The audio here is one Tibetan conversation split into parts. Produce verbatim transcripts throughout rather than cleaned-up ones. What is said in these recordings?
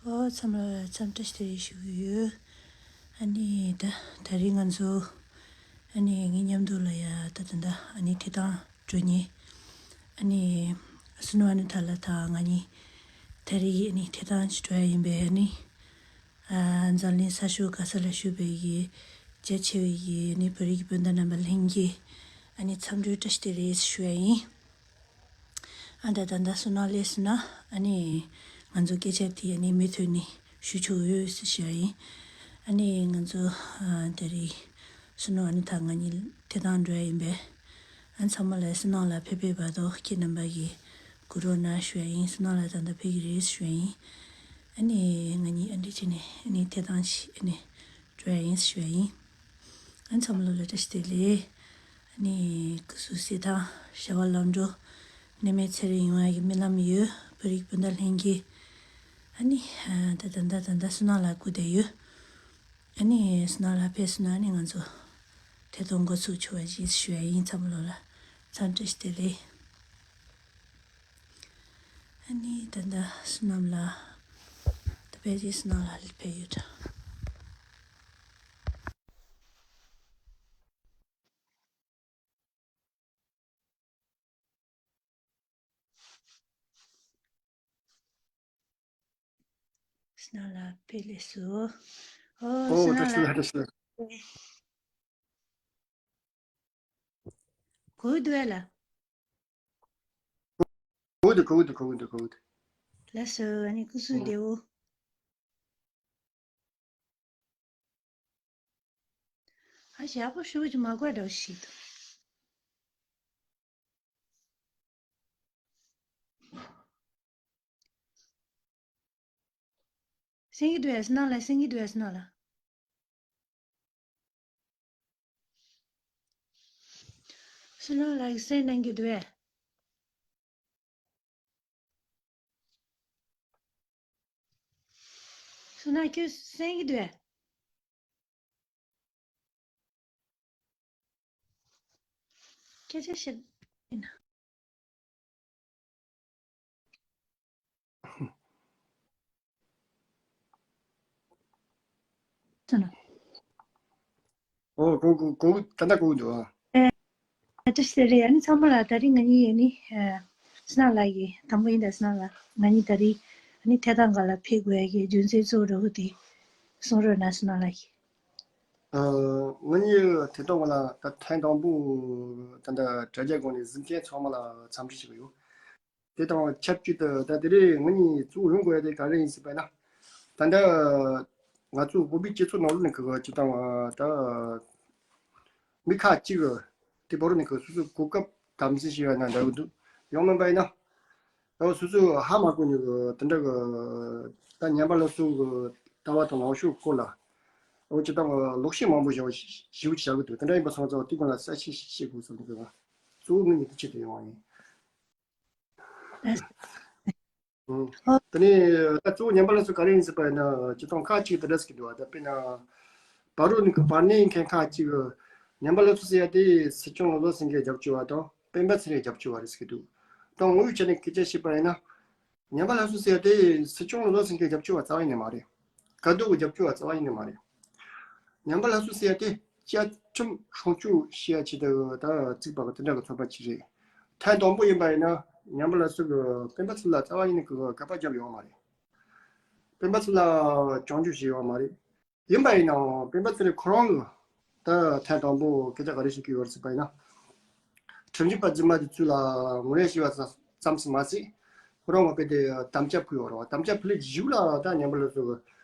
ཨོ་ཚང་མ་འཚམས་འདྲི་ཞུ་གི་ཡོད། ཨ་ནི་ད་ད་རིང་ང་ཚོ་ཨ་ནི་ངའི་མཉམ་དུ་ལ་ཡ་ད་ད་ད་ཨ་ནི་ཐད་གཏོང་འགྲོ་ཉེ། ཨ་ནི་སུ་ནོ་ཨ་ནི་ཐ་ལ་ད་ང་གཉིས་ད་རིང་ཨ་ནི་ཐད་གཏོང་ཅིག་འགྲོ་ཡ་ཡིན་པས། ཨ་ནི་ཨ་འཛམ་གླིང་ས་ཕྱོགས་ག་ས་ལ་བཞུགས་པའི་གི་རྒྱ་ཆེ་བའི་གི་ཨ་ནི་བོད་རིགས་སྤུན་ཟླ་རྣམ་པ་ལྷན་རྒྱས་ཨ་ནི་འཚམས་འདྲི་བཀྲ་ཤིས་བདེ་ལེགས་ཞུ་ཡ་ཡིན། ཨ་ད་ད་ད་སུ་ནང་ལས་སུ་ན་ཨ་ནི་ང་ཚོ་སྐད་ཆ་དེ་ཨ་ནི་མུ་མཐུད་ནས་ཞུ་ཆོག་ཡོད་ཟེར་ཞུ་ཡ་ཡིན། ཨ་ནི་ང་ཚོ་ཨ་ད་རེས་སུ་ནང་ཨ་ནི་ད་ང་གཉིས་ཐད་གཏོང་འགྲོ་ཡ་ཡིན་པས། ཨ་ཚང་མ་ལ་སུ་ནང་ལ་ཕེབས་པའི་བར་དུ་ཁྱེད་རྣམ་པ་གིས་གོ་རོགས་གནང་ཞུ་ཡ་ཡིན། སུ་ནང་ལ་ད་ལྟ་ཕེབས་ཀྱི་རེད་ཞུ་ཡ་ཡིན། ཨ་ནི་ང་གཉིས་ཨ་འདྲ་བྱས་ནས་ཨ་ནི་ཐད་གཏོང་ཞིག་ཨ་ནི་འགྲོ་ཡ་ཡིན་ཞུ་ཡ་ཡིན། ཨ་ཚང་མ་ལོ་ལ་བཀྲ་ཤིས་བདེ་ལེགས། ཨ་ནི་སྐུ་གཟུགས་གསལ་ཐང་བྱ་བ་ལམ་འགྲོ་གནས་མལ་ཚེ་རིང་ཡོང་བ་གི་སྨོན་ལམ་ཡོད། བོད་རིགས་སྤུན་ཟླ་ལྷན་རྒྱས། ཨ་ནི་ད་ད་ད་ད་ད་སུ་ནང་ལ་སྐུ་བསྡད་ཡོད། ཨ་ནི་སུ་ནང་ལ་ཕེབས་སུ་ན་ཨ་ནི་ང་ཚོ་ཐད་གཏོང་འགོ་ཚུགས་ཆོག་པ་ཞིག་ཞུ་ཡ་ཡིན། ཚང་མ་ལོ་ལ་འཚམས་འདྲི་བདེ་ལེགས། ཨ་ནི་ད་ད་སུ་ནང་ལ་ད་ཕེབས་ཀྱི་སུ་ནང་ལ་ཕེབས་ཡོད་འདྲ། སྣང་ལ་ཕེབས་ལེགས་སོ། ཨོ་ཨོ་སྣང་བཀྲ་ཤིས་ལ་བཀྲ་ཤིས་ལ། གོ་འདུག་ལ། གོ་འདུག་གོ་འདུག་གོ་འདུག་གོ་འདུག་ལགས་སོ། ཨ་ནི་སྐུ་གཟུགས་བདེ་བོ། ཨ་ཞག་པོ་ཞུ་གི་མ་དགོས་འདྲ་ཞིག་འདུག་སེང་གེ་འདུག་ཨེ་སྣང་ལ། སེང་གེ་འདུག་ཨེ་སྣང་ལ། སུ་ནང་ལ་ཡིག་གསན་གནང་གི་འདུག་པས། སུ་ནང་ཁྱོད་གསན་གི་འདུག་པས། སྐད་ཆ་བཤད་ཡིན་ན། ཨོ་གོ་གོ་གོ་ད་ལྟ་གོ་འདུག་ཨ། ཨ་ཅི་ཟེར་རེད། ཨ་ནི་ཚང་མ་ལ་ད་རིང་ང་གཉིས་ཨ་ནི་ཨ་སྣང་ལགས་ཀྱིས་དང་པོ་ཡིན་ད་སྣང་ལགས་ང་གཉིས་ད་རིང་ཨ་ནི་ཐད་གཏོང་སྒང་ལ་ཕེབས་དགོས་ཡ་གི་རྒྱུ་མཚན་གཙོ་བོ་འདྲ་བོ་དེ་གསུང་རོགས་གནང་སྣང་ལགས་ཀྱིས། ཨ་ང་གཉིས་ཐད་གཏོང་སྒང་ལ་ད་ཐེངས་དང་པོ་ད་ལྟ་དྲ་རྒྱའི་སྒང་ནས་གཟིགས་མཁན་ཚང་མ་ལ་འཚམས་འདྲི་ཞུ་གི་ཡོད། དེ་དང་ཆབས་ཅིག་ཏུ་ད་དེ་རིང་ང་གཉིས་གཙོ་བོ་ཡོང་དགོས་ཡ་དེ་ག་རེ་ཡིན་ཟེར་བ་ན། ད་ལྟ་ང་ཚོ་བོད་པའི་སྤྱི་ཚོགས་ནང་ལོགས་ནས་གི་སྤྱི་བཏང་ད་མི་ཁག་ཅིག་གི་དེ་བར་ནས་གི་སོ་སོའི་གོ་སྐབས་དམ་འཛིན་བྱས་པ་ན་འདྲ་གི་འདུག་ཡང་མིན་པ་ཡིན་ན། ད་སོ་སོའི་ཧ་མ་གོ་མཁན་གི་དེ་འདྲ་གི་ད་ཉམས་པ་སླར་གསོ་གི་ལྟ་བ་དང་ལངས་ཕྱོགས་སྐོར་ལ་འོ་སྤྱི་བཏང་གི་ལོག་བཤད་མང་པོ་བྱས་པ་ཞིབ་ཞིབ་བྱ་གི་འདུག་དེ་འདྲ་ཡིན་པ་སོང་ཙང་དེ་སྒང་ལ་གསལ་བཤད་ཞིག་བྱེད་དགོས་བསམ་གི་གཙོ་བོ་དངོས་གནས་དེ་ཆེད་དུ་ཡོང་བ་ཡིན། ཨ། དེ་ནས་ད་གཙོ་བོ་ཉམས་པ་སླར་གསོ་ག་རེ་ཡིན་ཟེར་བ་ཡིན་ན་སྤྱི་བཏང་ཁག་ཅིག་དེ་འདྲ་ཟེར་གྱི་འདུག་བ། ད་དཔེར་ན་བར་རོ་ནས་གི་བར་གནས་མཁན་ཁག་ཅིག་ཉམས་པ་སླར་གསོ་ཟེར་ཡ་དེ་སྲིད་སྐྱོང་བློ་བཟང་སེང་གེ་རྒྱབ་སྐྱོར་བ་དང་སྤེན་པ་ཚེ་རིང་རྒྱབ་སྐྱོར་བ་རེད་ཟེར་གྱི་འདུག་ད་ངོ་བོའི་ཆ་ནས་སྐད་ཆ་བཤད་པ་ཡིན་ན་ཉམས་པ་སླར་གསོ་ཟེར་ཡ་དེ་སྲིད་སྐྱོང་བློ་བཟང་སེང་གེ་རྒྱབ་སྐྱོར་བ་རྩ་བ་ཡིན་ནི་མ་རེད། ག་དུས་ཀྱི་རྒྱབ་སྐྱོར་བ་རྩ་བ་ཡིན་ནི་མ་རེད། ཉམས་པ་སླར་གསོ་ཟེར་ཡ་དེ་བཅའ་ཁྲིམས་སྲུང་སྐྱོབ་བྱེད་ཡ་ཆེད་དུ་ད་བཙུགས་པ་གི་དེ་འདྲ་གི་ཚོགས་པ་ཅིག་རེད། ཐེངས་དང་པོ་ཡིན་པ་ཡིན་ན་ཉམས་པ་སླར་གསོ་གི་སྤེན་པ་ཚེ་རིང་ལ་རྩ་བ་ཉིད་ནས་གི་དགག་པ་བརྒྱབ་ཡོད་མ་རེད། སྤེན་པ་ཚེ་རིང་ལ་བྱང་ཆུབ་བྱས་ཡོད་མ་རེད། ཡིན་པ་ཡིན་ནའང་སྤེན་པ་ཚེ་རིང་ཁོ་རང་གི་ད་ཐེངས་དང་པོ་སྐད་ཆ་ག་རེ་བཤད་ཀྱི་ཡོད་རེད་ཟེར་བ་ཡིན་ན། ཁྲིམས་ཞིབ་པ་རྫུན་མ་དེ་ཚོ་ལ་ངོས་ལེན་བྱས་པ་ཙམ་ཙམ་ཞིག་མ་ཟད། ཁོ་རང་ངོ་དཔེ་དེ་དམ་བཅའ་ཕུལ་ཡོད་རེད་བ། དམ་བཅའ་ཕུལ་ལས་གཞུག་ལ་ད་ཉམས་པ་སླར་གསོ་གི་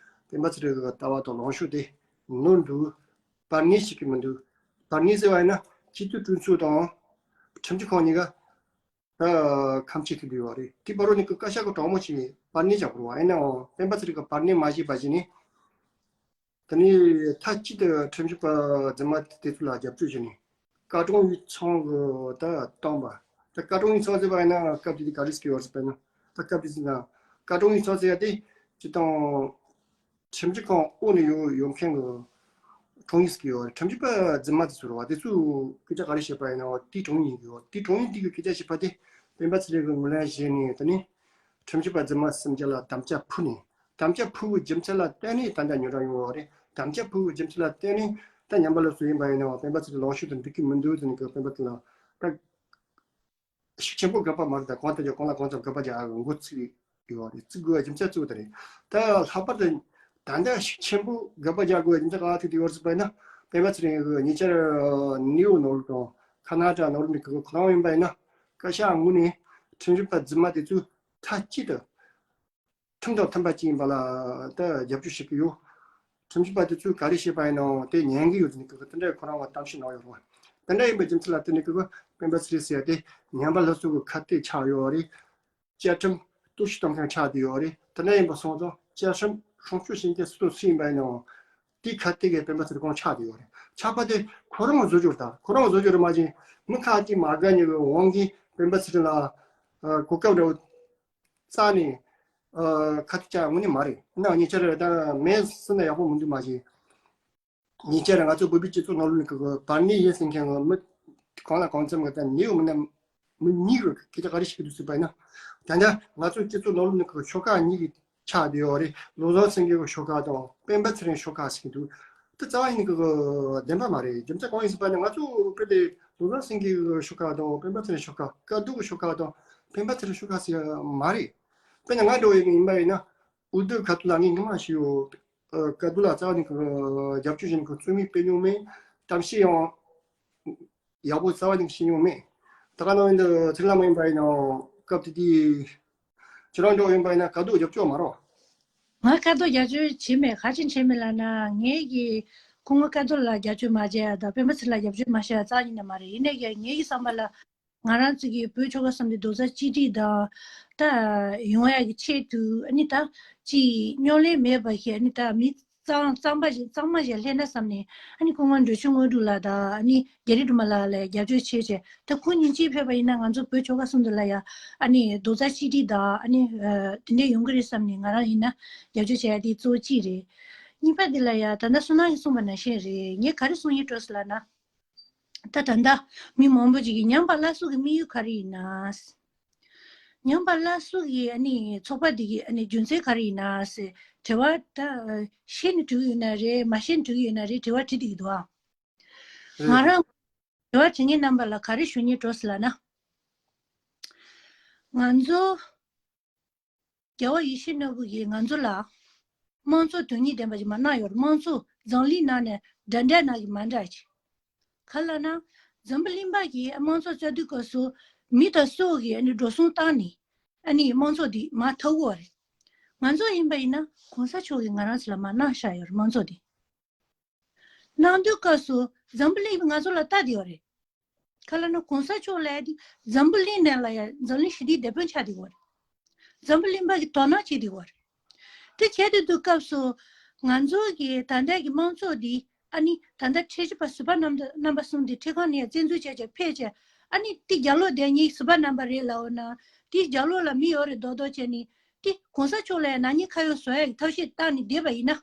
སྤེན་པ་ཚེ་རིང་གི་ལྟ་བ་དང་ལངས་ཕྱོགས་དེ་ནོར་འདུག་བར་ངན་བྱེད་ཀྱི་མི་འདུག་བར་ངན་ཟེར་བ་ཡིན་ན་སྤྱི་འཐུས་གྲོས་ཚོགས་དང་ཁྲིམས་ཞིབ་ཁང་གཉིས་ཀ་ད་ཁམས་ཆེ་ཐུབ་ཡོད་རེད། དེ་བར་རོ་ནས་ཀྱི་བཀའ་ཤག་གི་གྲོགས་མོ་ཞིག་བར་ནས་བཞག་པ་རེད་བ། ཡིན་ནའང་སྤེན་པ་ཚེ་རིང་གི་བར་ནས་མ་བཞེས་པ་བྱས་ནས། དེ་ནས་མཐའ་གཅིག་ཏུ་ཁྲིམས་ཞིབ་པ་རྫུན་མ་དེ་ཚོ་ལ་རྒྱབ་སྐྱོར་བྱས་ནས་བཀའ་དྲུང་ཡིག་ཚང་གི་ད་བཏང་པ། ད་བཀའ་དྲུང་ཡིག་ཚང་ཟེར་བ་ཡིན་ན་སྐབས་དེ་དུས་ག་རེ་ཟེར་གྱི་ཡོད་རེད་ཟེར་བ་ཡིན་ན། ད་སྐབས་དེ་ཟེར་ན་བཀའ་དྲུང་ཡིག་ཚང་ཟེར་ཡ་དེ་སྤྱིར་བཏང་ཁྲིམས་ཞིབ་ཁང་འོག་ནས་ཡོད་ཡོད་མཁན་གྱི་དྲུང་ཡིག་ཟེར་གྱི་ཡོད་རེད། ཁྲིམས་ཞིབ་པ་རྫུན་མ་དེ་ཚོ་རེད་བ། དེ་ཚོས་སྐད་ཆ་ག་རེ་བཤད་པ་ཡིན་ན་དེ་དྲུང་ཡིག་ཡིན་གྱི་ཡོད། དེ་དྲུང་ཡིག་དེ་གི་སྐད་ཆ་བཤད་པ་དེ་སྤེན་པ་ཚེ་རིང་གིས་ངོས་ལེན་བྱས་ནས་དེ་ནས་ཁྲིམས་ཞིབ་པ་རྫུན་མ་སུམ་བརྒྱ་ལ་དམ་བཅའ་ཕུལ་ནས་ དམ་བཅའ་ཕུལ་བའི་རྒྱུ་མཚན་ལ་བརྟེན་ནས་ད་ལྟ་ཉོ་གྲངས་ཡོང་བ་རེད། དམ་བཅའ་ཕུལ་བའི་རྒྱུ་མཚན་ལ་བརྟེན་ནས་ད་ཉམས་པ་སླར་གསོ་ཡིན་པ་ཡིན་ནའང་སྤེན་པ་ཚེ་རིང་ལངས་ཕྱོགས་དེ་འགྲིག་གི་མི་འདུག་ཟེར་ནས་གི་སྤེན་པ་ཚེ་རིང་ལ་ད་ཤུགས་ཆེན་པོ་དགག་པ་མ་རེད། ད་གང་ལྟར་ཀྱང་གང་ལ་གང་འཚམ་དགག་པ་རྒྱག་འགོ་ཚུགས་ཡོད་རེད། བརྩི་དགོས་རྒྱུ་མཚན་གཙོ་བོ་དེ་རེད། ད་ལྷག་པར་དུ་ད་ལྟ་ཤུགས་ཆེན་པོ་དགག་པ་རྒྱག་དགོས་རྒྱུ་མཚན་ག་ཐུག་དེ་ཡོད་རེད་ཟེར་བ་ཡིན་ན། སྤེན་པ་ཚེ་རིང་གི་ཉེ་ཆར་ནིའུ་ནོར་དང་ཁ་ན་ཌ་ནོར་ནི་གི་ཁོ་རང་ཡིན་པ་ཡིན་ན། བཀའ་ཤག་ངོས་ནས་ཁྲིམས་ཞིབ་པ་རྫུན་མ་དེ་ཚོ་མཐའ་གཅིག་ཏུ་ཁྲིམས་དང་མཐུན་པ་ཅིག་ཡིན་པ་ལ་ད་རྒྱབ་སྐྱོར་བྱེད་ཀྱི་ཡོད། ཁྲིམས་ཞིབ་པ་དེ་ཚོས་ག་རེ་བྱས་པ་ཡིན་ནའང་དེ་ཉན་གྱི་ཡོད་ཟེར་ནས་གི་དེ་འདྲའི་ཁོ་རང་ལ་གཏམ་བཤད་གནང་ཡོད་རེད་བ། དེ་འདྲ་ཡིན་པའི་རྒྱུ་མཚན་ལ་བརྟེན་ནས་གི་སྤེན་པ་ཚེ་རིང་ཟེར་ཡ་དེ་ཉམས་པ་སླར་གསོ་གི་ཁ་གཏད་ཆགས་ཡོད་རེད། བཅའ་ཁྲིམས་གཏོར་བཤིག་གཏོང་མཁན་ཆགས་བསྡད་ཡོད་རེད། དེ་འདྲ་ཡིན་པ་སོང་ཙང་བཅའ་ཁྲིམས་སྲུང་སྐྱོབ་བྱེད་མཁན་སུ་དང་སུ་ཡིན་པ་ཡིན་ནའང་དེའི་ཁ་གཏད་ཀྱི་སྤེན་པ་ཚེ་རིང་ཁོང་ཆགས་བསྡད་ཡོད་རེད། ཆགས་པ་དེ་ཁོ་རང་བཟོ་རྒྱུ་རེད། ད་ཁོ་རང་བཟོ་རྒྱུ་རེད་མ་གཞི་མི་ཁ་གཏད་མ་དགའ་ཉེ་བའི་དབང་གིས་སྤེན་པ་ཚེ་རིང་ལ་ཨ་གོ་སྐབས་འདྲ་བོ་རྩ་ནས་ཨ་ཁ་གཏད་བཅག་དངོས་གནས་མ་རེད། ན་ཉེ་ཆར་ད་མེད་ཟེར་ན་ཡག་པོ་མི་འདུག་མ་གཞི། ཉེ་ཆར་ང་ཚོ་བོད་པའི་སྤྱི་ཚོགས་ནང་ལོགས་ཀྱི་བར་མི་ཡིན་ཟེར་མཁན་གྱི་མི་གང་ལ་གང་འཚམ་གྱི་ད་ཉེ་བའི་མི་སྣ་མི་གཉིས་ཀྱི་སྐད་ཆ་ག་རེ་བཤད་ཀྱི་འདུག་ཟེར་བ་ཡིན་ན། ད་ལྟ་ང་ཚོ་སྤྱི་ཚོགས་ནང་ལོགས་ནས་ཀྱི་ཤོག་ཁག་གཉིས་ཀྱི་ཆགས་བསྡད་ཡོད་རེད། བློ་བཟང་སེང་གེ་གི་ཤོག་ཁག་དང་སྤེན་པ་ཚེ་རིང་ཤོག་ཁག་ཟེར་གྱི་འདུག་དེ་རྩ་བ་ཉིད་ནས་ཀྱི་བདེན་པ་མ་རེད། རྒྱུ་མཚན་གང་ཡིན་ཟེར་བ་ཡིན་ན་ང་ཚོ་དཔེ་དེ་བློ་བཟང་སེང་གེ་གི་ཤོག་ཁག་དང་སྤེན་པ་ཚེ་རིང་ཤོག་ཁག་དཀའ་སྡུག་གི་ཤོག་ཁག་དང་སྤེན་པ་ཚེ་རིང་ཤོག་ཁག་ཟེར་ཡ་མ་རེད། དཔེར་ན་ང་འདྲ་བོ་ཡིན་པ་ཡིན་ན་ཨུ་ཏུ་ཁ་ཐུ་ལ་ངས་སྔོན་མ་ཞུས་ཡོད། ཨ་དཀའ་སྡུག་ལ་རྩ་བ་ནས་ཀྱི་རྒྱབ་སྐྱོར་བྱས་ནས་ཀྱི་རྩོད་མེད་སྤེལ་མྱོང་མེད། གཏམ་བཤད་ཡང་ཡག་པོ་རྩ་བ་ནས་བྱེད་མྱོང་མེད། ད་ག་ནང་བཞིན་དུ་ཚེ་རིང་ལྷ་མོ་ཡིན་པ་ཡིན་ནའང་སྐབས་དེ་དུས་ཁྱེད་རང་འདྲ་བོ་ཡིན་པ་ཡིན་ན་དཀའ་སྡུག་རྒྱབ་སྐྱོར་མ་རོགས། ང་དཀའ་སྡུག་རྒྱབ་སྐྱོར་བྱས་མེད། ག་ཅི་བྱས་མེད་ལབ་ན་ངས་ཀྱི་ཁོང་གི་དཀའ་སྡུག་ལ་རྒྱབ་སྐྱོར་མ་བྱས་ཡ་དང་སྤེན་པ་ཚེ་རིང་ལ་རྒྱབ་སྐྱོར་མ་བྱས་ཡ་རྩ་ཡིན་ན་མ་རེད། ཡིན་ནའི་ཀྱང་ངེད་ཀྱི་བསམ་པ་ལ་ང་རང་ཚོ་གི་བོད་ཆོལ་ཁ་གསུམ་དེ་རྡོག་རྩ་གཅིག་སྒྲིལ་དང་ད་ཡོང་ཡ་གི་ཆེད་དུ་ཨ་ནི་ད་ཅིག་རྙོག་གླེང་མེད་པ་ཞིག་ཨ་ནི་ད་མི་གཙང་གཙང་པ་ཞིག་གཙང་མ་ཞིག་སླེབས་ན་བསམ་ནས་ཨ་ནི་སྐུ་ངོ་འབྲི་ཆུ་དངོས་གྲུབ་ལགས་དང་ཨ་ནི་རྒྱ་རི་སྒྲོལ་མ་ལགས་ལ་རྒྱབ་སྐྱོར་བྱས་བྱས། ད་ཁོང་གཉིས་གཅིག་ཕེབས་པ་ཡིན་ན་ང་ཚོ་བོད་ཆོལ་ཁ་གསུམ་དེ་ལ་ཡ་ཨ་ནི་རྡོག་རྩ་གཅིག་སྒྲིལ་དང་ཨ་ནི་ཨ་དེ་འདྲས་ཡོང་གི་རེད་བསམ་ནས་ང་རང་ཡིན་ན་རྒྱབ་སྐྱོར་བྱས་ཡ་དེ་གཙོ་བོ་གཅིག་རེད། གཉིས་པ་དེ་ལ་ཡ་ད་ལྟ་བསོད་ནམས་ཀྱིས་གསུངས་པ་ནང་བཞིན་རེད། ངས་ག་རེ་གསུང་ཡིན་འགྲོ་ཟེར་ལབ་ན། ད་ད་ལྟ་མི་མང་པོ་ཅིག་གིས་ཉམས་པ་སླར་གསོ་གི་དམིགས་ཡུལ་ག་རེ་ཡིན་ན། ཉམས་པ་སླར་གསོ་གི་ཨ་ནི་ཚོགས་པ་འདི་གི་ཨ་ནི་རྒྱུ་མཚན་ག་རེ་ཡིན་ན་ཟེར་དྲི་བ་ད་ཤེས་ནས་འགྲོ་གི་ཡོད་ན་རེད། མ་ཤེས་ནས་འགྲོ་གི་ཡོད་ན་རེད། དྲི་བ་དྲི་བསྡད་ཀྱི་འདུག་ཨ། ང་རང་དྲི་བ་དྲི་མཁན་རྣམ་པ་ལ་ག་རེ་ཞུ་སྙིང་འདོད་ཟེར་ལབ་ན། ང་ཚོ་རྒྱལ་བ་ཡིད་བཞིན་ནོར་བུ་ཡིས་ང་ཚོ་ལ་དམངས་གཙོ་དོན་གཉིས་ལྡན་པ་ཞིག་མར་གནང་ཡོད་རེད། དམངས་གཙོ་འཛམ་གླིང་ནང་ནས་འདྲ་འདྲ་ནང་གི་མ་འདྲ་ཞིག་ག་ལབ་ན་འཛམ་བུ་གླིང་པ་གིས་དམངས་གཙོ་རྩ་དུས་སྐབས་སུ་མི་དང་སྲོག་གི་ཨ་ནི་འགྲོ་སོང་བཏང་ནས་ཨ་ནི་དམངས་གཙོ་འདི་མར་ཐོབ་ཀྱི་ཡོད་རེད། ང་ཚོ་ཡིན་པ་ཡིན་ན་གོང་ས་མཆོག་གིས་ང་རང་ཚོ་ལ་མར་གནང་བཞག་ཡོད་རེད་དམངས་གཙོ་འདི། གནང་དུས་སྐབས་སུ་འཛམ་བུ་གླིང་ང་ཚོ་ལ་ལྟ་བསྡད་ཡོད་རེད། ག་ལབ་ན་གོང་ས་མཆོག་ལབ་ཡ་དེ་འཛམ་བུ་གླིང་ནང་ལ་ཡ་འཛམ་གླིང་ཞི་བདེའི་དེད་དཔོན་ཆགས་བསྡད་ཡོད་རེད། འཛམ་བུ་གླིང་པ་གི་དོ་སྣང་བྱེད་བསྡད་ཡོད་རེད། དེ་བྱས་བསྡད་དུས་སྐབས་སུ་ང་ཚོ་གི་ད་ལྟ་གི་དམངས་གཙོ་འདི་ཨ་ནི་ད་ལྟ་ཁྲིམས་ཞིབ་པ་ཟུར་པ་རྣམ་རྣམ་པ་གསུམ་དེ་ཁྲིམས་ཁང་ནས་ཡ་བཙན་འཛུལ་བྱས་བྱས་ཕེབས་བྱས་ཨ་ནི་དེ་རྒྱ་ལོ་དེ་གཉིས་ཟུར་པ་རྣམ་པ་རེད་ལབ་ཡོད་ན་དེ་རྒྱ་ལོ་ལ་མི་ཡོད་རེད་མདོག་མདོག་བྱས་ནས་དེ་གོང་ས་མཆོག་ལ་ཡ་ནག་ཉེས་ཁ་གཡོག་བཟོ་ཡ་གི་ཐབས་ཤེས་བཏང་ནས་བསྡད་པ་ཡིན་ན།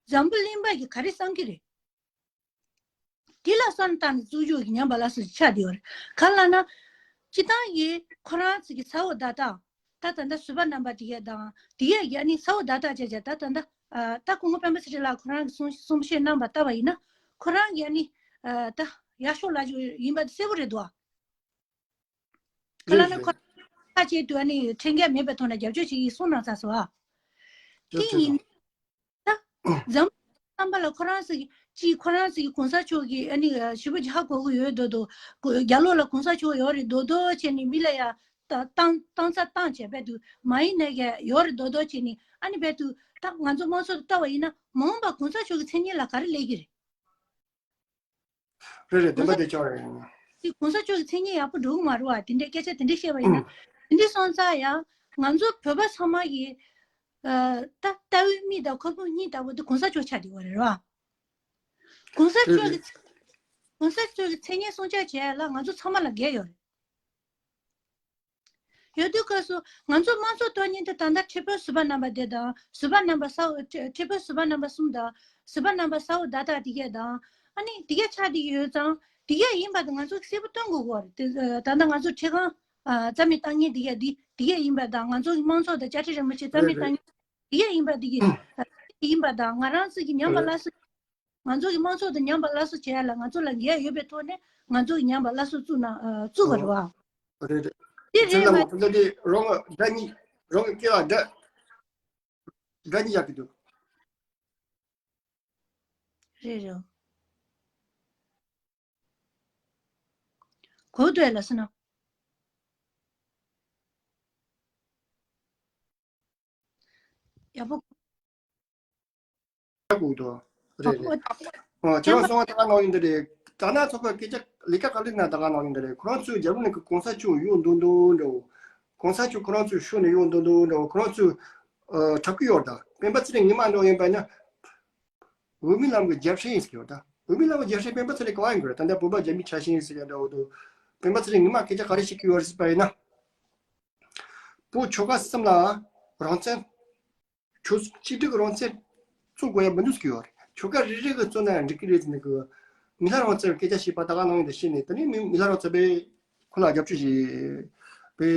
འཛམ་བུ་གླིང་པ་གིས་ག་རེ་བསམ་གྱི་རེད། དེ་ལ་བསམ་བཏང་ནས་བཙུགས་རྒྱུ་གི་ཉམས་པ་སླར་གསོ་ཆགས་བསྡད་ཡོད་རེད། ག་ལབ་ན། སྤྱིར་བཏང་གི་ཁོ་རང་ཚོ་གི་ས་འོག་བརྡ་རྟགས། ད་ད་ལྟ་ཟུར་པ་རྣམ་པ་དེ་གས་དང་དེ་གས་ཀྱི་ཨ་ནི་ས་འོག་བརྡ་རྟགས་བྱས་བྱས་ད་ད་ལྟ་ཨ་ད་སྐུ་ངོ་སྤེན་པ་ཚེ་རིང་ལགས་ཁོ་རང་གི་གསུང་གསུང་བཤད་གནང་བ་ལྟ་བ་ཡིན་ན་ཁོ་རང་གི་ཨ་ནི་ཨ་ད་ཡག་ཤོས་ལབ་རྒྱུ་ཡིན་པ་དེ་གསལ་པོ་རེད་འདུག་ཨ། ཁ་ལ་ན་ཁོ་ཁ་ཆེ་དུས་ཨ་ནི་ཁྲིམས་འགལ་མེད་པའི་ཐོག་ནས་རྒྱབ་སྐྱོར་བྱེད་ཀྱི་གསུངས་གནང་ཚར་སོང་ཨ། དེ་ཡིན་ད། འཛམ་བསམ་པ་ལ་ཁོ་རང་ཚོ་གི་ཅིག་ཁོ་རང་ཚོ་གི་གོང་ས་མཆོག་གི་ཨ་ནི་ཞེ་པོ་ཅིག་ཧ་གོ་གི་ཡོད་མདོག་མདོག་རྒྱ་ལོ་ལ་གོང་ས་མཆོག་ཡོད་རེད་མདོག་མདོག་བྱས་ནས་མི་ལ་ཡ་ད་བཏང་བཏང་ཚ་བཏང་བྱས་བས་དུས་མ་ཡིན་ནས་ཀྱི་ཡོད་རེད་མདོག་མདོག་བྱས་ནས་ཨ་ནི་བས་དུས་ད་ང་ཚོ་དམངས་གཙོ་ལ་ལྟ་བ་ཡིན་ན་མ་འོངས་པ་གོང་ས་མཆོག་གི་མཚན་སྙན་ལ་ག་རེ་སླེབས་ཀྱི་རེད། རེད་རེད། བདེན་པ་དེ་ཅོག་རེད། དེ་གོང་ས་མཆོག་གི་མཚན་སྙན་ཡག་པོ་འགྲོ་གི་མ་རེད་བ། དེ་འདྲའི་སྐད་ཆ་དེ་འདྲ་བཤད་པ་ཡིན་ན། ཨུམ། དེ་འདྲ་སོང་ཙང་ཡང་ང་ཚོ་བོད་པ་ཚང་མ་གི་ཨ་ད་ལྟ་བའི་མིག་དང་ཁ་སྤུ་གཉིས་ལྟ་བུ་དེ་གོང་ས་མཆོག་ཆགས་བསྡད་པ་རེད་བ། གོང་ས་མཆོག་གི་རེད་རེད། གོང་ས་མཆོག་གི་མཚན་སྙན་སྲུང་སྐྱོབ་བྱས་ལ་ང་ཚོ་ཚང་མ་ལ་འགན་ཡོད་རེད། ཡོད་དུས་སྐབས་སུ་ང་ཚོ་དམངས་གཙོ་དོན་གཉེར་དེ་ད་ལྟ་ཁྲི་དཔོན་ཟུར་པ་རྣམ་པ་དེ་དང་ཟུར་པ་རྣམ་པ་ས་འོག་ཁྲི་དཔོན་ཟུར་པ་རྣམ་པ་གསུམ་དང་ཟུར་པ་རྣམ་པ་ས་འོག་བརྡ་རྟགས་དེ་གས་དང་ཨ་ནི་དེ་གས་ཆགས་བསྡད་ཀྱི་ཡོད་ཙང་དེ་གས་ཡིན་པ་དང་ང་ཚོ་གསལ་པོ་སྟོན་དགོས་ཀྱི་ཡོད་རེད། དེ་ད་ལྟ་ང་ཚོ་ཁྲི་ཁང་རྩ་མེད་བཏང་མཁན་དེ་གས་དེ་དེ་གས་ཡིན་པ་དང་ང་ཚོ་གི་དམངས་གཙོ་དང་བཅའ་ཁྲིམས་རིན་པོ་ཆེ་རྩ་མེད་བཏང་མཁན། དེ་གས་ཡིན་པ་དེ་གི་ཡིན་པ་དང་། ང་རང་ཚོ་གི་ཉམས་པ་སླར་གསོ། ང་ཚོ་གི་དམངས་ཚོགས་དང་ཉམས་པ་སླར་གསོ་བྱེད་ཡ་ལ་ང་ཚོ་ལ་འགན་ཡོད་པའི་ཐོག་ནས་ང་ཚོ་གི་ཉམས་པ་སླར་གསོ་བཙུགས་ན་ཨ་བཙུགས་པ་རེད་བ། རེད་རེད། དེ་རེད་མ། ད་འདི་རོང་སྒྲ་གཉིས། རོང་སྐད་ལ་སྒྲ་སྒྲ་གཉིས་བཞག་གི་འདུག་རེད་རེད། གོ་ཐོས་ལ་སོང་ན། ཡག་པོ། ཡག་པོ་འདུག་རེད་རེད། ཨོ་ཁྱེད་རང་གསུང་བ་ད་ག་ནང་ཡིན་འདི་རེད། ད་ན་ཚོགས་པ་སྐད་ཆ་ལས་ཀ་ག་ལེར་ན་ད་ག་ནང་ཡིན་འདི་རེད། ཁོ་རང་ཚོའི་རྒྱབ་ལོགས་ནས་གི་གོང་ས་མཆོག་ཡོད་འདུག་འདུག་འདྲ་བོ། གོང་ས་མཆོག་ཁོ་རང་ཚོའི་ཕྱོགས་ནས་ཡོད་འདུག་འདུག་འདྲ་བོ། ཁོ་རང་ཚོས་ཨ་འཁྲབ་གི་ཡོད་རེད། ད་སྤེན་པ་ཚེ་རིང་ཉི་མ་འདྲ་བོ་ཡིན་པ་ན། འོས་མི་ལམ་གྱི་རྒྱབ་ཤེས་ཡིན་ཟེར་གྱི་ཡོད་ད། འོས་མི་ལམ་གྱི་རྒྱབ་ཤེས་སྤེན་པ་ཚེ་རིང་ག་བ་ཡིན་དགོས་རེད། ད་ལྟ་བོད་པ་རྒྱ་མིའི་ཆ་ཤས་ཡིན་ཟེར་ཡ་འདྲ་བོ་འདུག་སྤེན་པ་ཚེ་རིང་ཉི་མ་སྐད་ཆ་ག་རེ་བཤད་ཀྱི་ཡོད་རེད་ཟེར་བ་ཡིན་ན། བོད་ཆོལ་ཁ་གསུམ་ལ་རང་བཙན། ཆོལ་གཅིག་སྒྲིལ་གྱི་རང་བཙན་བཙུགས་དགོས་ཡ་མི་འདུག་ཟེར་གྱི་ཡོད་རེད། ཆོལ་ཁ་རེ་རེ་གི་བཙུགས་ན་འགྲིག་གི་རེད་ཟེར་ནས་གི། མི་ལ་རང་བཙན་སྐད་ཆ་བཤད་པ་ད་ག་ནང་ཡིན་དུ་བཤད་ནས། དེ་ནས་མི་མི་ལ་རང་བཙན་པས་ཁོ་ལ་རྒྱབ་སྐྱོར་བྱེད་པའི་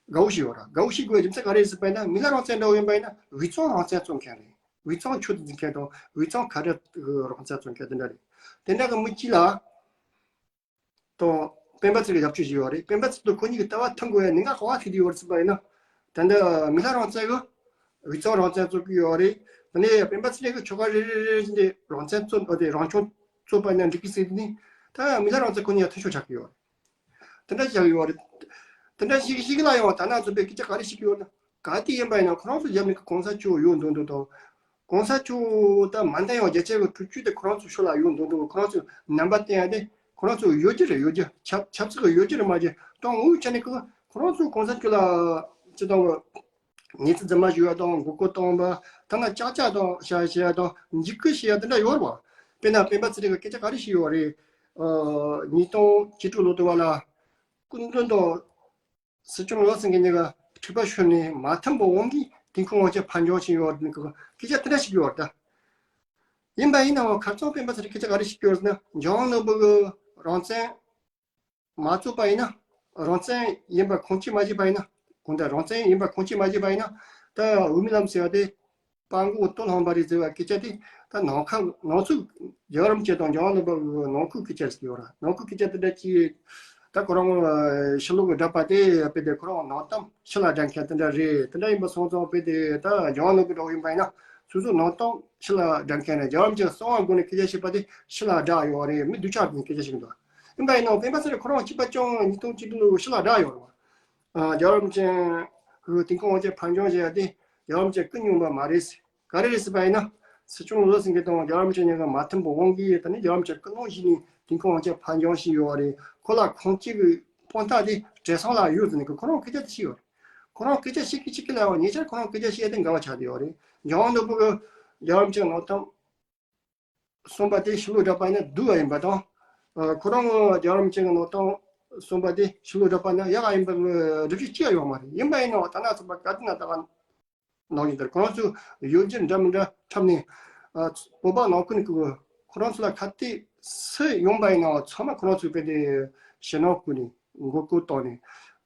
དགའ་བོ་ཞིག་ཡོད་ར། དགའ་བོ་ཞིག་དགོས་རྒྱུ་མཚན་ག་རེ་ཟེར་བ་ཡིན་ན། མི་ལ་རང་བཙན་འདྲ་བོ་ཡིན་པ་ཡིན་ན་དབུས་གཙང་རང་བཙན་རྩོད་མཁན་རེད། དབུས་གཙང་ཆོས་དེ་འཛིན་མཁན་དང་དབུས་གཙང་ཁ་བྲལ་གི་རང་བཙན་རྩོད་མཁན་དེ་འདྲ་རེད། དེ་འདྲ་གི་མི་གཅིག་ལ་དང་སྤེན་པ་ཚེ་རིང་རྒྱབ་སྐྱོར་བྱས་ཡོད་རེད། སྤེན་པ་ཚེ་རིང་དང་ཁོ་གཉིས་ཀྱི་ལྟ་བ་མཐུན་དགོས་ཡ་གནད་འགག་ག་བ་ཐུག་བསྡད་ཡོད་རེད་ཟེར་བ་ཡིན་ན། ད་ལྟ་མི་ལ་རང་བཙན་གི་དབུས་གཙང་རང་བཙན་རྩོད་ཀྱི་ཡོད་རེད། དེ་ནས་སྤེན་པ་ཚེ་རིང་གི་ཆོལ་ཁ་རེ་རེ་རེ་རེ་བཞིན་དེ་རང་བཙན་རྩོད། འོ་དེ་རང་སྐྱོང་རྩོད་པ་ཡིན་ན་འགྲིག་གི་ཟེར་དུས་ནི། ད་མི་ལ་རང་བཙན་ཁོ་གཉིས་ཡ་མཐུན་ཕྱོགས་ཆགས་ཀྱི་ཡོད་རེད། དེ་འདྲ་བྱས་ཡོད་རེད། དེ་འདྲ་ཞིག་ཞིག་ལ་ཡང་ད་ན་ཚོ་པའི་སྐད་ཆ་ག་རེ་བཤད་ཀྱི་ཡོད་ན། ག་དེ་ཡིན་པ་ཡིན་ན་ཁོ་རང་ཚོ་རྒྱབ་ནས་གོང་ས་མཆོག་ཡོད་འདུག་འདུག་དང་། གོང་ས་མཆོག་ད་མ་འདང་ཡང་རྒྱལ་སྤྱི་གི་གྲོས་ཆོད་དེ་ཁོ་རང་ཚོ་ཕྱོགས་ལ་ཡོད་འདུག་འདུག་ཁོ་རང་ཚོ་རྣམ་པ་བསྟན་ཡ་དེ་ཁོ་རང་ཚོ་ཡོད་རྒྱུ་རེད། ཡོད་རྒྱུ་ཆབ་ཆབ་སྲིད་ཀྱི་ཡོད་རྒྱུ་རེད་མ་གཞི། དང་ངོ་བོའི་ཆ་ནས་ཁོ་ཁོ་རང་ཚོ་གོང་ས་མཆོག་ལ་སྤྱི་དང་ངེས་ཚིག་རྫུན་མ་ཞུ་ཡ་དང་མགོ་སྐོར་གཏོང་བ། ཐ་ན་ཅག་ཅག་དང་བཤད་བཤད་ཡ་དང་འཇིགས་སྐུལ་བྱེད་ཡ་དེ་འདྲ་ཡོད་རེད་བ། དཔེར་ན་སྤེན་པ་ཚེ་རིང་གི་སྐད་ཆ་ག་རེ་བཤད་ཡོད་རེད། ཨ་ཉིས་སྟོང་བཅུ་དྲུག་ལོ་དུ་བ་ལ་སྐུ་མདུན་དང་། སྲིད་སྐྱོང་བློ་སེང་གི་གཉིས་ཀ་འཁྲུག་པ་ཤོར་ནས་མ་མཐུན་པའི་དབང་གིས་དུས་འཁོར་དབང་ཆེན་ཕར་འགྱངས་བྱས་ཡོད་ནི་གི་སྐད་ཆ་དེ་འདྲ་ཞིག་ཡོད་རེད་ད། ཡིན་པ་ཡིན་ནའང་ཁ་རྩང་སྤེན་པ་ཚེ་རིང་སྐད་ཆ་ག་རེ་ཞིག་ཡོད་ཟེར་ན། འཇམ་དབྱངས་ནོར་བུ་གི་རང་བཙན་མ་རྩོད་པ་ཡིན་ན། རང་བཙན་ཡིན་པ་ཁུངས་སྐྱེལ་མ་བྱས་པ་ཡིན་ན། གང་ལྟར་རང་བཙན་ཡིན་པ་ཁུངས་སྐྱེལ་མ་བྱས་པ་ཡིན་ན། ད་འོས་མི་ལམ་ཟེར་བ་དེ། སྤྲང་པོ་ལྟོ་སློང་བ་རེད་ཟེར་བ་སྐད་ཆ་དེ། ད་ནང་ཁ་ནང་ཚུགས་རྒྱལ་བ་རིན་པོ་ཆེ་དང་འཇམ་དབྱངས་ནོར་བུ་ནང་ཁུལ་སྐད་ཆ་ཟེར་ཡོད་ར། ནང་ཁུལ་སྐད་ཆ་དེ་འདྲ་ཅིག་ད་ཁོ་རང་ཕྱི་ལོགས་ཀྱི་གྲྭ་པ་དེ་དཔེ་དེ་ཁོ་རང་ནང་གཏམ་ཕྱི་ལ་བསྒྲགས་མཁན་དེ་འདྲ་རེད། དེ་འདྲ་ཡིན་པ་སོང་ཙང་དཔེ་དེ་ད་འཇམ་དབྱངས་ནོར་བུ་འདྲ་བོ་ཡིན་པ་ཡིན་ན་སོ་སོ་ནང་གཏམ་ཕྱི་ལ་བསྒྲགས་མཁན་རེད། རྒྱལ་བ་རིན་པོ་ཆེ་གསང་བ་སྒོ་ནས་སྐད་ཆ་བཤད་པ་དེ་ཕྱི་ལ་བསྒྲགས་ཡོད་རེད། མི་སྡུག་ཅག་གི་སྐད་ཆ་ཞིག་འདུག་ཡིན་པ་ཡིན་ནའང་སྤེན་པ་ཚེ་རིང་ཁོ་རང་གཅིག་པ་ཅང་ཉིས་སྟོང་བཅུ་དྲུག་ལོ་ཕྱི་ལ་བསྒྲགས་ཡོད་རེད་བ། རྒྱལ་བ་རིན་པོ་ཆེ་གི་དུས་འཁོར་དབང་ཆེན་ཕར་འགྱངས་བྱས་ཡ་དེ་རྒྱལ་བ་རིན་པོ་ཆེ་སྐུ་སྙུང་བ་མ་རེད། ག་རེ་རེད་ཟེར་བ་ཡིན་ན། སྲིད་སྐྱོང་བློ་སེང་གེ་དང་རྒྱལ་བ་རིན་པོ་ཆེ་གཉིས་ཀ་མ་མཐུན་པའི་དབང་གིས་ད་ནི་རྒྱལ་བ་རིན་པོ་ཆེ་སྐུ་སྣང་བྱས་ནས་དུས་འཁོར་དབང་ཆེན་ཕར་འགྱངས་བྱས་ཡོད་རེད། ཁོ་ལ་ཁུངས་སྐྱེལ་གྱི་དཔང་རྟགས་དེ་བྲེལ་ཟིང་ལ་ཡོད་ཟེར་ནས་ཁོ་རང་སྐད་ཆ་དེ་བཤད་ཡོད་རེད། ཁོ་རང་སྐད་ཆ་བཤད་ཀྱི་བཤད་ཀྱི་ལ་ཡང་ཉེ་ཆར་ཁོ་རང་སྐད་ཆ་བཤད་དེ་འགལ་བ་ཆགས་བསྡད་ཡོད་རེད། འཇམ་དབྱངས་ནོར་བུ་གི་རྒྱལ་བ་རིན་པོ་ཆེ་ནང་དུ་གསུངས་པ་དེ་ཕྱི་ལོགས་བསྒྲགས་པ་ཡིན་ན་སྡུག་པ་ཡིན་པ་དང་། ཨ་ཁོ་རང་རྒྱལ་བ་རིན་པོ་ཆེ་གི་ནང་དུ་གསུངས་པ་དེ་ཕྱི་ལོགས་བསྒྲགས་པ་ཡིན་ན་ཡག་པ་ཡིན་པ་གི་སྒྲུབ་བྱེད་ཅི་ཡང་ཡོད་མ་རེད། ཡིན་པ་ཡིན་ནའང་ད་ན་ཚོད་པ་ག་དུས་ན་ད་ག་ནང་བཞིན་དུ་ཁོ་རང་ཚོ་ཡོད་རྒྱུ་འདྲ་མི་འདྲ་འཁྲབ་ནས། ཨ་བོད་པ་ནང་ཁུལ་ནས་ཁོ་ཁོ་རང་ཚོ་ལ་ཁ་གཏད་སུ་ཡོང་པ་ཡིན་ནའང་ཚང་མ་ཁོ་རང་ཚོའི་དཔེ་དེ་ཞེད་སྣང་བསྐུལ་ནས། མགོ་སྐོར་བཏང་ནས་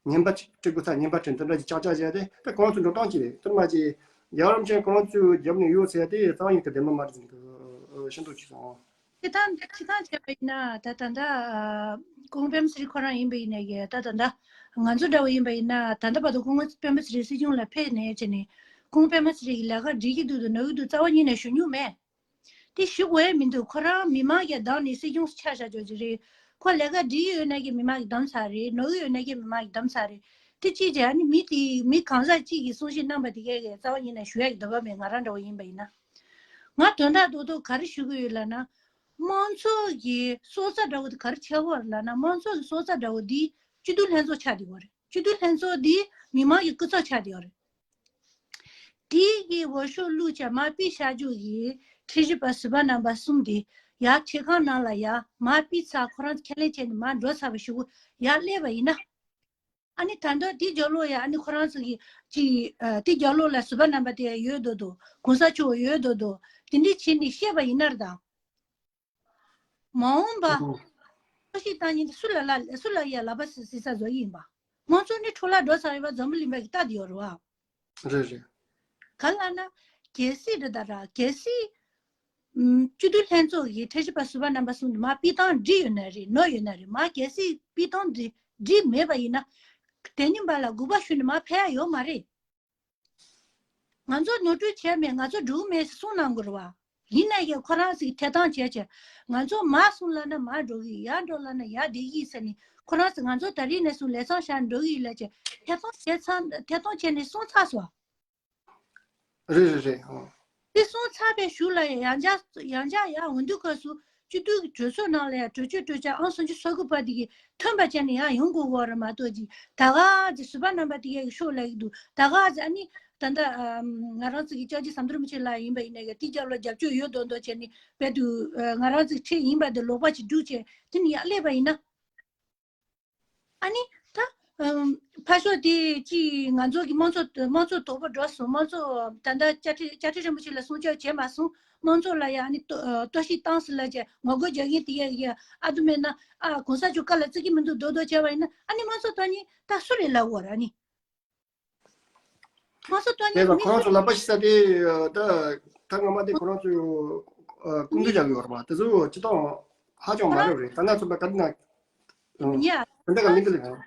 ཉན་པ་ཅིག་སྤྲད་དགོས་ས་ཉན་པ་སྤྲད། འདི་འདྲ་ཅིག་ཅག་ཅག་བྱས་ཏེ་ད་ཁོང་ཚོ་འགྲོ་སྟངས་ཅིག་རེད། དེར་མ་ཅིག་རྒྱལ་བ་རིན་པོ་ཆེ་ཁོང་ཚོའི་རྒྱབ་ནས་ཡོད་ཟེར་ཏེ་རྩ་བ་ཉིད་དུ་བདེན་པ་མ་རེད་ཟེར་གྱི་འདུག་ཤིན་ཏུ་ཅིག་སོང་། ཁྱེད་ཐང་ཁྱེད་ཐང་བྱས་པ་ཡིན་ན་ད་ད་ལྟ་ཨ་ཁོང་སྤེན་པ་ཚེ་རིང་ཁོ་རང་ཡིན་པ་ཡིན་ནའི་ད་ད་ལྟ་ང་ཚོ་འདྲ་བོ་ཡིན་པ་ཡིན་ན་ད་ལྟ་བར་དུ་ཁོང་སྤེན་པ་ཚེ་རིང་སྲིད་སྐྱོང་ལ་ཕེབས་ནས་བྱས་ནས་ཁོང་སྤེན་པ་ཚེ་རིང་གི་ལས་ཀ་འགྲིག་གི་འདུག་དང་ནོར་གི་འདུག་རྩ་བ་ཉིད་ནས་ཞུ་མྱོང་མེད། དེ་ཞུ་དགོས་ཡ་མི་འདུག་ཁོ་རང་མི་མང་གིས་བདམས་ནས་སྲིད་སྐྱོང་ཆ་བཞག་ཆོག་གི་རེད། ཁོ་ལས་ཀ་འགྲིག་ཡོད་ན་གི་མི་མང་གིས་བདམས་ཚར་རེད། ནོར་ཡོད་ན་གི་མི་མང་གིས་བདམས་ཚར་རེད། དེ་ཅིག་བྱས་ཨ་ནི་མི་དེ་མི་གང་ཟག་གཅིག་གིས་གསུང་བཤད་གནང་པ་དེ་གས་གས་རྩ་བ་ཉིད་ནས་ཞུ་ཡ་གི་འདོད་པ་མེད། ང་རང་འདྲ་བོ་ཡིན་པ་ཡིན་ན། ང་དོན་དག་རྡོག་རྡོག་ག་རེ་ཞུ་གི་ཡོད་ལབ་ན། དམངས་གཙོ་གི་སྲོག་རྩ་འདྲ་བོ་དེ་ག་རེ་ཆགས་ཡོད་རེད་ལབ་ན། དམངས་གཙོ་གི་སྲོག་རྩ་འདྲ་བོ་འདི་སྤྱི་འཐུས་ལྷན་ཚོགས་ཆགས་བསྡད་ཡོད་རེད། སྤྱི་འཐུས་ལྷན་ཚོགས་འདི་མི་མང་གི་སྐུ་ཚབ་ཆགས་བསྡད་ཡོད་རེད། དེ་གི་འོས་ཤོག་བླུགས་བྱས་མར་ཕུད་བཞག་རྒྱུ་གི་ཁྲིམས་ཞིབ་པ་ཟུར་པ་རྣམ་པ་གསུམ་དེ་ཡར་ཁྲིམས་ཁང་ནང་ལ་ཡར་མར་ཕུད་ཚར། ཁོ་རང་ཁས་ལེན་བྱས་ནས་མར་འགྲོ་ཚར་བ་ཞིག་ཡར་སླེབས་པ་ཡིན་ན། ཨ་ནི་ད་ལྟ་དེ་རྒྱབ་ལོགས་ཡ་ཨ་ནི་ཁོ་རང་ཚོ་གི་ཅིག་ཨ་དེ་རྒྱབ་ལོགས་ལ་ཟུར་པ་རྣམ་པ་དེ་ཡོད་འདུག་འདུག་གོང་ས་མཆོག་ཡོད་འདུག་འདུག་དེ་འདྲ་བྱས་ནས་བཤད་པ་ཡིན་ན་ར་ད། མ་འོངས་པ་ཨོ། གཏོར་བཤིག་བཏང་ཉིན་དེ་སུ་ལ་ལ་སུ་ལ་ཡ་ལག་པ་སྲིད་སྲིད་ས་བཟོ་ཡི་ཡིན་པ། དམངས་གཙོ་ནི་འཕྲོ་བརླག་འགྲོ་ཚར་ཡོད་པ་འཛམ་བུ་གླིང་པ་གི་ལྟ་དེ་ཡོད་རེད་བ། རེད་རེད། ག་ལ་ན་གལ་སྲིད་རེད་ད་ར་གལ་སྲིད་ཨམ་སྤྱི་འཐུས་ལྷན་ཚོགས་ཀྱི་ཁྲིམས་ཞིབ་པ་ཟུར་པ་རྣམ་པ་གསུམ་དུ་མ་སྤྱིར་བཏང་འགྲིག་ཡོད་ན་རེད་ནོར་ཡོད་ན་རེད། མ་གལ་སྲིད་སྤྱིར་བཏང་འགྲིག་འགྲིག་མེད་པ་ཡིན་ན་དེ་ཉིན་པ་ལ་དགོངས་པ་ཞུས་ནས་མ་ཕེབས་ཡ་ཡོད་མ་རེད། ང་ཚོ་ནོར་འཁྲུལ་བྱས་མེད། ང་ཚོ་འགྲིག་མེད་ཟེར་གསུང་གནང་དགོས་རེད་བ། ཡིན་ན་ཡང་ཁོ་རང་ཚོས་ཐད་གཏོང་བྱས་བྱས། ང་ཚོ་མར་སོང་ལབ་ན་མར་འགྲོ་གི་ཡིན། ཡར་འགྲོ་ལབ་ན་ཡར་བསྡད་ཀྱི་ཡིན་ཟེར་ནས་ཁོ་རང་ཚོས་ང་ཚོ་ད་རིང་ནས་བཟུང་ལས་མཚམས་བཞག་འགྲོ་གི་ཡིན་ལབ་བྱས་ཐད་གཏོང་བྱས་ཚར། ཐད་གཏོང་བྱས་ནས་སོང་ཚར་སོང་། རེད་རེད་རེད། ཨང་། དེ་སོང་ཚར་བའི་གཞུག་ལ་ཡང་བསྐྱར་ཡང་བསྐྱར་ཡང་འོས་བསྡུ་སྐབས་སུ་སྤྱི་འཐུས་ཀྱི་གྲོས་ཚོགས་ནང་ལ་ཡང་གྲོས་ཆོད་གྲོས་འཆར་ཨང་སུམ་ཅུ་སོ་དགུ་པ་དེ་གིས་ཐོན་པ་བྱས་ནས་ཡང་ཡོང་དགོས་ཀྱི་ཡོད་རེད་མ་གཏོགས་ཅིག་ད་ག་ཟེ་ཟུར་པ་རྣམ་པ་དེ་གས་ཀྱི་ཤོག་ལབ་ཀྱི་འདུག་ད་ག་ཟེ་ཨ་ནི་ད་ལྟ་ང་རང་ཚོ་གི་ཅག་ཅིག་ཟམ་གདོང་རིན་པོ་ཆེ་ལགས་ཡིན་པ་ཡིན་ན་ཡང་དེ་རྒྱབ་ལ་རྒྱབ་སྐྱོར་ཡོད་མདོག་མདོག་བྱས་ནས་དཔེ་དུ་ང་རང་ཚོ་གི་ཁྲིམས་ཡིན་པ་དེ་ལོག་པ་ཅིག་བསྒྲུགས་བྱས་དེ་ནས་ཡར་སླེབས་པ་ཡིན་ན། ཨ་ནི་ད་ཨམ་ཕར་ཕྱོགས་དེ་ཅི་ང་ཚོ་གི་དམངས་གཙོ་དམངས་གཙོ་དོག་པོ་འགྲོ་སོང་། དམངས་གཙོ་ད་ལྟ་བཅའ་ཁྲིམས་བཅའ་ཁྲིམས་རིན་པོ་ཆེ་ལ་སྲུང་སྐྱོབ་བྱས་མ་སོང་། དམངས་གཙོ་ལ་ཡང་ཨ་ནི་གཏོར་གཏོར་བཤིག་བཏང་ཟེར་ལབ་བྱས་ངོ་རྒོལ་རྒྱག་མཁན་དེ་ཡ་ཡ་ཨ་དུ་མེད་ན་ཨ་གོང་ས་མཆོག་བཀའ་ལ་བརྩི་གི་མི་འདུག་མདོག་མདོག་བྱས་པ་ཡིན་ན་ཨ་ནི་དམངས་གཙོ་གཏོར་མཁན་ད་སུ་རེད་ལབ་དགོས་རེད། ཨ་ནི་དམངས་གཙོ་གཏོར་མཁན་དེ་ལ་མི་ཁོ་རང་ཚོ་ལག་པ་ཞིག་ས་དེ་ད་ད་སྔ་མ་དེ་ཁོ་རང་ཚོ་ཨ་སྐུ་མདུན་རྒྱག་གི་ཡོད་རེད་པ། དེ་ཚོ་སྤྱི་བཏང་ཧ་ཅང་མ་རབས་རེད། ད་ང་ཚོ་པ་ག་དེ་ན་ཡིན་ཡ། ད་ལྟ་ག་ལིང་ག་ལིང་ཨང་།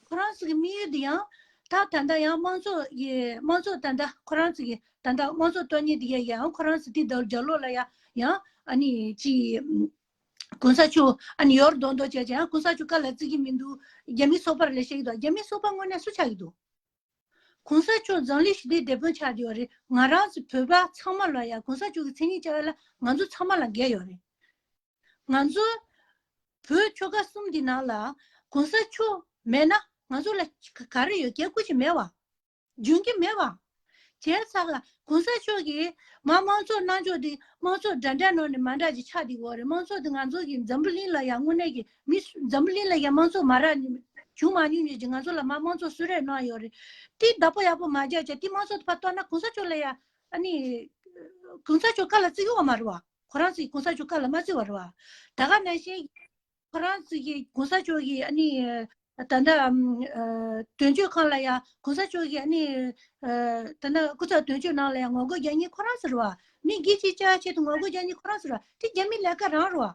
ཁོ་རང་ཚོ་གི་དམིགས་ཡུལ་འདི་ཡང་ད་ད་ལྟ་ཡང་དམངས་གཙོ་ཡི་དམངས་གཙོ་ད་ལྟ་ཁོ་རང་ཚོ་གི་ད་ལྟ་དམངས་གཙོ་གཏོར་མཁན་འདི་ཡ་ཡང་ཁོ་རང་ཚོ་དེ་ལྟར་རྒྱབ་ལོགས་ལ་ཡ་ཡང་ཨ་ནི་ཅི་གོང་ས་མཆོག་ཨ་ནི་ཡོར་མདོག་མདོག་བྱས་བྱས་ཡང་གོང་ས་མཆོག་བཀའ་ལ་བརྩི་གི་མི་འདུག་རྒྱ་མི་སོག་པར་ལས་བཤད་ཀྱི་འདུག་རྒྱ་མི་སོག་པ་དངོས་གནས་སུ་ཆགས་ཀྱི་འདུག་གོང་ས་མཆོག་འཛམ་གླིང་ཞི་བདེའི་དེད་དཔོན་ཆགས་ཀྱི་ཡོད་རེད། ང་རང་ཚོ་བོད་པ་ཚང་མ་ལ་ཡང་གོང་ས་མཆོག་གི་མཚན་སྙན་བཅར་བ་ལ་ང་ཚོ་ཚང་མ་ལ་འགན་ཡོད་རེད། ང་ཚོ་བོད་ཆོལ་ཁ་གསུམ་འདི་ནང་ལ་གོང་ས་མཆོག་མེད་ན་ང་ཚོ་ལ་ག་རེ་ཡོད། སྐད་སྐུ་ཞིག་མེད་བ། འཇོན་གྱི་མེད་བ། བྱས་ཙང་ལ་གོང་ས་མཆོག་གིས་མ་དམངས་གཙོ་གནང་ཕྱོགས་འདི་དམངས་གཙོ་འདྲ་འདྲ་ནང་ནས་མ་འདྲ་ཅིག་ཆགས་བསྡད་ཡོད་རེད། དམངས་གཙོ་འདི་ང་ཚོ་གི་འཛམ་བུ་གླིང་ལ་ཡང་དངོས་གནས་ཀྱི་མི་འཛམ་བུ་གླིང་ལ་ཡང་དམངས་གཙོ་མ་རག་བྱུང་མ་མྱོང་མྱོང་ཅིག་ང་ཚོ་ལ་མ་དམངས་གཙོ་གསོལ་རས་གནང་ཡོད་རེད། དེ་བདག་པོ་ཡག་པོ་མ་རྒྱག་ཅིག་དེ་དམངས་གཙོ་དེ་ཕར་གཏོར་ན་གོང་ས་མཆོག་ལ་ཡང་ཨ་ནི་གོང་ས་མཆོག་བཀའ་ལ་བརྩི་གི་ཡོད་མ་རེད་བ། ཁོ་རང་ཚོས་གོང་ས་མཆོག་བཀའ་ལ་མ་བརྩི་བ་རེད་བ། ད་ག་ནང་བཞིན་ཁོ་རང་ཚོ་གིས་གོང་ས་མཆོག་གིས་ཨ་ནི་ད་ལྟ་ཨམ་ཨ་དོན་གཅོད་ཁང་ལ་ཡང་གོང་ས་མཆོག་གིས་ཨ་ནི་ཨ་ད་ལྟ་སྐུ་ཚབ་དོན་གཅོད་ནང་ལ་ཡང་ངོ་རྒོལ་རྒྱག་མཁན་ཁོ་རང་ཚོ་རེད་བ། མི་སྒེར་གཅིག་བཅའ་ཆེད་དུ་ངོ་རྒོལ་རྒྱག་མཁན་ཁོ་རང་ཚོ་རེད་བ། དེ་རྒྱ་མིའི་ལས་ཀ་རང་རེད་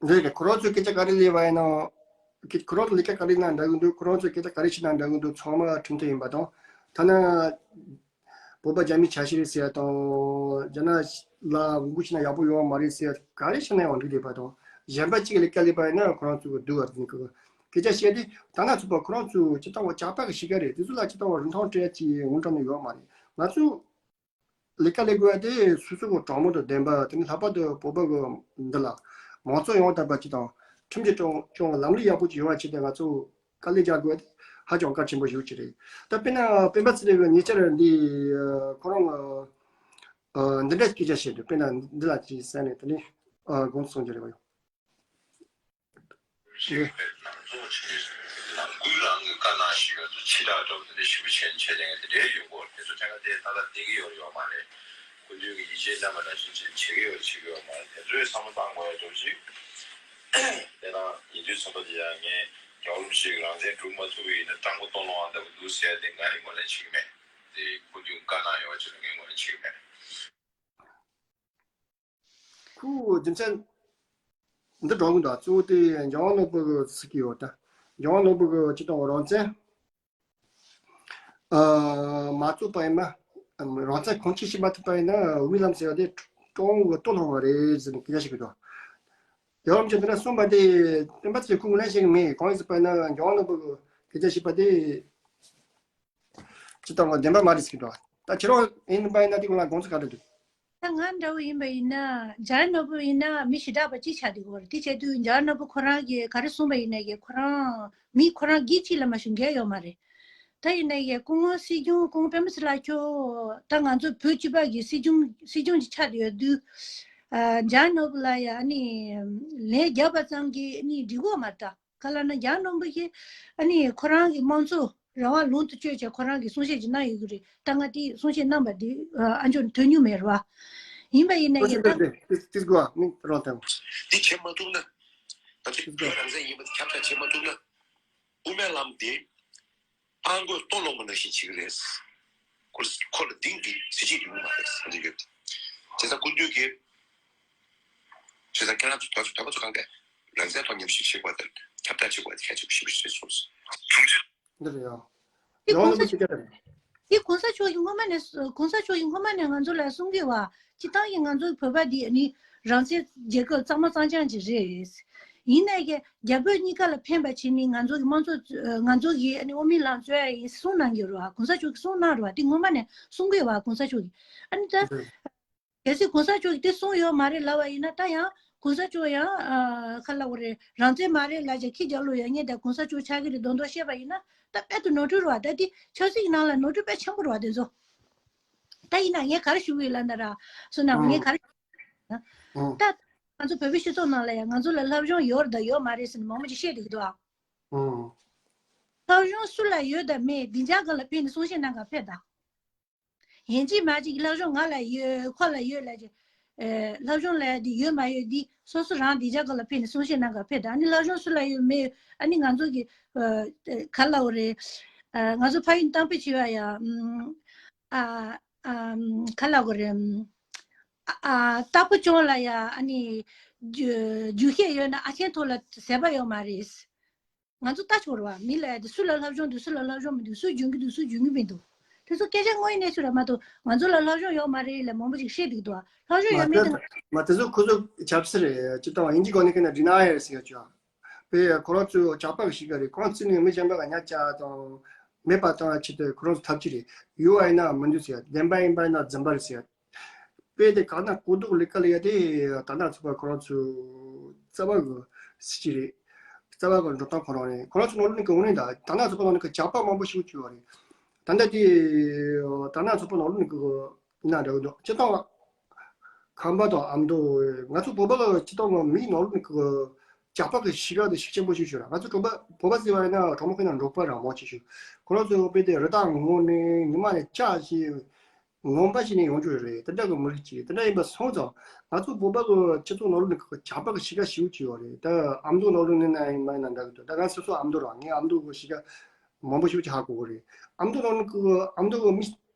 བ། འདི་གི་ཁོ་རང་ཚོས་སྐད་ཆ་ག་རེ་ལས་པ་ཡིན་ནོ། ཁོ་རང་ཚོ་ལས་ཀ་ག་རེ་ན་འདྲ་གི་འདུག་ཁོ་རང་ཚོས་སྐད་ཆ་ག་རེ་བྱེད་ན་འདྲ་གི་འདུག་ཚང་མ་ཁྲིམས་མཐུན་ཡིན་པ་དང་། ཐ་ན་བོད་པ་རྒྱ་མིའི་ཆ་ཤས་རེད་ཟེར་ཡ་དང་། རྒྱ་ནག་ལ་འོས་བསྡུ་བྱས་ན་ཡག་པོ་ཡོང་བ་མ་རེད་ཟེར་ཡ་ག་རེ་བྱས་ན་ཡང་འགྲིག་རེད་པ་དང་། གཞན་པ་གཅིག་ལས་ཀ་ལས་པ་ཡིན་ན་ཁོ་རང་ཚོ་གི་སྡུག་བར་འཛིན་གི། སྐད་ཆ་བཤད་དུས་ད་ང་ཚོ་པ་ཁོ་རང་ཚོ་ཇི་ལྟ་བ་ཇག་པ་གི་གཤིས་ཀ་རེད། དེ་ཚོ་ལ་ཇི་ལྟ་བ་རིན་ཐང་སྤྲད་ཡ་ཅིག་དངུལ་ཀྲམ་ནང་ཡོད་མ་རེད། ང་ཚོ་ལས་ཀ་ལས་དགོས་ཡ་དེ་སོ་སོ་གི་དྲང་མོ་དང་བདེན་པ། དེ་ནས་ལྷག་པར་དུ་བོད་པ་གི་འདི་ལ་མང་གཙོ་ཡོང་ཐབས་པ་ཅིག་དང་། ཁྲིམས་ཀྱི་སྐྱོང་སྐྱོང་བའི་ལམ་ལུགས་ཡག་པོ་ཅིག་ཡོང་བ་ཆེད་དུ་ང་ཚོ་དཀའ་ལས་རྒྱག་དགོས་ཡ་དེ་ཧ་ཅང་གལ་ཆེན་པོ་ཞིག་ཅིག་རེད། ད་དཔེར་ན་སྤེན་པ་ཚེ་རིང་གི་ཉེ་ཆར་འདི་ཁོ་རང་གི་འདི་འདྲ་སྐད་ཆ་བཤད་འདུག་དཔེར་ན་འདི་ལ་ཅིག་གསན་ནས་དེ་ནས་དགོངས་ཚོང་རྒྱུ་རེད་བ་ཡོང་། ཞེས་ནང་རྫོང་ཆེ་ནང་ཁུལ་རང་གི་དཀའ་སྣང་ཞིག་ཡོད་དུ་ཕྱི་ཐག་འགྲོ་བ་དེ་ཞིབ་ཆེན་ཆེ་ལེང་དེ་འདྲའི་ཡོད་སྐོར་དེ་ཚོ་དྲན་ག་དེ་ད་ལྟ་བསྡད་ཀྱི་ཡོད་ཡོད་མ་རེད། སྐུ་མདུན་གྱི་ཡིད་ཆེས་རྣམ་པ་ནང་བཞིན་ཅིག་བྱེད་ཀྱི་ཡོད་བྱེད་ཀྱི་ཡོད་མ་རེད། དེ་ཚོའི་བསམ་བློ་བཏང་དགོས་ཡ་འགྲོ་ཅིག་དེ་དང་ཡིན་དུས་ཚོད་པ་དེ་ཡང་ངས་རྒྱལ་བ་རིན་པོ་ཆེ་གི་རང་བཙན་སྒྲུབ་མ་ཐུབ་པ་ཡིན་ན་སྤྲང་པོ་སྟོང་ལོང་བ་འདྲ་པོ་འདུག་ཟེར་ཡ་དེ་ང་ནི་ངོས་ལེན་བྱེད་ཀྱི་མེད། དེ་སྐུ་མདུན་བཀའ་གནང་ཡོད་པ་ཅིག་ལ་ངས་ངོས་ལེན་བྱེད་ཀྱི་མེད། ཁོ་རྒྱུ་མཚན་འདི་འགྲོ་གི་འདུག་གཙོ་བོ་དེ་འཇམ་དབྱངས་ནོར་བུ་གི་ཚིག་གི་ཡོད་ད། འཇམ་དབྱངས་ནོར་བུ་གི་སྤྱི་དང་རང་བཙན་ཨ་མ་རྩོད་པ་ཡིན་ན། རང་བཙན་གང་ཅི་ཤེས་མ་ཐུབ་པ་ཡིན་ན་དབུ་མའི་ལམ་ཟེར་བ་དེ་སྤྲང་བོ་གི་ལྟོ་སློང་བ་རེད་ཟེར་ནས་སྐད་ཆ་བཤད་གི་འདུག་རྒྱལ་བ་རིན་པོ་ཆེ་འདི་འདྲ་གསུངས་པ་དེ་སྤེན་པ་ཚེ་ཁོ་ངོས་ལེན་བྱེད་གི་མེད། གང་ཡིན་ཟེར་བ་ཡིན་ན་འཇམ་དབྱངས་ནོར་བུ་གི་སྐད་ཆ་བཤད་པ་དེ། ཇི་ལྟར་བདེན་པ་མ་རེད་ཟེར་གྱི་འདུག་ད་ཁྱེད་རང་ཡིན་པ་ཡིན་ན་དེ་སྐོར་ལ་དགོངས་ཚུལ་ག་འདྲ་འདུག་ད་ང་འདྲ་བོ་ཡིན་པ་ཡིན་ན་འཇམ་དབྱངས་ནོར་བུ་ཡིན་ན་མི་ཞེ་དྲག་པ་གཅིག་ཆགས་བསྡད་ཡོད་རེད། དེ་བྱས་དུས་འཇམ་དབྱངས་ནོར་བུ་ཁོ་རང་གིས་ག་རེ་གསུངས་པ་ཡིན་ན་ཡང་ཁོ་རང་མི་ཁོ་རང་སྒེར་གཅིག་ལ་མ་གཞི་འགལ་ཡོད་མ་རེད། ད་ཡིན་ན་ཡང་སྐུ་ངོ་སྲིད་སྐྱོང་སྐུ་ངོ་སྤེན་པ་ཚེ་ལགས་ཁྱོད་ད་ང་ཚོ་བོད་སྤྱི་པ་གི་སྲིད་སྐྱོང་སྲིད་སྐྱོང་གཅིག་ཆགས་བསྡད་ཡོད་དུས། ཨ་འཇམ་དབྱངས་ནོར་བུ་ལ་ཡང་ཨ་ནི་ལན་རྒྱབ་པ་ཙམ་གྱིས་ཨ་ནི་འགྲིག་གི་ཡོད་མ་རེད་ད། ག་ལ་ན་འཇམ་དབྱངས་ནོར་བུ་གིས་ཨ་ནི་ཁོ་རང་གི་དམངས་གཙོ་རང་དབང་ལུང་དུ་སྤྱོད་བྱས་ཁོ་རང་གིས་གསུང་བཤད་ཅིག་གནང་ཡོད་ཀྱི་རེད། ད་ང་དེ་གསུང་བཤད་གནང་པ་དེ་ཨ་མཆོག་ཐོས་མྱོང་མེད་རེད་བ། ཡིན་པ་ཡིན་ན་ཡང་ད་ཏིས་ཏིས་གོ་མི་རང་དང་། འདི་བྱེད་མ་ཐུབ་ན། ང་ཚོས་བོད་རང་བཙན་ཡིན་པ་དེ་ཁྱབ་བསྒྲགས་བྱེད་མ་ཐུབ་ན། དབུ་མའི་ལམ་དེ་ཨ་མགོས་ལྟོ་སློང་བ་ནང་བཞིན་བྱེད་ཀྱི་རེད། ཁོ་ཁོ་ལ་གདེང་གི་གཟི་བརྗིད་ཡོད་མ་རེད་ཟེར་གྱི་ཡོད། བྱས་ཙང་སྐུ་མདུན་གྱིས་བྱས་ཙང་ཁྱེད་རང་ཚོ་དོན་ཚོ་དོན་པ་ཚོ་གང་གས་རང་བཙན་ཐོག་མཉམ་ཞུགས་བྱེད་དགོས་དང་ཁྱབ་བསྒྲགས་བྱེད་དགོས་དེ་ཁྱད་ཆོས་ཞིབ་ཞིབ་གསུངས་སོང་། འདི་རེད་ཡ། དེ་ཡང་གོང་ས་ནས་མཆོད་ཀྱི་རེད། དེ་གོང་ས་མཆོག་གིས་སྔོན་མ་ནས་གོང་ས་མཆོག་གིས་སྔོན་མ་ནས་ང་ཚོ་ལ་གསུང་གི་བ། སྤྱི་བཏང་གི་ང་ཚོ་བོད་པ་འདི་ནི་རང་བཙན་རྒྱལ་ཁབ་གཙང་མ་གཙང་རྐྱང་ཅིག་རེད། ཡིན་ནའི་གི་རྒྱ་བོད་གཉིས་ཀ་ལ་ཕན་པ་བྱེད་ནི་ང་ཚོ་གི་དམངས་གཙོ་ང་ཚོ་གི་ཨ་ནི་དབུ་མའི་ལམ་རྩོད་ཡ་ཡིན་གསུང་གནང་གི་རེད་བ། གོང་ས་མཆོག་གིས་གསུང་གནང་རེད་བ། དེ་སྔོན་མ་ནས་གསུང་གི་བ་གོང་ས་མཆོག་གིས། ཨ་ནི་ད། གལ་སྲིད་གོང་ས་མཆོག་གིས་དེ་གསུངས་ཡོད་མ་རེད་ལབ་པ་ཡིན་ན། ད་ཡང་གོང་ས་མཆོག་ཡང་ཨ་ཁ་ལ་བ་རེད། རང་བཙན་མ་རེད་ལབ་ཀྱང་ཁྱི་རྒྱབ་ལོགས་ཡོད་མཁན་དེ་གོང་ས་མཆོག་ཆགས་ཀྱི་རེད་མདོག་མདོག་བཤད་པ་ཡིན་ན། ད་དཔེ་དུ་ནོར་འཁྲུལ་རེད་བ། ད་དེ་ཆབ་སྲིད་ཀྱི་ནང་ལ་ནོར་འཁྲུལ་དཔེ་ཆེན་པོ་རེད་བ་དེ་ཚོ། ད་ཡིན་ན་ངས་ག་རེ་ཞུ་གི་ཡོད་ལབ་ན་ར། བསོད་ནམས་ངས་ག་རེ་ཞུ་གི་ཡོད་ལབ་ན། ད་ང་ཚོ་བོད་པའི་སྤྱི་ཚོགས་ནང་ལ་ཡང་ང་ཚོ་ལ་སློབ་སྦྱོང་ཡོད་རེད་དང་ཡོད་མ་རེད་ཟེར་ནས་མང་པོ་ཅིག་བཤད་བསྡད་ཀྱི་འདུག་ཨ། སློབ་སྦྱོང་སུ་ལ་ཡོད་དང་མེད་འདི་འཇགས་ག་ལ་ཕེབས་ནས་གསུང་བཤད་གནང་ག་ཕེབས་དང་། ཡིན་གཅིག་མིན་གཅིག་སློབ་སྦྱོང་ང་ལ་ཡོད་ཁོ་ལ་ཡོད་ལབ་ཀྱི། ཨེ། སློབ་སྦྱོང་ལབ་ཡ་འདི་ཡོད་མ་ཡོད་འདི་སོ་སོ་རང་བདེ་འཇགས་སྒང་ལ་ཕེབས་ནས་གསུང་བཤད་གནང་ག་ཕེབས་དང་། ཨ་ནི་སློབ་སྦྱོང་སུ་ལ་ཡོད་མེད་ཡོད། ཨ་ནི་ང་ཚོ་གི་ཨ་ག་ལབ་དགོས་རེད། ཨ་ང་ཚོ་ཕ་ཡུལ་གཏམ་དཔེ་བྱེད་པ་ཡ། ཨ་ཨ་ག་ལབ་དགོས་རེད། ཨ་ཨ་སྟག་པོ་སྐྱོང་ལ་ཡ་ཨ་ནི་རྒྱུ་རྒྱུག་ཤེས་ཡོད་ན་ཨ་ཆེན་ཐོག་ལ་ཟད་པ་ཡོད་མ་རེད། ང་ཚོ་ལྟ་ཆོག་རེད་བ། མི་ལ་དེ་སུ་ལ་སློབ་སྦྱོང་འདུག་སུ་ལ་སློབ་སྦྱོང་མི་འདུག་སུ་འཇོན་གྱི་འདུག་སུ་འཇོན་གྱི་མི་འདུག་དེ་ཚོ་སྐད་ཆ་དངོས་ཡིན་གནས་ཚུལ་རེད་མ་གཏོགས་ང་ཚོ་ལ་སློབ་སྦྱོང་ཡོད་མ་རེད་ལབ་མང་པོ་ཞིག་བཤད་འདུག་འདུག་སློབ་སྦྱོང་མ་ཡོད་མེད་དེ་དེ་མ་དེ་ཚོ་ཁོ་ཚོ་ཆབ་སྲིད་རེད། སྤྱིར་བཏང་ཡིན་གྱི་གོ་གནས་ཀྱི་ནང་འགྲིག་ན་ཡ་ཟེར་ཡ་ཅོ། པས་ཁོ་རང་ཚོ་ཇག་པ་གི་གཤིས་ཀ་རེད། ཁོ་རང་ཚོ་ནི་མི་གཞན་པ་ག་ཉག་ཅག་དང་མེད་པ་བཏང་ཡ་ཆེད་དུ་ཁོ་རང་ཚོ་ཐབས་ཇུས་རེད། ཡོད་པ་ཡིན་ན་མི་འདུག་ཟེར་ཡ། བདེན་པ་ཡིན་པ་ཡིན་ན་རྫུན་པ་རེད་ཟེར་ཡ། དཔེ་དེ་གང་ན་གོ་ལྡོག་ལས་ཀ་ལས་ཡ་དེ་ད་ནང་ཚོགས་པ་ཁོ་རང་ཚོ་རྩ་བ་གི་སྲིད་ཇུས་རེད། རྩ་བ་གི་འགྲོ་སྟངས་ཁོ་རང་རེད། ཁོ་རང་ཚོ་ནང་ལོགས་ནས་གི་འོ་ནས་ད་ད་ནང་ཚོགས་པ་ནང་ནས་གི་ཇག་པ་མང་པོ་ཞིག་བྱུང་བ་རེད། ད་ལྟ་དེ་ད་ནང་ཚོགས་པ་ནང་ལོགས་ནས་གི་ཡིན་ན་འདྲ་གི་འདུག་སྤྱིར་བཏང་ཁམས་པ་དང་ཨ་མདོ་ང་ཚོ་བོད་པ་གི་སྤྱིར་བཏང་གི་མིའི་ནང་ལོགས་ནས་གི་ཇག་པ་གི་གཤིས་ཀ་དེ་ཤུགས་ཆེན་པོ་ཞིག་བྱུང་ར། ང་ཚོ་གྲོང་པ་བོད་པ་ཟེར་བ་ཡིན་ན་གྲོང་པ་ཁོ་ན་འབྲོག་པ་རང་མང་ཆེ་ཤོས། ཁོ་རང་ཚོ་དཔེ་དེ་རི་དྭགས་ངོ་ནས་ཉི་མ་ནས་ལྕགས་ཤིག་ངོམ་པ་ཞིག་ནས་ཡོང་རྒྱུ་རེད། དེ་འདྲ་གི་མི་རིགས་ཅིག་དེ་འདྲ་ཡིན་པ་སོང་ཙང་ང་ཚོ་བོད་པ་གི་སྤྱི་ཚོགས་ནང་ལོགས་ནས་ཁོ་ཇག་པ་གི་གཤིས་ཀ་ཞེ་པོ་ཅིག་ཡོད་རེད། ད་ཨ་མདོ་ནང་ལོགས་ནས་ན་ཡིན་མ་ཡིན་ན་འདྲ་གི་འདུག་ད་ང་སོ་སོ་ཨ་མདོ་རང་ངས་ཨ་མདོ་གི་གཤིས་ཀ་མང་པོ་ཞེ་པོ་ཅིག་ཧ་གོ་གི་རེད། ཨ་མདོ་ནང་ལོགས་ཀྱི་ཨ་མདོ་གི་མི་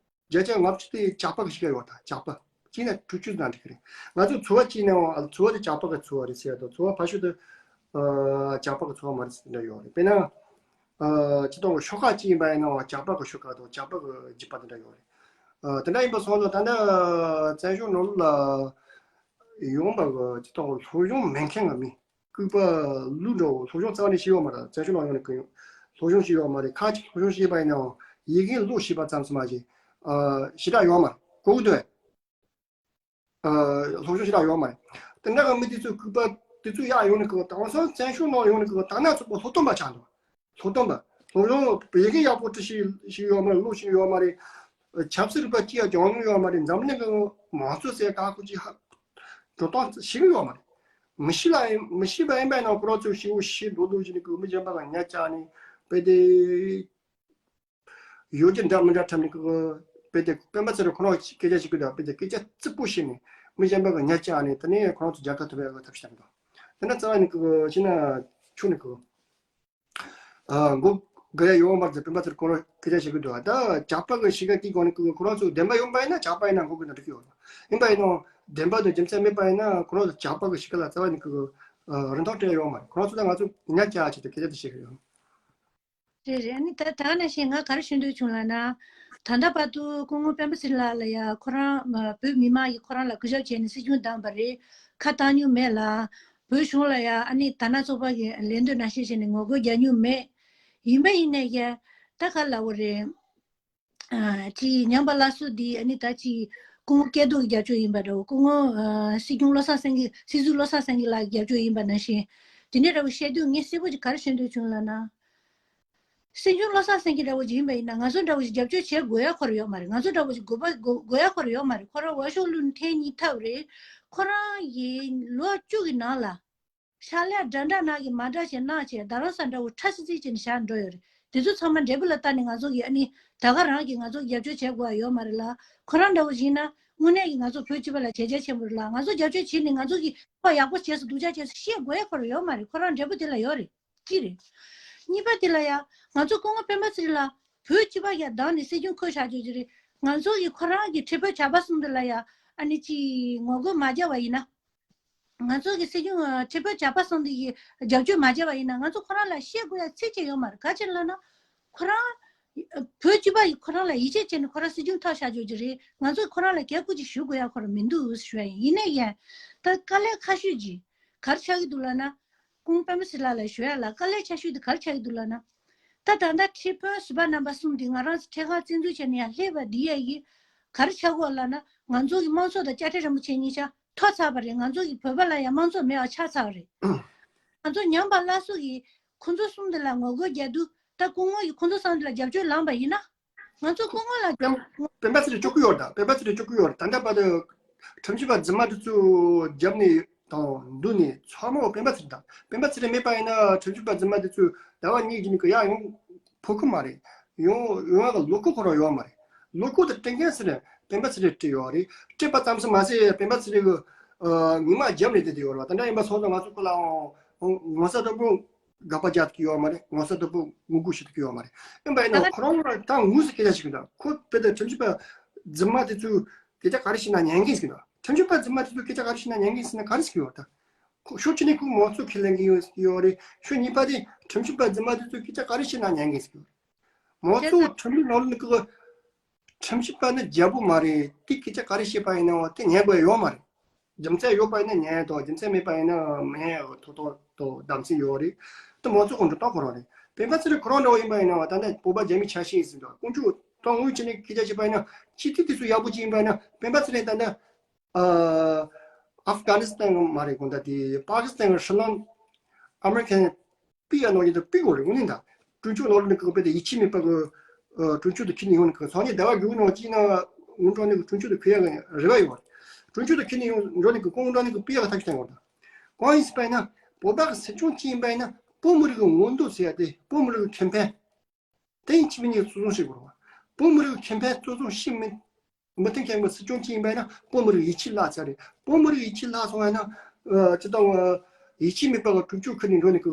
བརྒྱ་ཆ་ལྔ་བཅུ་དེ་ཇག་པ་གི་གཤིས་ཀ་ཡོད་ད། ཇག་པ་གཅིག་ན་དྲུག་ཅུ་ཙམ་འགྲིག་གི་རེད། ང་ཚོ་ཚོ་བ་གཅིག་ནའང་ཚོ་བ་དེ་ཇག་པ་གི་ཚོ་བ་རེད་ཟེར་ཡ་དང་ཚོ་བ་ཕར་ཕྱོགས་དེ་ཨ་ཇག་པ་གི་ཚོ་བ་མ་རེད་ཟེར་འདྲ་ཡོད་རེད། དཔེར་ན། ཨ་སྤྱིར་བཏང་གི་ཤོག་ཁག་ཅིག་ཡིན་པ་ཡིན་ན་ཇག་པ་གི་ཤོག་ཁག་དང་ཇག་པ་གི་འཇིགས་པ་དེ་འདྲ་ཡོད་རེད། ཨ་དེ་འདྲ་ཡིན་པ་སོང་ཙང་ད་ལྟ་བཙན་བྱོལ་ནང་ལ་ཡོང་བ་གི་སྤྱིར་བཏང་གི་སློབ་སྦྱོང་མེད་མཁན་གི་མི་ལྐུགས་པ་ལུག་འདྲ་བོ་སློབ་སྦྱོང་རྩ་བ་ནས་བྱས་ཡོད་མ་རེད། བཙན་བྱོལ་ནང་ཡོང་ནས་གི་སློབ་སྦྱོང་བྱས་ཡོད་མ་རེད། ཁ་ཅིག་སློབ་སྦྱོང་བྱས་པ་ཡིན་ནའང་ཡི་གེ་ཀློག་ཤེས་པ་ཙམ་ཞིག་མ་ཟད་ཨ་ཞེ་དྲག་ཡོད་མ་རེད། གོ་གི་འདུག་གས། ཨ་སློབ་སྦྱོང་ཞེ་དྲག་ཡོད་མ་རེད། དེ་འདྲ་གི་མི་དེ་ཚོའི་ལྐུགས་པ་དེ་ཚོ་ཡར་ཡོང་ནས་གི་དེང་སང་བཙན་བྱོལ་ནང་ཡོང་ནས་གི་ད་ནང་ཚོགས་པ་སློབ་སྟོན་པ་ཆགས་འདུག་སློབ་སྟོན་པ། སློབ་སྦྱོང་ཡི་གེ་ཡག་པོ་འབྲི་ཤེས་ཤེས་ཡོད་མ་རེད། ཀློག་ཤེས་ཡོད་མ་རེད། ཆབ་སྲིད་རིག་པ་གཅིག་ཡང་སྦྱང་མྱོང་ཡོད་མ་རེད། འཛམ་གླིང་གི་མང་གཙོ་ཟེར་ག་ཁོ་ཅིག་ཧ་འགྲོ་སྟངས་ཤེས་ཀྱི་ཡོད་མ་རེད། མི་ཤེས་ལ་ཡིན་མི་ཤེས་པ་ཡིན་པ་ཡིན་ན་ཁོ་རང་ཚོ་ཤེས་བོ་ཤེས་འགྲོ་འདུག་བྱས་ནས་གི་མི་གཞན་པ་ག་ཉག་ཅག་ནས་དཔེ་དེ། ཡོད་རྒྱུ་འདྲ་མི་འདྲ་འཁྲབ་ནས་ཀི་དཔེ་དེ་སྤེན་པ་ཚེ་རིང་ཁོ་རང་སྐད་ཆ་བཤད་ཀི་འདུག་དཔེ་དེ་སྐད་ཆ་རྩིག་པོ་བཤད་ནས་མི་གཞན་པ་གི་ཉག་ཅག་ནས་དེ་ནས་ཁོ་རང་ཚོ་རྒྱལ་ཁ་ཐོབ་ཡག་གི་ཐབས་ཤེས་བཏང་གི་འདུག་དེ་ན་རྩ་བ་ནས་ཀི་ཤི་ན་ཆུ་ནས་ཀི་ཨ་མགོ་དགོས་ཡ་ཡོད་མ་རེད། སྤེན་པ་ཚེ་རིང་ཁོ་རང་སྐད་ཆ་བཤད་ཀི་འདུག་ད་ཇག་པ་གི་གཤིས་ཀ་དེའི་སྒོ་ནས་ཀི་ཁོ་རང་ཚོ་བདེན་པ་ཡོད་པ་ཡིན་ན་ཇག་པ་ཡིན་ན་མགོ་དགོས་ན་འགྲིག་གི་ཡོད་རེད། ཡིན་པ་ཡིན་ནའང་བདེན་པ་དང་རྒྱུ་མཚན་མེད་པ་ཡིན་ན་ཁོ་རང་ཚོ་ཇག་པ་གི་གཤིས་ཀ་ལ་རྩ་བ་ནས་ཀི་རིན་ཐང་སྤྲད་ཡ་ཡོད་མ་རེད། ཁོ་རང་ཚོ་ད་ང་ཚོ་ཉག་ཅག་བྱས་ཏེ་སྐད་ཆ་དེ་བཤད་ཀི་ཡོད། རེད་རེད། ཨ་ནི་ད་ད་ནང་བཞིན་ང་ག་རེ་ཞུ་འདོད་བྱུང་ལབ་ན། ད་ལྟ་བར་དུ་སྐུ་ངོ་སྤེན་པ་ཚེ་རིང་ལགས་ལ་ཡ་ཁོ་རང་ཨ་བོད་མི་མང་གིས་ཁོ་རང་ལ་གུས་ཞབས་བྱས་ནས་སྲིད་སྐྱོང་བདམས་པ་རེད། ཁ་བཏང་མྱོང་མེད་ལ། བོད་གཞུང་ལ་ཡ་ཨ་ནི་ད་ནང་ཚོགས་པ་གི་ལས་དོན་ནང་བཞིན་བྱས་ནས་ངོ་རྒོལ་རྒྱག་མྱོང་མེད། ཡིན་པ་ཡིན་ནའི་ཡ་ད་ག་ལབ་དགོས་རེད། ཨ་ཅིག་ཉམས་པ་སླར་གསོ་འདི་ཨ་ནི་ད་ཅིག་སྐུ་ངོ་སྐལ་རྡོར་གྱི་རྒྱབ་སྐྱོར་ཡིན་པ་འདྲ་བོ། སྐུ་ངོ་ཨ་སྲིད་སྐྱོང་བློ་བཟང་སེང་གེ་སྲིད་ཟུར་བློ་བཟང་སེང་གེ་ལགས་ཀྱི་རྒྱབ་སྐྱོར་ཡིན་པ་ནང་བཞིན། དེ་འདྲ་འདྲ་བོ་བཤད་དུས་ངས་གསལ་པོ་ཅིག་ག་རེ་ཞུ་འདོད་བྱུང་ལབ་ན། སྲིད་སྐྱོང་བློ་བཟང་སེང་གེ་འདྲ་བོ་ཅིག་ཡིན་པ་ཡིན་ན་ང་ཚོ་འདྲ་བོ་ཅིག་རྒྱབ་སྐྱོར་བྱེད་དགོས་ཡ་ཁོ་རང་ཡོད་མ་རེད། ང་ཚོ་འདྲ་བོ་ཅིག་དགོས་པ་དགོས་དགོས་ཡ་ཁོ་རང་ཡོད་མ་རེད། ཁོ་རང་བ་ཤོག་བླུགས་ནས་ཐེངས་གཉིས་ཐབས་རེད། ཁོ་རང་གིས་ལོ་བཅུ་གི་ནང་ལ། ཕྱག་ལས་འདྲ་འདྲ་ནང་གི་མ་འདྲ་བྱས་གནང་བྱས་རྡ་རམ་ས་འདྲ་བོ་ཁྲ་ཙིག་ཙིག་བྱས་ནས་བཞག་འགྲོ་ཡོད་རེད། དེ་ཚོ་ཚང་མ་འབྲས་བུ་ལ་བལྟས་ནས་ང་ཚོ་གིས་ཨ་ནི་ད་ག་རང་གིས་ང་ཚོ་རྒྱབ་སྐྱོར་བྱེད་དགོས་པ་ཡོད་མ་རེད་ལ། ཁོ་རང་འདྲ་བོ་ཡིན་ན་དངོས་གནས་ཀྱི་ང་ཚོ་བོད་སྤྱི་པ་ལ་བྱས་རྗེས་ཆེན་པོ་རེད་ལ། ང་ཚོ་རྒྱབ་སྐྱོར་བྱས་ནས་ང་ཚོ་གིས་ཁོ་ཡག་པོ་བྱས་སོང་སྡུག་ཅག་བྱས་སོང་བཤད་དགོས་ཡ་ཁོ་རང་ཡོད་མ་རེད། ཁོ་རང་འབྲས་བུ་དེ་ལ་ཡོད་རེད། གཅིག་རེད། གཉིས་པ་དེ་ལ་ཡ། ང་ཚོ་སྐུ་ངོ་སྤེན་པ་ཚེ་རིང་ལགས་བོད་སྤྱི་པ་ཡ་བདམས་ནས་སྲིད་སྐྱོང་བསྐོས་བཞག་རྒྱུ་ཅིག་རེད། ང་ཚོ་གི་ཁོ་རང་གི་ཁྲི་པོ་ཇག་པ་གསུམ་དེ་ལ་ཡ་ཨ་ནི་ཅི་ངོ་རྒོལ་མ་བརྒྱབ་པ་ཡིན་ན། ང་ཚོ་གི་སྲིད་སྐྱོང་ཁྲི་པོ་ཇག་པ་གསུམ་དེ་གི་རྒྱབ་སྐྱོར་མ་བརྒྱབ་པ་ཡིན་ན། ང་ཚོ་ཁོ་རང་ལ་བཤད་དགོས་ཡ་ཚིག་ཅིག་ཡོད་མ་རེད། ག་ཅི་ལབ་ན། ཁོ་རང་བོད་སྤྱི་པ་ཡིས་ཁོ་རང་ལ་ཡིད་ཆེས་བྱས་ནས་ཁོ་རང་སྲིད་སྐྱོང་ཐོབ་བཞག་རྒྱུ་ཅིག་རེད། ང་ཚོས་ཁོ་རང་ལ་གལ་ཁུར་ཅིག་ཞུ་དགོས་ཡ་ཁོ་རང་མི་འདུག་ཞུ་ཡ་ཡིན། ཡིན་ནའི་ཡང་ད་དཀའ་ལས་ཁག་ཤོས་ཅིག་ག་རེ་ཆགས་ཀྱི་འདུག་ལབ་ན། ཁོང་པད་མ་ཚེ་རིང་ལགས་ལ་ཞུ་ཡ་ལ་དཀའ་ལས་ཆེ་ཤོས་དེ་ག་རེ་ཆགས་ཀྱི་འདུག་ལབ་ན། ད་ད་ལྟ་ཁྲི་དཔོན་ཟུར་པ་རྣམ་པ་གསུམ་དེ་ང་རང་ཚོ་འཕྲེད་ཁང་བཙན་འཛུལ་བྱས་ནས་ཡར་སླེབས་པ་འདི་ཡ་གི་ག་རེ་ཆགས་ཀྱི་ཡོད་ལབ་ན། ང་ཚོ་གི་དམངས་གཙོ་དང་དཔྱ་ཁྲལ་རིན་པོ་ཆེ་གཉིས་ཆ་ཐོབ་ཚར་བ་རེད། ང་ཚོ་གི་བོད་པ་ལ་ཡང་དམངས་གཙོ་མེད་པ་ཆགས་ཚར་བ་རེད། ང་ཚོ་ཉམས་པ་སླར་གསོ་གི་ཁོང་ཚོ་གསུམ་དེ་ལ་ངོ་རྒོལ་རྒྱག་དུས། ད་སྐུ་ངོ་ཡིས་ཁོང་ཚོ་གསུམ་དེ་ལ་རྒྱབ་སྐྱོར་ལངས་པ་ཡིན་ན། ང་ཚོ་སྐུ་ངོ་ལ་སྤེན་སྤེན་པ་ཚེ་རིང་སྐྱོ་གི་ཡོད་རེད། ད་སྤེན་པ་ཚེ་རིང་སྐྱོ་གི་ཡོད་རེད། ད་ལྟ་བར་དུ་ཁྲིམས་ཞིབ་པ་རྫུན་མ་དེ་ཚོ་རྒྱབ་ནས་དང་འདུག་ནས་ཚང་མ་སྤེན་པ་ཚེ་རིང་དང་། སྤེན་པ་ཚེ་རིང་མེད་པ་ཡིན་ན་ཁྲིམས་ཞིབ་པ་རྫུན་མ་དེ་ཚོ་ཟླ་བ་གཉིས་རྗེས་ནས་ཡར་ཡོང་ཕོད་ཀྱི་མ་རེད། ཡོང་ཡོང་ཡག་གི་ལོ་རྒྱུས་ཁོ་རང་ཡོད་མ་རེད། ལོ་རྒྱུས་དེ་སྤྲད་མཁན་ཟེར་ན་སྤེན་པ་ཚེ་རིང་སྤྲད་ཡོད་རེད། སྤྲད་པ་ཙམ་ཞིག་མ་ཟད་སྤེན་པ་ཚེ་རིང་གི་ཉི་མ་རྒྱབ་ནས་བསྡད་དེ་ཡོད་རེད་བ། དེ་འདྲ་ཡིན་པ་སོང་ཙང་ང་ཚོ་ཁོ་ལའང་ངོ་ཚ་དྲག་པོ་དགག་པ་རྒྱག་ཐུབ་ཀྱི་ཡོད་མ་རེད། ངོ་ཚ་དྲག་པོ་ངོ་རྒོལ་བྱེད་ཐུབ་ཀྱི་ཡོད་མ་རེད། ཡིན་པ་ཡིན་ན་ཁོ་རང་ལ་ད་དངོས་སུ་སྐད་ཆ་བཤད་ཀྱི་འདུག་ཁོ་དཔེ་དེ་ཁྲིམས་ཞིབ་པ་རྫུན་མ་དེ་ཚོས་སྐད་ཆ་ག་རེ་བཤད་ན་ཉན་གི་ཟེར་གྱི་འདུག་ཁྲིམས་ཞིབ་པ་རྫུན་མ་དེ་ཚོས་སྐད་ཆ་ག་རེ་བཤད་ན་ཉན་གི་ཟེར་ན་ག་རེ་ཟེར་གྱི་ཡོད། ད་ཁོ་ཕྱོགས་གཅིག་ནས་ཁོ་མང་གཙོ་ཁས་ལེན་གྱི་ཡོད་ཡོད་རེད། ཕྱོགས་གཉིས་པ་དེ་ཁྲིམས་ཞིབ་པ་རྫུན་མ་དེ་ཚོས་སྐད་ཆ་ག་རེ་བཤད་ན་ཉན་གི་ཟེར་གྱི་ཡོད་རེད། མང་གཙོ་ཁྲིམས་ལུགས་ནང་ལ་ནི་ཁོ་ཁྲིམས་ཞིབ་པ་ནི་རྒྱལ་པོ་མ་རེད། དེ་སྐད་ཆ་ག་རེ་བཤད་པ་ཡིན་ནའང་དེ་ཉན་དགོས་ཡོད་མ་རེད། རྒྱུ་མཚན་ཡོད་པ་ཡིན་ན་ཉན་དང་། རྒྱུ་མཚན་མེད་པ་ཡིན་ན་མི་ཉན་ཡག་ཐོག་ཐོག་ཏུ་གདམ་གསེས་ཡོད་རེད། དེ་མང་གཙོ་གི་འགྲོ་སྟངས་ཁོ་རང་རེད། སྤེན་པ་ཚེ་རིང་ཁོ་རང་འདྲ་བོ་ཡིན་པ་ཡིན་ན་ད་ལྟ་བོད་པ་རྒྱ་མི་ཆ་ཤས་ཡིན་ཟེར་འདུག་དཀོན་མཆོག་ད་དངོས་བྱས་ནས་སྐད་ཆ་བཤད་པ་ཡིན་ན་སྤྱི་འཐུས་དེ་ཚོ་ཡག་པོ་ཅིག་ཡིན་པ་ཡིན་ན་སྤེན་པ་ཚེ་རིང་ད་ལྟ་ཨ་ཨབ་གྷ་ནི་སི་ཐན་མ་རེད། དགོངས་དག་དེ་པ་ཀི་སི་ཐན་གྱི་ཧྲི་ལང་ཨ་མེ་རི་ཁན་པི་ཡ་ནང་བཞིན་དུ་པི་དགོས་རེད། དངོས་གནས་ད་གྲོས་ཚོགས་ནང་ལ་ནི་གི་དཔེ་དེ་ཡིད་ཆེས་མེད་པ་གི་གྲོས་ཚོགས་དེ་ཁྱེར་ནས་ཡོང་ནི་གི་སང་ཉིན་ཟླ་བ་དགུ་པའི་ནང་གཅིག་ན་ངོ་འགྲོ་ནི་གི་གྲོས་ཚོགས་དེ་ཁེ་ཡག་གི་རེ་བ་ཡོད་རེད། གྲོས་ཚོགས་དེ་ཁྱེར་ནས་ཡོང་འགྲོ་ནི་གི་ཁོང་འགྲོ་ནི་གི་པི་ཡ་གི་ཐག་གཅོད་བཏང་དགོས་རེད། གང་ཡིན་ཟེར་པ་ཡིན་ན་བོད་པ་གི་སྲིད་སྐྱོང་ཅིག་ཡིན་པ་ཡིན་ན་བོད་མི་རིགས་ཀྱི་མངོན་འདོད་ཟེར་ཡ་དེ། བོད་མི་རིགས་ཀྱི་ཁེ་ཕན་དེ་ཡིན་གཅིག་མིན་གཉིས་གཙོ་བཟུང་བྱེད་དགོས་རེད་བ། བོད་མི་རིགས་ཀྱི་ཁེ་ཕན་གཙོ་བཟུང་བྱེད་མི་མི་མཐུན་མཁན་གྱི་སྲིད་སྐྱོང་ཅིག་ཡིན་པ་ཡིན་ན་བོད་མི་རིགས་ཡིད་ཆེས་བརླག་ཚར་རེད། བོད་མི་རིགས་ཡིད་ཆེས་བརླག་སོང་བ་ཡིན་ན་ཨ་ཅི་ལྟ་བུ་ཡིད་ཆེས་མེད་པ་གི་གྲོས་ཆོད་ཁུར་ནས་འགྲོ་ནི་གི་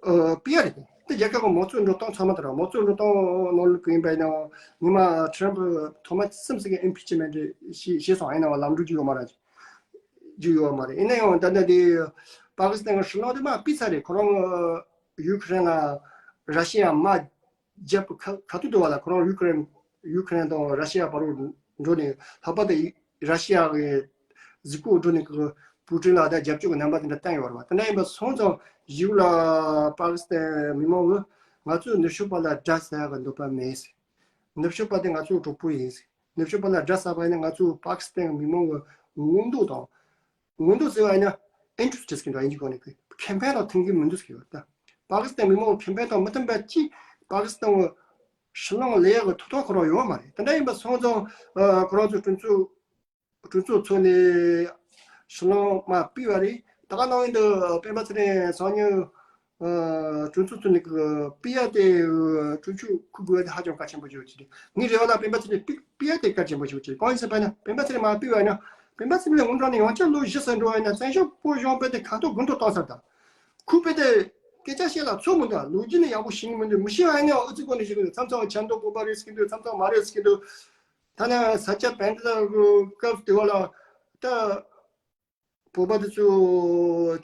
ཨ་པི་ཡ་རེད། དེ་རྒྱལ་ཁབ་ཀྱི་མང་གཙོའི་འགྲོ་སྟངས་ཚང་མ་དེ་རེད། མང་གཙོའི་འགྲོ་སྟངས་ནང་ལ་གི་ཡིན་པ་ཡིན་ན་ཉི་མ་ཁྲམ་ཕུ་ཐོག་མ་སེམས་སི་གི་ཨིམ་པི་ཆི་མེན་ཊི་བྱས་བྱས་སོང་ཡིན་ན་བ་ལམ་འགྲོ་རྒྱུ་ཡོད་མ་རེད། རྒྱུ་ཡོད་མ་རེད། ཡིན་ན་ཡང་ད་ལྟ་དེ་པ་ཀི་སི་ཐན་གྱི་ཧྲི་ལང་དེ་མར་ཕུད་ཚར་རེད། ཁོ་རང་ཡུ་ཁི་རེན་ལ་ར་ཤི་ཡ་དམག་རྒྱབ་ཁ་ཁ་ཐུག་ཏུ་བ་ལ་ཁོ་རང་ཡུ་ཁི་རེན་ཡུ་ཁི་རེན་དང་ར་ཤི་ཡ་བར་དུ་འགྲོ་ནས་ལྷག་པར་དུ་ར་ཤི་ཡ་གི་གཟིགས་སྐོར་འགྲོ་ནས་གི་པུ་ཏིན་ལ་ད་རྒྱབ་སྐྱོར་གྱི་རྣམ་པ་དེ་འདྲ་བསྟན་ཡོད་རེད་བ། དེ་འདྲ་ཡིན་པ་སོང་ཙང་གཞུག་ལ་པ་ཀི་སི་ཐན་མི་མང་གིས་ང་ཚོས་ནུབ་ཕྱོགས་པ་ལ་དགྲ་ཟ་ཡག་གི་འདོད་པ་མེད་ཟེར། ནུབ་ཕྱོགས་པ་དེ་ང་ཚོའི་གྲོགས་པོ་ཡིན་ཟེར། ནུབ་ཕྱོགས་པ་ལ་དགྲ་ཟ་བ་ཡིན་ན་ང་ཚོ་པ་ཀི་སི་ཐན་མི་མང་གི་མངོན་འདོད་དང་། མངོན་འདོད་ཟེར་བ་ཡིན་ན་ཨིན་ཊི་རེ་སི་ཊི་ཟེར་གྱི་འདུག་དབྱིན་ཇི་སྒང་ནས་ཁེ་ཕན་དང་མཐུན་གྱི་མི་འདུག་ཟེར་གྱི་ཡོད་ད། པ་ཀི་སི་ཐན་མི་མང་གི་ཁེ་ཕན་དང་མི་མཐུན་པ་ཅིག་པ་ཀི་སི་ཐན་གྱི་ཧྲི་ལང་ལ་ཡག་གི་ཐོབ་ཐང་ཁོ་རང་ཡོད་མ་རེད། དེ་འདྲ་ཡིན་པ་སོང་ཙང་ཁོ་རང་ཚོ་གྲོས་ཚོགས་གྲོས་ཚོགས་ཚོགས་ནས་ཧྲི་ལང་མར་ཕུད་པ་རེད། ད་ག་ནང་བཞིན་དུ་སྤེན་པ་ཚེ་རིང་སང་ཉིན་གྲོས་ཚོགས་ཚོགས་ནས་ཕུད་ཡ་དེ་གྲོས་ཆོད་འཁུར་དགོས་ཡ་དེ་ཧ་ཅང་གལ་ཆེན་པོ་ཞིག་རེད། ངའི་རེ་བ་ལ་སྤེན་པ་ཚེ་རིང་ཕུད་ཕུད་ཡ་དེ་གལ་ཆེན་པོ་ཞིག་རེད། གང་ཡིན་ཟེར་བ་ན་སྤེན་པ་ཚེ་རིང་མར་ཕུད་པ་ཡིན་ན་སྤེན་པ་ཚེ་རིང་ལ་དངོས་དྲང་ནས་ཡང་བསྐྱར་ལོ་བཞི་ཙམ་འགྲོ་བ་ཡིན་ན་བཙན་བྱོལ་བོད་གཞུང་དཔེ་དེ་ཁ་ཐོར་དགུ་ཐོར་བཏང་ཚར་ད། ཁོས་དཔེ་དེ་སྐད་ཆ་བཤད་ལ་ཚོད་མི་འདུག་ལོ་རྒྱུས་ནི་ཡག་པོ་ཤེས་ཀྱི་མི་འདུག་མི་ཤེས་པ་ཡིན་ན་ཨུ་ཚུགས་སྒོ་ནས་བཤད་ཀྱི་འདུག་མཚམས་མཚམས་ཆབ་མདོ་བོད་པ་རེད་ཟེར་གྱི་འདུག་མཚམས་མཚམས་མ་རེད་ཟེར་གྱི་འདུག་ད་ནི་ས་སྐྱ་བན་དེ་ལ་སྐབས་དེ་བ་ལ་ད། བོད་པ་དེ་ཚོ་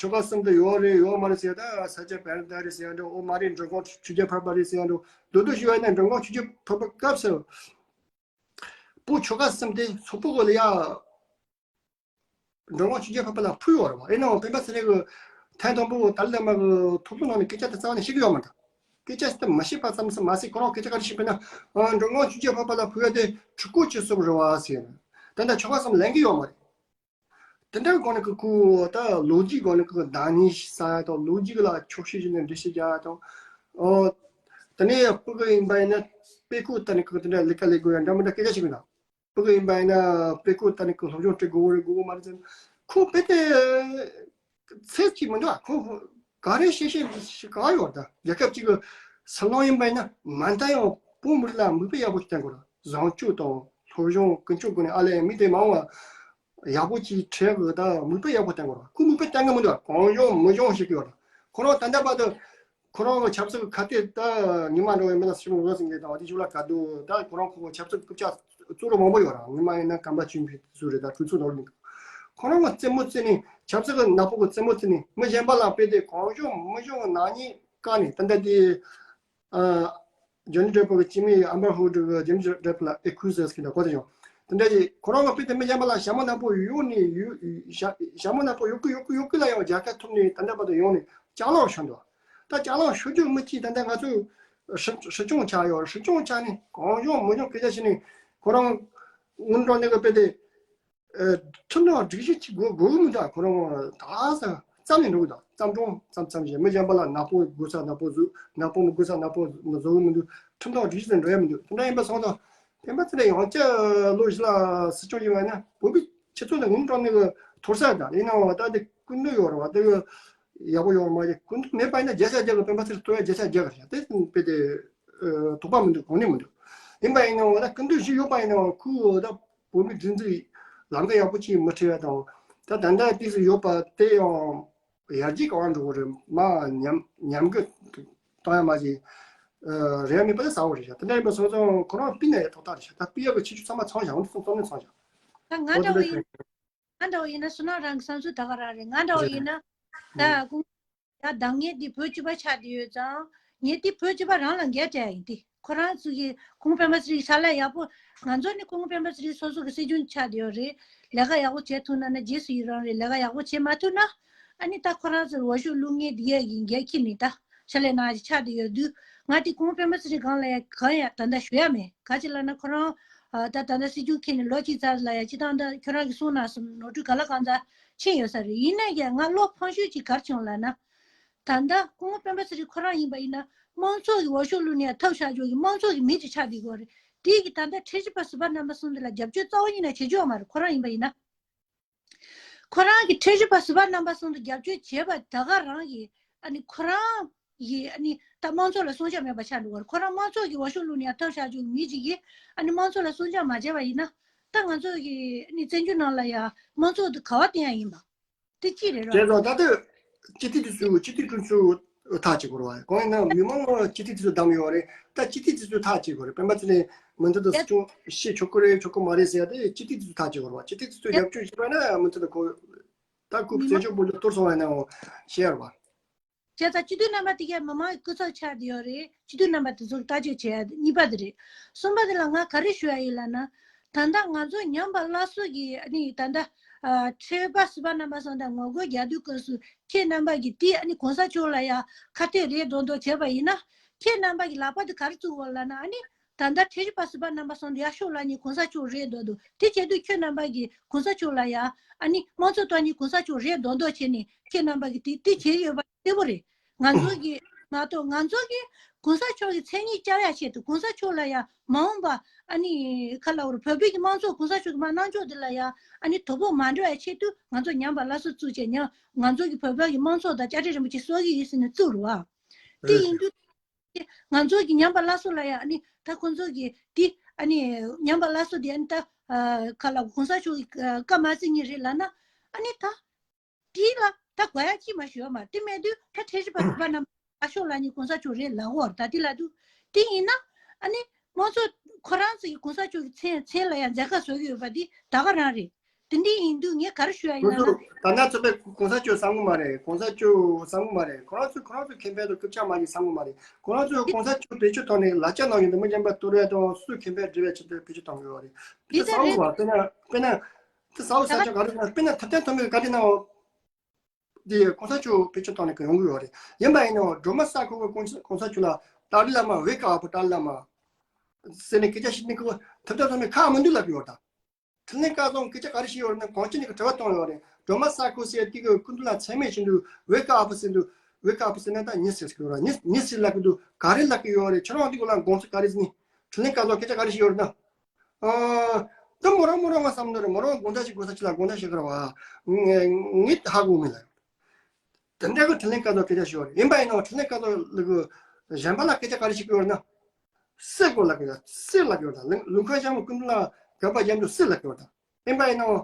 ཆོལ་ཁ་གསུམ་དུ་ཡོད་རེད་ཡོད་མ་རེད་ཟེར། ད་ས་སྐྱ་བན་དེ་རེད་ཟེར་ཡ་འདྲ། འོ་མ་རེད། མགྲོན་ཁང་ཆོས་རྒྱལ་འཕགས་པ་རེད་ཟེར་ཡ་འདྲ། མདོར་བསྡུས་ཞུ་བ་ཡིན་ན་མགྲོན་ཁང་ཆོས་རྒྱལ་འཕགས་པ་སྐབས་སུ་བོད་ཆོལ་ཁ་གསུམ་དེ་སོག་པོ་གི་ལ་ཡ་མགྲོན་ཁང་ཆོས་རྒྱལ་འཕགས་པ་ལ་ཕུལ་ཡོད་རེད་བ། ཡིན་ནའང་སྤེན་པ་ཚེ་རིང་གིས་ཐེངས་དང་པོ་ཏཱ་ལའི་བླ་མ་གི་ཐོབ་ཐང་ནང་ནས་སྐད་ཆ་དེ་རྩ་བ་ནས་བཤད་ཀྱི་ཡོད་མ་རེད། སྐད་ཆ་དེ་མ་བཤད་པ་ཙམ་ཙམ་མ་ཟད་ཁོ་རང་སྐད་ཆ་ག་རེ་བཤད་པ་ཡིན་ན་མགྲོན་ཁང་ཆོས་རྒྱལ་འཕགས་པ་ལ་ཕུལ་ཡ་དེ་ཕྲུ་གུ་སྐྱེ་སྲོལ་རེད་བ་ཟེར། ད་ལྟ་ཆོལ་ཁ་གསུམ་ལེན་གྱི་ཡོད་མ་རེད། དེ་འདྲའི་སྒང་ནས་ཀྱི་ཁོ་ད་ལོ་རྒྱུས་སྒང་ནས་ཀྱི་བདག་ཉིད་ཞིག་བསགས་ཡ་དང་། ལོ་རྒྱུས་ལ་འཁྱོག་བཤད་བྱས་ནས་འགྲེལ་བཤད་རྒྱག་ཡ་དང་། ཨོ། དེ་ནས་སྤུ་གུ་ཡིན་པ་ཡིན་ན་དཔེ་ཁུག་ལྟ་ནས་ཀྱི་དེ་འདྲ་ལས་ཀ་ལས་དགོས་ཡ་འདྲ་མི་འདྲ་སྐད་ཆ་བཤད་གི་འདུག་སྤུ་གུ་ཡིན་པ་ཡིན་ན་དཔེ་ཁུག་ལྟ་ནས་ཀྱི་སློབ་སྦྱོང་སྤྲད་དགོས་རེད་དགོས་མ་རེད་ཟེར་ན་ཁོ་དཔེ་དེ་ཚད་ཅིག་མི་འདུག་ཁོ་ག་རེ་བཤད་བཤད་ཞིག་ག་ཡོད་ད། རྒྱལ་ཁབ་ཅིག་གི་སྲིད་བློན་ཡིན་པ་ཡིན་ན་མ་མཐའ་ཡང་བོད་མི་རིགས་ལ་མིག་དཔེ་ཡག་པོ་ཞིག་བསྟན་དགོས་རེད། བཟང་སྤྱོད་དང་སློབ་སྦྱོང་ཀུན་སྤྱོད་སྒོ་ནས་ཨ་ལས་མི་དེ་མང་བ། ཡག་པོ་ཅིག་ཁྲལ་དགོས་ད། མིག་དཔེ་ཡག་པོ་བསྟན་དགོས་རེད། ཁོས་མིག་དཔེ་བསྟན་གི་མི་འདུག་གང་བྱུང་མི་བྱུང་བཤད་གི་ཡོད་རེད། ཁོ་རང་ད་ལྟ་བར་དུ་ ཁོ་རང་གི་ཆབ་སྲིད་ཁ་གཏད། ད་ཉི་མ་འགྲོ་བའི་མི་ལ་སྲིད་སྐྱོང་འོས་འགན་དང་དེ་ཞུ་ལ་ག་དུ། ད་ཁོ་རང་ཁོ་ཆབ་སྲིད་རྐུབ་ཆ་གཙོ་བོ་མང་པོ་ཡོད་ར། ཉི་མ་ཡིན་ན་གམ་པ་ཆུན་ཕི་སུ་རེད། ད་གྲོས་ཚོགས་ནང་ལ་ཁོ་རང་གི་རྩེད་མོ་རྩེ་ནས། ཆབ་སྲིད་ཀྱི་ནག་པོ་གི་རྩེད་མོ་རྩེ་ནས། མི་གཞན་པ་ལ་དཔེ་དེ་གང་བྱུང་མི་བྱུང་གི་ནག་ཉེས་བཀག་ནས། ད་ལྟ་དེ་ཨ་ཇོ་ནི་ཌེ་པ་གི་སྐྱེ་དམན་ཨམ་བར་ཧར་ཌི་གི་ཇེ་མི་ཌེ་པ་ལ་ཨེ་ཁུ་ཟེར་གི་ན་གོ་དེ་བྱུང་། དེ་འདྲ་ཞིག་ཁོ་རང་གི་དཔེ་དེ་མི་གཞན་པ་ལ་ཞྭ་མོ་ནག་པོ་གཡུག་ནས་གཡུག་ཞྭ་ཞྭ་མོ་ནག་པོ་གཡུག་གི་གཡུག་གི་གཡུག་གི་ལ་ཡང་རྒྱལ་ཁ་ཐོབ་ནས། ད་ལྟ་བར་དུ་ཡོང་ནས་ཅ་ལག་ཤོར་འདུག་ད་ཅ་ལག་ཤོར་རྒྱུ་མི་གཅིག་ད་ལྟ་ང་ཚོས་སྲིད་སྲིད་སྐྱོང་ཆགས་ཡོད། སྲིད་སྐྱོང་ཆགས་ནས་གང་བྱུང་མི་བྱུང་སྐད་ཆ་བཤད་ནས། ཁོ་རང་སྔོན་འགྲོ་ནས་གི་དཔེ་དེ་ཨ་ཁྲིམས་དང་སྒྲིག་གཞི་གཅིག་དགོས་དགོས་ཀྱི་མི་འདུག་ཁོ་རང་ད་ས་བརྩམས་ནས་འགྲོ་གི་འདུག་བརྩམས་སྒྲུང་བརྩམས་བརྩམས་བྱས། མི་གཞན་པ་ལ་ནག་པོ་དགོས་ས་ནག་པོ་བཟོ། ནག་པོ་མི་དགོས་ས་ནག་པོ་མི་བཟོ་གི་མི་འདུག་ཁྲིམས་དང་སྒྲིག་གཞི་དང་འགྲོ་ཡ་མི་འདུག་དེ་འདྲ་ཡིན་པ་སོང་ཙང་། སྤེན་པ་ཚེ་རིང་ཡང་བསྐྱར་ལོ་བཞི་ལ་སྲིད་སྐྱོང་ཡིན་པ་ན། བོད་པའི་སྤྱི་ཚོགས་ནང་ངོ་སྤྲོད་ནས་གི་ཐོར་ས་དང་ཡིན་ནའང་། ད་དེ་སྐུ་མདུན་ཡོད་རེད་བ། དེ་གི་ཡག་པོ་ཡོད་རེད་མ་རེད། སྐུ་མདུན་མེད་པ་ཡིན་ན་བརྒྱ་ཆ་བརྒྱ་གི་སྤེན་པ་ཚེ་རིང་ལྟོས་ཡ་བརྒྱ་ཆ་བརྒྱ་གི་རེད། དེ་དཔེ་དེ་ཨ་དོགས་པ་མི་འདུག་གོ་གནས་མི་འདུག་ཡིན་པ་ཡིན་ནའང་ད་སྐུ་མདུན་བཞི་ཡོད་པ་ཡིན་ནའང་། ཁོས་ད་བོད་མི་སྒྲིག་འཛུགས་ལམ་ཁ་ཡག་པོ་ཅིག་མི་ཁྲིད་ཡ་དང་། ད་ད་ལྟ་དུས་སུ་ཡོད་པ་དེ་ཡང་ཡར་རྒྱས་གང་འགྲོ་གི་རེད། མ་ཉམས་ཉམས་རྒུད་གཏོང་ཡ་མ་ཅིག་ཨ་རེད་མེད་པ་དེ་གསལ་བོ་རེད་ཤག་དེ་འདྲ་ཡིན་པ་སོང་ཙང་ཁོ་རང་སྤུན་ནས་ཐོག་ཐག་རེད་ཤག་ད་སྤུན་ཡག་གི་ཁྱད་ཆོས་ཚང་མ་ཚང་ཤག་འོན་ཏེ་ཚང་ཚང་ནས་ཚང་ཤག་ད་ང་འོ་དེ་འདྲ་འདྲ་བོ་ཡིན། ཁྱོད་ང་འདྲ་བོ་ཡིན་ན་སུ་ན་རང་གི་བསམ་ཚུལ་ད་ག་རང་རེད། ང་འདྲ་བོ་ཡིན་ན་ད་ཀུན་ད་འདང་ངེས་འདི་བོད་སྤྱི་པ་ཆགས་བསྡད་ཡོད་ཙང་། ངས་འདི་བོད་སྤྱི་པ་རང་ལ་འགལ་བྲལ་ཡིན་ཏེ། ཁོ་རང་ཚོ་གི་ཁོང་སྤེན་པ་ཚེ་རིང་ཧྲ་ལ་ཡག་པོ། ང་ཚོ་ནི་ཁོང་སྤེན་པ་ཚེ་རིང་སོ་སོ་གི་སྲིད་སྐྱོང་ཆགས་བསྡད་ཡོད་རེད། ལས་ཀ་ཡག་པོ་བྱེད་ཐུབ་ན་ན་རྗེས་སུ་ཡི་རང་རེད། ལས་ཀ་ཡག་པོ་བྱེད་མ་ཐུབ་ན། ཨ་ནི་ད་ཁོ་རང་ཚོར་འོས་ཤོག་བླུག་མཁན་དེ་གས་ཀྱི་འགལ་འཁྱེར་ནི་ད་ཧྲ་ལ་ན་ཆགས་བསྡད་ཡོད་དུས། ང་དེ་ཁོང་སྤེན་པ་ཚེ་རིང་སྒང་ལ་ཡ་གང་ཡང་ད་ལྟ་ཞུ་ཡ་མེད། ག་ཅི་ལབ་ན་ཁོ་རང་ཨ་ད་ད་ལྟ་སྲིད་སྐྱོང་འཁྱེར་ནས་ལོ་གཅིག་ཙམ་ལ་ཡ་སྤྱི་བཏང་ད་ཁྱོད་རང་གིས་གསུངས་ན་བསམ། ནོར་འཁྲུལ་ག་ལ་གང་ཙམ་ཕྱིན་ཡོད་ས་རེད། ཡིན་ན་ཡང་ང་བློ་ཕམ་ཤོས་ཅིག་ག་རེ་བྱུང་ལབ་ན། ད་ལྟ་སྐུ་ངོ་སྤེན་པ་ཚེ་རིང་ཁོ་རང་ཡིན་པ་ཡིན་ན། དམངས་གཙོ་གི་འོས་ཤོག་བླུགས་ནས་ཐབས་ཤ་ཅོག་གི་དམངས་གཙོ་གི་མི་ཅིག་ཆགས་བསྡད་ཡོད་རེད། དེ་གི་ད་ལྟ་ཁྲིམས་ཞིབ་པ་ཟུར་པ་རྣམ་པ་གསུམ་དེ་ལ་རྒྱབ་སྐྱོར་རྩ་བ་ཉིད་ནས་བྱེད་རྒྱུ་ཡོད་མ་རེད། ཁོ་རང་ཡིན་པ་ཡིན་ན། ཁོ་རང་གི་ཁྲིམས་ཞིབ་པ་ཟུར་པ་རྣམ་པ་གསུམ་དུ་རྒྱབ་སྐྱོར་བྱས་པ་ད་ག་རང་གི་ཨ་ནི་ཁོ་རང་གི་ཨ་ནི་ད་དམངས་གཙོ་ལ་སྲུང་སྐྱོབ་མེད་པ་ཆགས་འགྲོ་བར། ཁོ་རང་དམངས་གཙོ་གི་འོས་ཤོག་བླུགས་ནས་ཐབས་ཤ་ཅོག་མི་ཅིག་གིས་ཨ་ནི་དམངས་གཙོ་ལ་སྲུང་སྐྱོབ་མ་བྱས་པ་ཡིན་ན། ད་ང་ཚོ་གི་ཨ་ནི་བཙན་བྱོལ་ནང་ལ་ཡ་དམངས་གཙོ་དེ་ག་བ་བསྟན་ཡ་ཡིན་པ། དེ་ཅི་རེད་རོ། དེ་རོ་ད་ལྟ་སྤྱི་འཐུས་དེ་ཚོས་སྤྱི་འཐུས་དེ་ཚོས་ཐག་གཅོད་དགོས་རེད་བ། གང་ཡིན་ན་མི་མང་ལ་སྤྱི་འཐུས་དེ་ཚོས་བདམས་ཡོད་རེད། ད་སྤྱི་འཐུས་དེ་ཚོས་ཐག་གཅོད་དགོས་རེད། སྤེན་པ་ཚེ་རིང་མུ་མཐུད་དུ་སྲིད་སྐྱོང་བྱེད་ཆོག་གི་རེད་ཆོག་གི་མ་རེད་ཟེར་ཡ་དེ་སྤྱི་འཐུས་དེ་ཚོས་ཐག་གཅོད་དགོས་རེད་བ། སྤྱི་འཐུས་དེ་ཚོས་རྒྱབ་སྐྱོར་བྱས་པ་ན་མུ་མཐུད་དུ་ཁོ་ད་ཁོ་མི་བཙན་མང་བྱོལ་བོད་ལ་གཏོར་སོང་བ་ཡིན་ནའང་བཤད་ཡ་རེད་བ། བྱས་ཙང་སྤྱི་འཐུས་རྣམ་པ་དེ་གའི་མི་མང་གི་སྐུ་ཚབ་ཆགས་བསྡད་ཡོད་རེད། སྤྱི་འཐུས་རྣམ་པ་དེ་ཚོ་ལྟ་སྤྱོད་བྱས་ཡ་གཉིས་པ་དེ་རེད། གསུམ་པ་དེ་ལ་ང་ག་རེ་ཞུ་ཡ་ཡིན་ལབ་ན། ད་ལྟ་ང་ཚོ་ཉམས་པ་སླར་གསོ་གི་ཨ་ནི་ད་ལྟ་ཨ་ཁྲིམས་ཞིབ་པ་ཟུར་པ་རྣམ་པ་ཚོ་དང་ངོ་རྒོལ་རྒྱག་དུས་སྐབས་སུ་ཁྱེད་རྣམ་པ་གིས་དེ་ཨ་ནི་གོང་ས་མཆོག་ལ་ཡ་ཁ་གཏད་རེད་མདོག་མདོག་བྱས་པ་ཡིན་ན། ཁྱེད་རྣམ་པ་གི་ལག་པ་དེ་ག་རེ་བཙུགས་ཡོད་ལབ་ན། ཨ་ནི་ད་ལྟ་ཁྲིམས་ཞིབ་པ་ཟུར་པ་རྣམ་པ་ཚོ་ཡར་ཤོག་ལབ་ནས་གོང་ས་མཆོག་རེད་མདོག་མདོག་དེ་བྱས་དུས་ཁྱོད་རྣམ་པ་གིས་གོང་ས་མཆོག་ལ་ཡ་ཨ་ནི་དམངས་གཙོ་གཏོར་ནས་གོང་ས་མཆོག་རེད་མདོག་མདོག་བྱས་ནས་ཁྱེད་རྣམ་པ་གིས་དེ་དེ་བྱས་ཡོད་པ་གསལ་པོ་རེད། ང་ཚོ་གི་མ་གཏོགས་ང་ཚོ་གི་གོང་ས་མཆོག་གི་མཚན་ཉིད་བསྐྱར་ཡ་ཆེད་དུ། གོང་ས་མཆོག་ལ་ཡ་མ་འོངས་པ་ཨ་ནི་ཁ་ལ་བར་བོད་པའི་གི་དམངས་གཙོ་གོང་ས་མཆོག་གི་མ་གནང་ཕྱོགས་དེ་ལ་ཡ་ཨ་ནི་དོ་ཕོག་མ་འགྲོ་ཡ་ཆེད་དུ་ང་ཚོ་ཉམས་པ་སླར་གསོ་བཙུགས་བྱས་ཉམས་ང་ཚོ་གི་བོད་པ་གི་དམངས་གཙོ་དང་བཅའ་ཁྲིམས་རིན་པོ་ཆེ་གསོག་གི་ཡིན་ཟེར་ནས་བཙུགས་རུ་བ། དེ་ཡིན་དུས་ང་ཚོ་གི་ཉམས་པ་སླར་གསོ་ལ་ཡ་ཨ་ནི་ད་ཁོང་ཚོ་གི་དེ་ཨ་ནི་ཉམས་པ་སླར་གསོ་དེ་ཨ་ནི་ད་ཁ་ལ་གོང་ས་མཆོག་གི་བཀའ་མ་བརྩི་ཉིན་རེད་ལབ་ན། ཨ་ནི་ད། དེ་ལ་ད་དགོས་ཡ་ཅི་མ་ཞུ་བ་མ་རེད། དེ་མེད་དུས་ད་ཁྲིམས་ཞིབ་པ་ཟུར་པ་རྣམས་ཨ་ཤོག་ལབ་ནས་གོང་ས་མཆོག་རེད་ལབ་འོར་ད་དེ་ལ་དུ་དེ་ཡིན་ན་ཨ་ནི་དམངས་གཙོ་ཁོ་རང་ཚོ་གི་གོང་ས་མཆོག་གི་མཚན་མཚན་ལ་ཡང་མཛད་དཀའ་བཟོ་གི་ཡོད་པ་འདི་ད་ག་རང་རེད། དེ་འདྲ་ཡིན་དུས་ངས་ག་རེ་ཞུ་ཡ་ཡིན་ཁོ་ན་ཚོ་ན། ད་ན་ཚོ་པའི་གོང་ས་མཆོག་བསམ་གི་མ་རེད། གོང་ས་མཆོག་བསམ་གི་མ་རེད། ཁོ་རང་ཚོ་ཁོ་རང་ཚོ་ཁེ་ཕན་དུ་སྐུ་ཕྱག་མ་ཡིན་བསམ་གི་མ་རེད། ཁོ་རང་ཚོ་གོང་ས་མཆོག་བེད་སྤྱོད་ཐོག་ནས་ལ་ཆ་ནང་བཞིན་དུ་མི་གཞན་པ་གཏོར་བའི་དང་སུ་ཁེ་ཕན་སྒྲུབ་པའི་ཆེད་དུ་བེད་སྤྱོད་གཏོང་གི་ཡོད་རེད། དེ་དེ་ད་བསམ་གི་རེད། མ་དཔེར་ན་དཔེར་ན། དེ་ས་འོག་ས་ཆ་ག་རེ་ན་དཔེར་ན་ཐུབ་བསྟན་ཐོན་མི་ག་དེ་ན་འོ། དེ་གོང་ས་མཆོག་བེད་སྤྱོད་བཏང་ནས་ཡོང་གི་ཡོད་རེད། ཡིན་པ་ཡིན་ནའང་སྒྲོལ་མ་ས་ཁུལ་གྱི་གོང་ས་གོང་ས་མཆོག་ལ་ཏཱ་ལའི་བླ་མ་ཝེ་ཀ་ཨ་པ་ཏཱ་ལའི་བླ་མ་ཟེར་ནས་སྐད་ཆ་བཤད་ནས་ཁོ་ཐུབ་བསྟན་ཐོན་མི་ཁག་མི་འདུག་ལབ་ཀྱི་ཡོད་ད། དྲིན་ལན་བཀའ་བཟང་སྐད་ཆ་ག་རེ་བཤད་ཡོད་རེད་ན་གོང་ཅི་ནས་ཀྱི་དྲི་བ་བཏང་ཡོད་རེད། སྒྲོལ་མ་ས་ཁུལ་ཟེར་དེ་གི་སྐུ་མདུན་ལ་མཚན་སྨད་བྱེད་དུས་ཝེ་ཀ་ཨ་པ་ཟེར་འདུག་ཝེ་ཀ་ཨ་པ་ཟེར་ན་ད་མྱི་ཟེར་གི་ཡོད་རེད། མྱི་མྱི་ཟེར་ལབ་ཀྱི་འདུག་ག་རེ་ལབ་ཀྱི་ཡོད་རེད། ཁྱོད་རང་དེ་གི་ལ་དགོངས་ཚུལ་ག་རེ་ཟེར་ནས་དྲིན་ལན་བཀའ་བཟང་སྐད་ཆ་ག་རེ་བཤད་ཡོད་རེད་ན། ཨ། ད་མོ་རང་མོ་རང་ང་བསམ་ནོ་རེད། མོ་རང་དགོངས་དག་ཞིག་དགོངས་ས་ཅི་ལ་དགོངས་དག་ཞིག་གི་ར་བ། ངས་ངས་ཧ་གོ་མི་ལ། དེ་འདྲ་གི་དྲིན་ལན་བཀའ་བཟང་སྐད་ཆ་ཞིག་ཡོད་རེད། ཡིན་པ་ཡིན་ནའང་དྲིན་ལན་བཀའ་བཟང་ལ་གི་གཞན་པ་ལ་སྐད་ཆ་ག་རེ་ཞིག་ཡོད་རེད་ན། སྲིད་གོ་ལ་གི་ཡ་སྲིད་ལ་གི་ཡོད་ད། ལུང་ལུང་ཁ་ཤམ་ཀུན་ལ་དགག་པ་རྒྱབ་འདུག་སྲིད་ལ་གི་ཡོད་ད། ཡིན་པ་ཡིན་ནའང་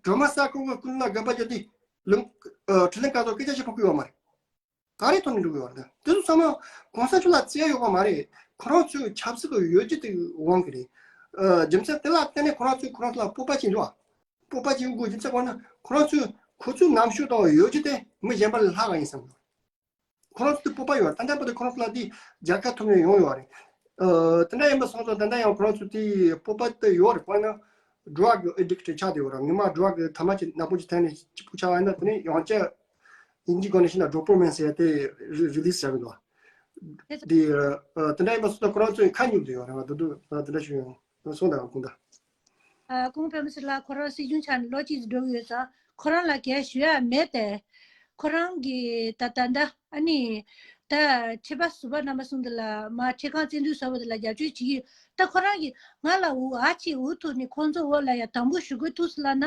སྒྲོལ་མ་ས་ཁུལ་གི་ཀུན་ལ་དགག་པ་རྒྱབ་དུས་ལུང་ཨ་དྲིན་ལན་བཀའ་བཟང་སྐད་ཆ་ཞིག་ཕོག་གི་ཡོད་མ་རེད། ག་རེ་ཐོག་ནས་འགྲོ་གི་ཡོད་རེད། དེ་ཚོ་ཚང་མ་གོང་ས་མཆོག་ལ་བརྩི་ཡ་ཡོད་པ་མ་རེད། ཁོ་རང་ཚོའི་ཆབ་སྲིད་ཀྱི་ཡོད་རྒྱུ་དེ་དབང་གི་རེད། ཨ། རྒྱུ་མཚན་དེ་ལ་བརྟེན་ནས་ཁོ་རང་ཚོས་ཁོ་རང་ཚོ་ལ་སྤོབས་པ་ཅིག་འདུག་ཨ། སྤོབས་པ་ཅིག་དགོས། རྒྱུ་མཚན་གང་ན་ཁོ་རང་ཚོའི་ཁོ་ཚོའི་རྣམ་དཔྱོད་དང་ཡོད་རྒྱུ་དེ་མི་གཞན་པ་ལས་ལྷག་ག་ཡིན་བསམ་གི་འདུག་ཁོ་རང་ཚོ་དེ་སྤོབས་པ་ཡོད་རེད། ད་ལྟ་བར་དུ་ཁོ་རང་ཚོ་ལ་དེ་རྒྱལ་ཁ་ཐོབ་ནས་ཡོང་ཡོད་རེད། ཨ། དེ་འདྲ་ཡིན་པ་སོང་ཙང་ད་ལྟ་ཡང་ཁོ་རང་ཚོ་དེ་སྤོབས་པ་དེ་ཡོད་རེད། དཔེར་ན་drug addict ཆགས་བསྡད་ཡོད་རེད། ངོ་མ་drug དམར་ཆ་ནག་པོ་ཅིག་འཐེན་ནས་སྐྱིད་པོ་ཆགས་པ་ཡིན་ན། དེ་ནས་ཡང་བསྐྱར་དབྱིན་ཇིའི་སྒང་ནས་བཤད་ན་dopamine ཟེར་ཡ་དེ་རི་release བྱ་གི་འདུག་དེ་ཨ། དེ་འདྲ་ཡིན་པ་སོང་ཙང་ཁོ་རང་ཚོ་ཁ་སྙུག་བསྡད་ཡོད་རེད་བ། ད་དུང་ད་དེ་འདྲ་ཞིག་ཡོང་སོང་། ད་གང་ལྟར། ཨ། ཁོང་པད་མ་ཚེ་རིང་ལགས་ཁོ་རང་སྲིད་སྐྱོང་ཆགས་ནས་ལོ་གཅིག་ཙམ་འགྲོ་གི་ཡོད་ཙང་ཁོ་རང་ལ་གང་ཡང་ཞུ་ཡ་མེད་དེ། ཁོ་རང་གིས་ད་ད་ད་ཨ་ནི་ད་ཁྲི་པ་ཟུར་པ་རྣམ་པ་གསུམ་དེ་ལ་མར་ཁྲི་ཁང་བཙན་འཛུལ་བཟོ་བ་དེ་ལ་རྒྱབ་སྐྱོར་བྱེད་ཀྱི་ཡོད། ད་ཁོ་རང་གིས་ང་ལ་འུ་ཨ་ཅེ་འུ་ཐུག་ནས་ཁོང་ཚོ་འོག་ལ་ཡ་དམ་འབུལ་ཞུ་དགོས་ཐུག་སོང་ལབ་ན།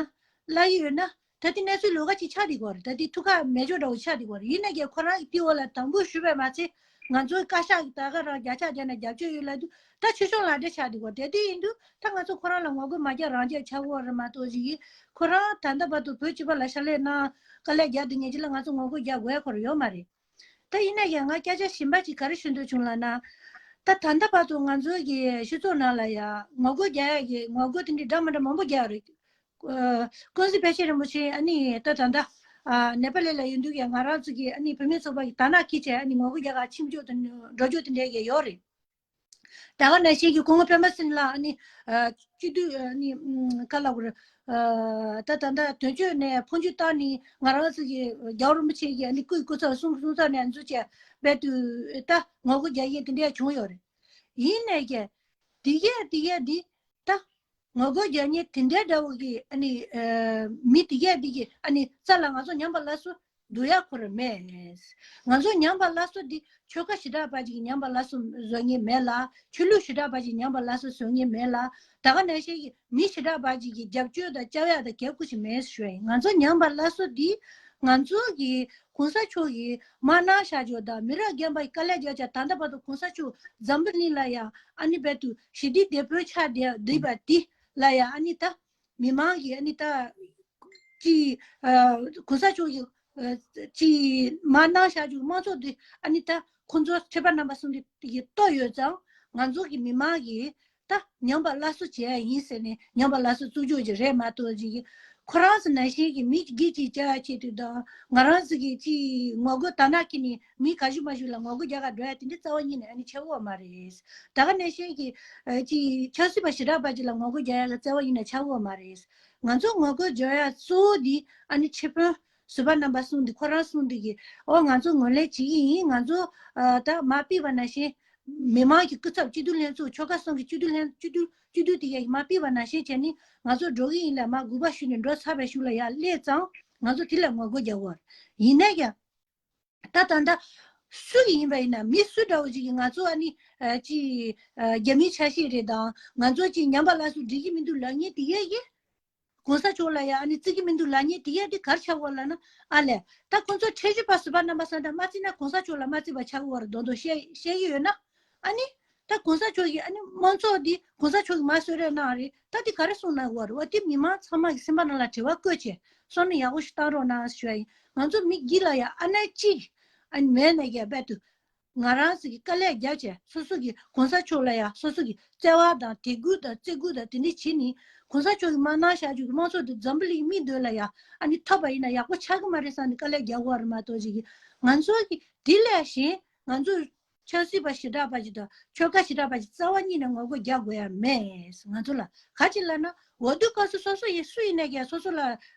ལབ་ཀྱི་ཡོད་ན། ད་དེ་གནས་ཚུལ་ལོགས་ཀ་ཅིག་ཆགས་བསྡད་ཀྱི་ཡོད་རེད། ད་དེ་ཐུགས་ཁག་མེད་ཅོག་འདྲ་བོ་ཆགས་བསྡད་ཀྱི་ཡོད་རེད། ཡིན་ནའི་ཀྱང་ཁོ་རང་གིས་དེའི་འོག་ལ་དམ་འབུལ་ཞུས་པས་མ་ཚད། ང་ཚོའི་བཀའ་ཤག་གིས་ད་ག་རང་བརྒྱ་ཆ་བརྒྱ་ནས་རྒྱབ་སྐྱོར་ཡོད་ལབ་དུས་ད་ཆོས་སྐྱོང་ལག་འབྲེལ་ཆགས་བསྡད་ཀྱི་ཡོད་རེད། དེ་ཡིན་དུས་ད་ང་ཚོ་ཁོ་རང་ལ་ངོ་རྒོལ་མ་རྒྱག་རང་རྒྱག་ཆགས་ཀྱི་ཡོད་རེད་མ་གཏོགས་ཅིག་གིས་ཁོ་རང་ད་ལྟ་བར་དུ་བོད་སྤྱི་པ་ལ་ཕྱག་ལས་གནང་། དཀའ་ལས་རྒྱག་བསྡད་མཁན་ཅིག་ལ་ང་ཚོ་ངོ་རྒོལ་རྒྱག་དགོས་ཁོ་རང་ཡོད་མ་རེད། ད་ཡིན་ན་ཡང་ང་སྐད་ཆ་གཞན་པ་ཅིག་ག་རེ་ཞུ་འདོད་བྱུང་ལབ་ན། ད་ད་ལྟ་བར་དུ་ང་ཚོའི་གི་སྤྱི་ཚོགས་ནང་ལ་ཡང་ངོ་རྒོལ་རྒྱག་ཡ་གི་ངོ་རྒོལ་དེ་འདྲའི་འདྲ་མི་འདྲ་མང་པོ་རྒྱག་ཡོད་རེད། ཨ། ཀུན་གཟིགས་དཔལ་ཆེན་རིན་པོ་ཆེ་ཨ་ནི་ད་ད་ལྟ་ཨ་ནེ་པ་ལི་ལ་ཡོད་དུས་ཀྱང་ང་རང་ཚོ་གི་ཨ་ནི་བུད་མེད་ཚོགས་པ་གི་དར་ནག་འཁྱེར་བྱས་ཨ་ནི་ངོ་རྒོལ་རྒྱག་ག་ཕྱིན་ཕྱོགས་དེ་འགྲོ་ཕྱོགས་དེ་འདྲའི་གི་ཡོད་རེད། ད་ག་ནང་བཞིན་གྱི་སྐུ་ངོ་པད་མ་ཚེ་རིང་ལགས་ཨ་ནི་ཨ་སྤྱི་འཐུས་ཨ་ནི་ཨམ་ག་ལབ་དགོས་རེད། ཨ་ད་ད་ལྟ་དོན་གཅོད་ནས་འཕོ་འགྱུར་བཏང་ནས་ང་རང་ཚོ་གི་རྒྱལ་བ་རིན་པོ་ཆེ་གི་ཨ་ནི་སྐུའི་སྐུ་ཚབ་གསུང་གསུང་ཚབ་ནས་འཛུལ་བྱས་རྦད་དུ་ད་ངོ་རྒོལ་རྒྱག་མཁན་དེ་འདྲ་བྱུང་ཡོད་རེད། ཡིན་ནའི་ཀྱང་དེ་གས་དེ་གས་འདི་ད་ངོ་རྒོལ་རྒྱག་མཁན་དེ་འདྲའི་འདྲ་བོ་གི་ཨ་ནི་ཨ་མི་དེ་གས་དེ་གི་ཨ་ནི་རྩ་ལ་ང་ཚོ་ཉམས་པ་སླར་གསོ་འདུག་ཡ་ཁོ་རང་མེད། ང་ཚོ་ཉམས་པ་སླར་གསོ་འདི་ཆོལ་ཁ་ཞེ་དྲག་པ་ཅིག་གི་ཉམས་པ་སླར་གསོ་བཟོ་མཁན་མེད་ལ། ཆོས་ལུགས་ཞེ་དྲག་པ་ཅིག་ཉམས་པ་སླར་གསོ་བཟོ་མཁན་མེད་ལ། ད་ག་ནང་བཞིན་གྱི་མི་ཞེ་དྲག་པ་ཅིག་གི་རྒྱབ་སྐྱོར་དང་བཅའ་ཡ་དང་རྒྱབ་སྐྱོར་ཞིག་མེད་ཞུ་ཡ་ཡིན། ང་ཚོ་ཉམས་པ་སླར་གསོ་འདི་ང་ཚོ་གི་གོང་ས་མཆོག་གི་མ་གནང་བཞག་ཆོག་དང་མི་རབས་རྒན་པ་ཡི་དཀའ་ལས་རྒྱག་བྱ་ད་ལྟ་བར་དུ་གོང་ས་མཆོག་འཛམ་བུ་གླིང་ལ་ཡ་ཨ་ནི་རྦད་དུ་ཞི་བདེ་སྡོད་དཔོན་ཆགས་བསྡད་བསྡད་པ་འདི་ལ་ཡ་ཨ་ནི་ད་མི་མང་གི་ཨ་ནི་ད་ཅི་ཨ་གོང་ས་མཆོག་གི་ཨ་ཅི་མ་གནང་བཞག་རྒྱུ་མང་ཚོགས་འདི་ཨ་ནི་ད་ཁོང་ཚོ་ཁྲི་པ་རྣམ་པ་གསུམ་འདི་གི་ལྟོ་ཡོད་ཙང་ང་ཚོ་གི་མི་མང་གི་ད་ཉམས་པ་སླར་གསོ་བྱས་ཡིན་ཟེར་ནས་ཉམས་པ་སླར་གསོ་བཙུགས་ཆོག་ཅིག་རེད་མ་གཏོགས་ཅིག་ཁོ་རང་ཚོ་ནང་བཞིན་གྱི་མི་སྒེར་གཅིག་བཅའ་ཡ་ཆེད་དུ་དང་ང་རང་ཚོ་གི་ཅི་ངོ་རྒོལ་དར་ནག་འཁྱེར་ནས་མི་ག་ཞུ་མ་ཞུ་ལ་ངོ་རྒོལ་རྒྱག་ག་འགྲོ་ཡ་དེ་འདྲ་རྩ་བ་ཉིད་ནས་ཨ་ནི་ཆགས་ཡོད་མ་རེད། ད་ག་ནང་བཞིན་གྱི་ཨ་ཅི་ཆབ་སྲིད་པ་ཞེ་དྲག་པ་ཅིག་ལ་ངོ་རྒོལ་རྒྱག་ཡ་གི་རྩ་བ་ཉིད་ནས་ཆགས་ཡོད་མ་རེད། ང་ཚོ་ངོ་རྒོལ་རྒྱག་ཡ་གཙོ་བོ་འདི་ཨ་ནི་ཁྲི་དཔོན་ཟུར་པ་རྣམ་པ་གསུམ་འདི་ཁོ་རང་གསུམ་འདི་གི་ཨོ་ང་ཚོ་ངོས་ལེན་བྱེད་ཀྱི་ཡིན། ང་ཚོ་ཨ་ད་མ་ཕུད་པ་ནང་བཞིན། མི་མང་གི་སྐུ་ཚབ་སྤྱི་འཐུས་ལྷན་ཚོགས་ཆོལ་ཁ་གསུམ་གྱི་སྤྱི་འཐུས་ལྷན་སྤྱི་འཐུས་སྤྱི་འཐུས་དེ་གས་མ་ཕུད་པ་ནང་བཞིན་བྱས་ནས་ང་ཚོ་འགྲོ་གི་ཡིན་ལ་མ་དགོས་པ་ཞུས་ནས་འགྲོ་ཚར་བའི་གཞུག་ལ་ཡར་སླེབས་ཙང་ང་ཚོ་དེ་ལ་ངོ་རྒོལ་རྒྱག་དགོས། ཡིན་ན་ཡང་ད་ད་ལྟ་སུ་ཡིན་པ་ཡིན་ན་མི་སུ་འདྲ་བོ་ཅིག་གིས་ང་ཚོ་ཨ་ནི་ཨ་ཅི་ཨ་རྒྱ་མིའི་ཆ་ཤས་རེད་དང་ང་ཚོ་ཅི་ཉམས་པ་སླར་གསོ་འགྲིག་གི་མི་འདུག་ལབ་མཁན་དེ་གས་ཀྱིས། གོང་ས་མཆོག་ལ་ཡ་ཨ་ནི་བརྩི་གི་མི་འདུག་ལབ་མཁན་དེ་ཡ་དེ་ག་རེ་ཆགས་ཡོད་ལབ་ན། ཨ་ལས། ད་ཁོང་ཚོ་ཁྲིམས་ཞིབ་པ་ཟུར་པ་རྣམ་པ་ས་འདྲ་མ་བརྩི་ན་གོང་ས་མཆོག་ལ་མ་བརྩི་བ་ཆགས་ཡོད་རེད་མདོག་མདོག་བཤད་བཤད་ཀྱི་ཡོད་ན། ཨ་ནི། ད་གོང་ས་མཆོག་གིས་ཨ་ནི་དམངས་གཙོ་འདི་གོང་ས་མཆོག་གིས་མ་གསོལ་རས་གནང་རེད། ད་དེ་ག་རེ་གསུངས་གནང་ཡོད་རེད་བ། དེ་མི་མང་ཚང་མ་གི་སེམས་པ་ནང་ལ་དྲི་བ་བཀོད་བྱས་བསམ་བློ་ཡག་པོ་ཞིག་བཏང་རོགས་གནང་ཞུ་ཡ་ཡིན། ང་ཚོ་མི་སྒེར་ལ་ཡ་ཨ་ནེ་གཅིག་ཨ་ནི་མེད་ནས་རྒྱ་བལ་དུ། ང་རང་ཚོ་གིས་དཀའ་ལས་རྒྱབ་བྱས་སོ་སོ་གི་གོང་ས་མཆོག་ལ་ཡང་སོ་སོ་གི་བརྩེ་བ་དང་དད་གུས་དང་བརྩི་བཀུར་དང་དེ་འདྲ་བྱས་ནས་གོང་ས་མཆོག་གིས་མ་གནང་བཞག་རྒྱུ་གི་དམངས་གཙོ་དེ་འཛམ་བུ་གླིང་མིའི་དོན་ལ་ཡང་ཨ་ནི་ཐོབ་པ་ཡིན་ན་ཡག་པོ་ཆགས་ཀྱི་མ་རེད་བསམ་ནས་དཀའ་ལས་རྒྱག་དགོས་པ་རེད་མ་གཏོགས་ཅིག་གི་ང་ཚོ་གི་དེ་ལས་གཞན་ང་ཚོ་ཆབ་སྲིད་པ་ཞེ་དྲག་པ་ཅིག་དང་ཆོལ་ཁ་ཞེ་དྲག་པ་ཅིག་རྩ་བ་ཉིད་ནས་ངོ་རྒོལ་རྒྱག་དགོས་ཡ་མེད། ང་ཚོ་ལ་ག་ཅིག་ལབ་ན་འོས་བསྡུ་སྐབས་སུ་སོ་སོ་ཡིན་སུ་ཡིན་ནས་ཀྱང་སོ་སོ་ལ་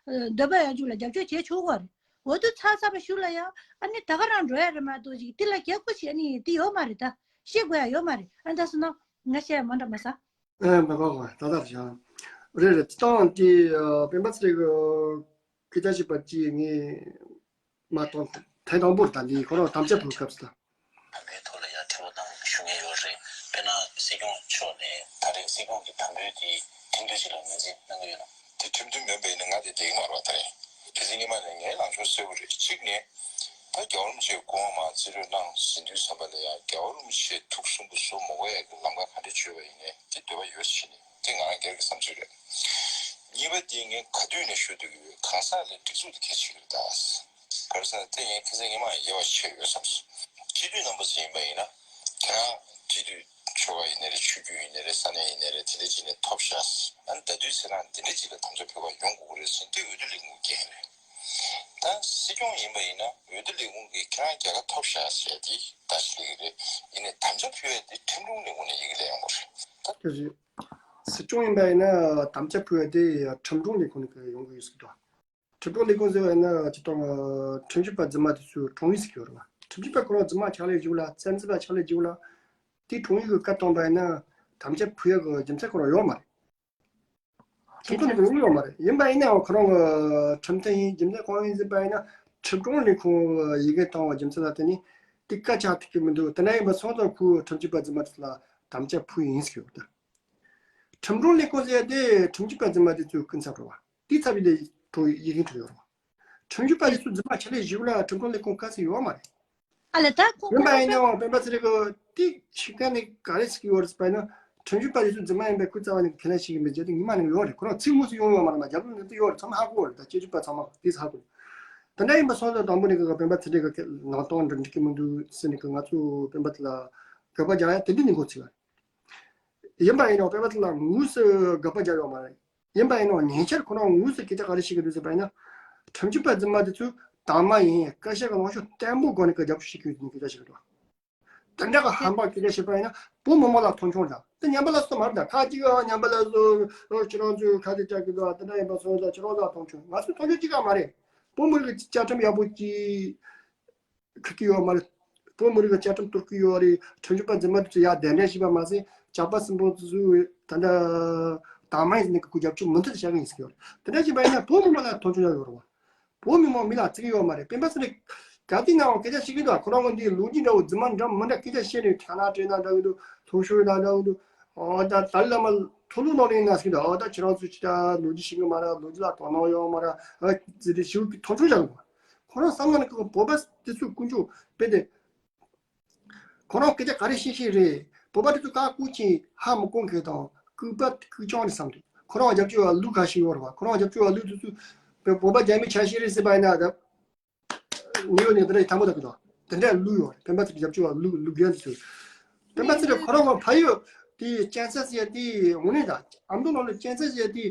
འདོད་པ་ཡོད་རྒྱུ་ལ་རྒྱབ་སྐྱོར་བྱེད་ཆོག་གི་རེད། འོས་བསྡུ་ཚར་ཚར་བ་ཞུ་ལ་ཡང་ཨ་ནི་ད་ག་རང་འགྲོ་ཡ་རེད་མ་གཏོགས་ཅིག་དེ་ལ་གལ་ཁོ་ཞིག་ཨ་ནི་དེ་ཡོད་མ་རེད། ད་ཤེས་དགོས་ཡ་ཡོད་མ་རེད། ཨ་ད་སོ་ན་ང་བཤད་མ་འདྲ་མ་ས། ཨེ་མ་གོ་གོ་ད་ད་བྱ། རེད་རེད། དེ་དང་དེ་སྤེན་པ་ཚེ་རིང་གི་སྐད་ཆ་བཤད་པ་ཅིག་ངས་མ་གཏོང་ཐེངས་དང་པོར་ད་འདི་ཁོ་རང་དམ་བཅའ་ཕུལ་སྐབས་སུ་ད། དམ་པའི་ཐོག་ལ་ཡང་ཁྲི་བ་དང་ཞུ་མཁན་ཡོད་རེད། དཔེར་ན་སྲིད་སྐྱོང་མཆོག་ནས་ད་རེས་སྲིད་སྐྱོང་གི་དམ་འབུལ་དེ་ཐེངས་དུས་ཅིག་ལ་ངོས་འཛིན་གནང་གི་ཡོད་ན། དེ་ཁྲིམས་མཐུན་མིན་པ་ཡིན་ན་ང་དེ་བསྡད་ཀྱི་མ་རེད་བ། ད་རེས་གལ་སྲིད་སྔོན་མ་ནས་ངའི་ལངས་ཕྱོགས་གསལ་པོ་རེད། གཅིག་ནས་ད་རྒྱལ་བ་རིན་པོ་ཆེའི་སྐུ་དབང་མར་རྩིས་སྤྲོད་གནང་ཟིན་དུས་ཙམ་པ་ལ་ཡང་རྒྱལ་བ་རིན་པོ་ཆེའི་ཐུགས་སུན་པོ་བཟོ་མ་དགོས་ཡ་གི་ལམ་ཁ་ག་འདྲ་བྱོས་པ་ཡིན་ནའི་དེ་འདོད་པ་ཡོད་ཟེར་ནས་དེ་ང་རང་སྒེར་གྱི་བསམ་ཚུལ་རེད། གཉིས་པ་དེ་ངས་ག་དུས་ནས་ཞུ་འདོད་ཀྱི་ཡོད། གང་ཟག་ལས་སྒྲིག་འཛུགས་དེ་གལ་ཆེ་གི་རེད་ད། ག་རེ་ཟེར་ན་དེ་ངས་ཁ་སང་ཉི་མ་དབྱེ་བ་ཕྱེ་ཡོད་བསམ་སོང་། སྤྱི་འཐུས་རྣམ་པ་ཚོ་ཡིན་པ་ཡིན་ན། ཁྱེད་རང་སྤྱི་འཐུས་ཆོལ་ཁ་ཡིན་ནའི་རེད། ཆོས་བརྒྱུད་ཡིན་ནའི་རེད། ས་གནས་ཡིན་ནའི་རེད། དེ་འདྲ་བྱས་ནས་ཐོབ་ཤག་ཨ་ནི་ད་དུས་ཚེ་རིང་འདི་འདྲ་ཅིག་ལ་དམ་བཅའ་ཕུལ་བར་ཡོང་དགོས་ཀྱི་རེད་ཟེར་དུས་འོས་བསྡུ་ལས་ཁུངས་འགན་རེད། ད་སྲིད་སྐྱོང་ཡིན་པ་ཡིན་ན་འོས་བསྡུ་ལས་ཁུངས་ཀྱིས་ཁྱེད་རང་རྒྱལ་ཁ་ཐོབ་ཤག་ཟེར་དེ་ད་ཞིག་ལས་ཀྱི་རེད། ཡིན་ནའི་དམ་བཅའ་ཕུལ་ཡ་དེ་ཁྲིམས་དྲུང་ལས་ཁུངས་ནས་ཡི་གེ་སླེབས་ཡོང་གི་རེད། ད་སྐྱོང་ཡིན་པ་ཡིན་ན་དམ་བཅའ་ཕུལ་བ་དེ་ཁྲིམས་དྲུང་ལས་ཁུངས་ནས་ཡོང་གི་ཡོད་ཟེར་གི་འདུག་ཁྲིམས་དྲུང་ལས་ཁུངས་ཟེར་བ་ཡིན་ན་སྤྱིར་བཏང་ཁྲིམས་ཞིབ་པ་རྫུན་མ་དེ་ཚོའི་དྲུང་ཡིག་ཟེར་གི་ཡོད་རེད་བ། ཁྲིམས་ཞིབ་པ་ཁོ་རང་རྫུན་མ་ཆགས་ལས་བཞུགས་ལ་བཙན་འཛུལ་པ་ཆགས་ལས་བཞུགས་ལ་དེ་དྲུང་ཡིག་གི་བཀའ་བཏང་པ་ཡིན་ན་དམ་བཅའ་ཕུལ་ཡག་གི་རྒྱུ་མཚན་ཁོ་རང་ཡོད་མ་རེད། ཁྲིམས་དྲུང་ལས་ཁུངས་ཡོད་མ་རེད། ཡིན་པ་ཡིན་ནའང་ཁོ་རང་གི་ཁྲིམས་མཐུན་ཡིན་རྒྱུ་མཚན་གང་ཡིན་ཟེར་བ་ཡིན་ན་ཁྲིམས་དྲུང་ལས་ཁུངས་ཡི་གེ་བཏང་བ་རྒྱུ་མཚན་ལ་བརྟེན་ནས་དེ་བཀའ་ཆགས་ཐུབ་ཀྱི་མི་འདུག་དེ་འདྲ་ཡིན་པ་སོང་ཙང་ཁོས་ཁྲིམས་ཞིབ་པ་རྫུན་མ་དེ་ཚོ་ལ་དམ་བཅའ་ཕུལ་ཡིན་ཟེར་གི་ཡོད་ད། ཁྲིམས་དྲུང་ལས་ཁུངས་ཟེར་ཡ་དེ་ཁྲིམས་ཞིབ་པ་རྫུན་མ་དེ་ཚོའི་སྐུ་ཚབ་རེད་བ། དེའི་ཚབ་བྱས་ཏེ་དྲུང་ཡིག་འཕྲོད་ཡོད་རེད་བ། ཁྲིམས་ཞིབ་པ་དེ་ཚོ་རྫུན་མ་ཆགས་ལས་བཞུགས་ལ་ཁྲིམས་དྲུང་ལས་ཁུངས་བཀའ་ཟེར་ཡོད་མ་རེད། ཨ་ལས་ད་ཁོ་ཡིན་པ་ཡིན་ནའང་སྤེན་པ་ཚེ་རིང་གི་དེ་ཤི་ཁན་ནི་ག་རེ་ཟེར་གི་ཡོད་རེད་ཟེར་བ་ཡིན་ན་ཁྲིམས་ཞིབ་པ་དེ་ཚོ་རྫུན་མ་ཡིན་པའི་སྐུ་རྩ་བ་ནས་ཁས་ལེན་བྱེད་ཀྱི་མེད་ཅེས་དེ་ཉི་མ་ནས་ཡོད་རེད། ཁོ་རང་ཚིག་དངོས་སུ་ཡོང་ཡོད་མ་རེད། མ་རྒྱབ་ལོགས་ནས་དེ་ཡོད་རེད། ཚང་མ་ཧ་གོ་རེད། ད་སྤྱི་ཞིབ་པ་ཚང་མ་དེ་ཧ་གོ་རེད། དེ་འདྲ་ཡིན་པ་སོང་ཙང་དང་པོ་ནས་གི་སྤེན་པ་ཚེ་རིང་གི་ནང་དོན་འདྲི་འགྲིག་གི་མི་འདུག་ཟེར་ནས་གི་ང་ཚོ་སྤེན་པ་དེ་ལ་དགག་པ་རྒྱག་ཡ་དེ་འདྲ་ནས་འགོ་ཚུགས་པ་རེད། ཡིན་པ་ཡིན་ནའང་སྤེན་པ་ཚེ་རིང་ལ་དངོས་སུ་དགག་པ་རྒྱག་ཡོད་མ་རེད། ཡིན་པ་ཡིན་ནའང་ཉེ་ཆར་ཁོ་རང་དངོས་སུ་སྐད་ཆ་ག་རེ་བཤད་ཀྱི་འདུག་ཟེར་བ་ཡིན་ན། ཁྲིམས་ཞིབ་པ་རྫུན་མ་དེ་ཚོས་དྭངས་མ་ཡིན། བཀའ་ཤག་གི་ལངས་ཕྱོགས་བརྟན་པོ་སྒོ་ནས་སྐད་རྒྱབ་སྐྱོར་བྱེད་ཀྱི་ཡོད་ཟེར་ནས་སྐད་ཆ་བཤད་ཀྱི་འདུག་དེ་འདྲ་གི་ཧམ་པ་སྐད་ཆ་བཤད་པ་ཡིན་ན་བོད་མི་མང་ལ་མཐོང་ཆུང་རེད། དེ་ཉམས་པ་ལ་སོ་མ་རེད། ཁ་ཅིག་ཨ་ཉམས་པ་ལ་སོ་ཨ་ཁྱེད་རང་ཚོས་ཁ་གཏད་བཅག་གི་འདུག་དེ་འདྲ་ཡིན་པ་སོང་ཙང་ཁྱེད་རང་ལ་མཐོང་ཆུང་། ང་ཚོས་མཐོང་ཆུང་ཅི་ག་མ་རེད། བོད་མི་རིགས་ཀྱི་བཅའ་ཁྲིམས་ཡག་པོ་ཅིག་ཁུར་གི་ཡོད་མ་རེད། བོད་མི་རིགས་ཀྱི་བཅའ་ཁྲིམས་གཏོར་གི་ཡོད་རེད། ཁྲིམས་ཞིབ་པ་རྫུན་མ་དེ་ཚོ་ཡར་གདན་འདྲེན་བྱས་པ་མ་ཟད་ཇག་པ་སྲིན་པོ་དེ་ཚོས་ད་ལྟ་དྭངས་མ་ཡིན་ཟེར་ནས་ཁོ་རྒྱབ་སྐྱོར་མུ་མཐུད་དུ་བྱ་གི་ཡིན་ཟེར་གི་ཡོད་རེད། དེ་འདྲ་བྱས་པ་ཡིན་ན་བོད་མི་མང་ལ་མཐོང་ཆུང་ཡག་ཡོད་རེད་བ། བོད་མི་མང་མི་ལ་བརྩི་གི་ཡོད་མ་རེད། སྤེན་པ་ཚེ་རིང་ག་དུས་ནའང་སྐད་ཆ་བཤད་ཀྱི་འདུག་ཁོ་རང་གི་འདི་ལོ་རྒྱུས་འདྲ་བོ་རྫུན་མ་འདྲ་མི་འདྲ་སྐད་ཆ་བཤད་ནས་ཁྲ་ནག་སྤྲད་ན་འདྲ་གི་འདུག་ལྷོ་ཤོར་ན་འདྲ་གི་འདུག་ཨོ་ད་ཏཱ་ལའི་བླ་མ་ཐུགས་ལུང་གནང་ནས་ན་ཟེར་གི་འདུག་ཨོ་ད་ཁྱེད་རང་ཚོས་ཅི་ལྟར་ལོ་རྒྱུས་ཤེས་གི་མ་རེད། ལོ་རྒྱུས་ལ་དོ་སྣང་ཡོད་མ་རེད། ཨ་ཙི་རེ་ཞིག་གི་མཐོང་ཆུང་བྱ་གི་འདུག་ཁོ་རང་བསམ་བློ་ནས་ཁོ་བོད་པ་དེ་ཚོའི་ཀུན་སྤྱོད་དཔེ་དེ། ཁོ་རང་སྐད་ཆ་ག་རེ་བཤད་བཤད་རེད། བོད་པ་དེ་ཚོ་ཀ་ཀུ་ཅིག་ཧ་མི་གོ་མཁན་དང་ལྐུགས་པ་ལྐུགས་རྐྱང་རེད་བསམ་འདུག་ཁོ་རང་རྒྱབ་སྐྱོར་བ་ལུག་ཁ་ཤས་ཡོད་རེད་བ། ཁོ་རང་རྒྱབ་སྐྱོར་བ་ལུག་དེ་ཚོས་བོད་པ་རྒྱ་མི་ཆ་ཤས་རེད་ཟེར་བ་ཡིན་ན་ད་ངེས་ཡོད་ནས་དེ་འདྲ་ཡི་དམ་པོ་དང་གི་དང་དེ་འདྲ་ལུག་ཡོད་རེད། སྤེན་པ་ཚེ་རིང་རྒྱབ་སྐྱོར་བ་ལུག་ལུག་རྒན་དེ་ཚོས། སྤེན་པ་ཚེ་རིང་ཁོ་རང་གི་ཕ་ཡུལ་དེ་གཅན་ཚ་ཟེར་ཡ་དེ་དངོས་གནས་ད་ཨ་མདོ་ནང་ལ་གཅན་ཚ་ཟེར་ཡ་དེ་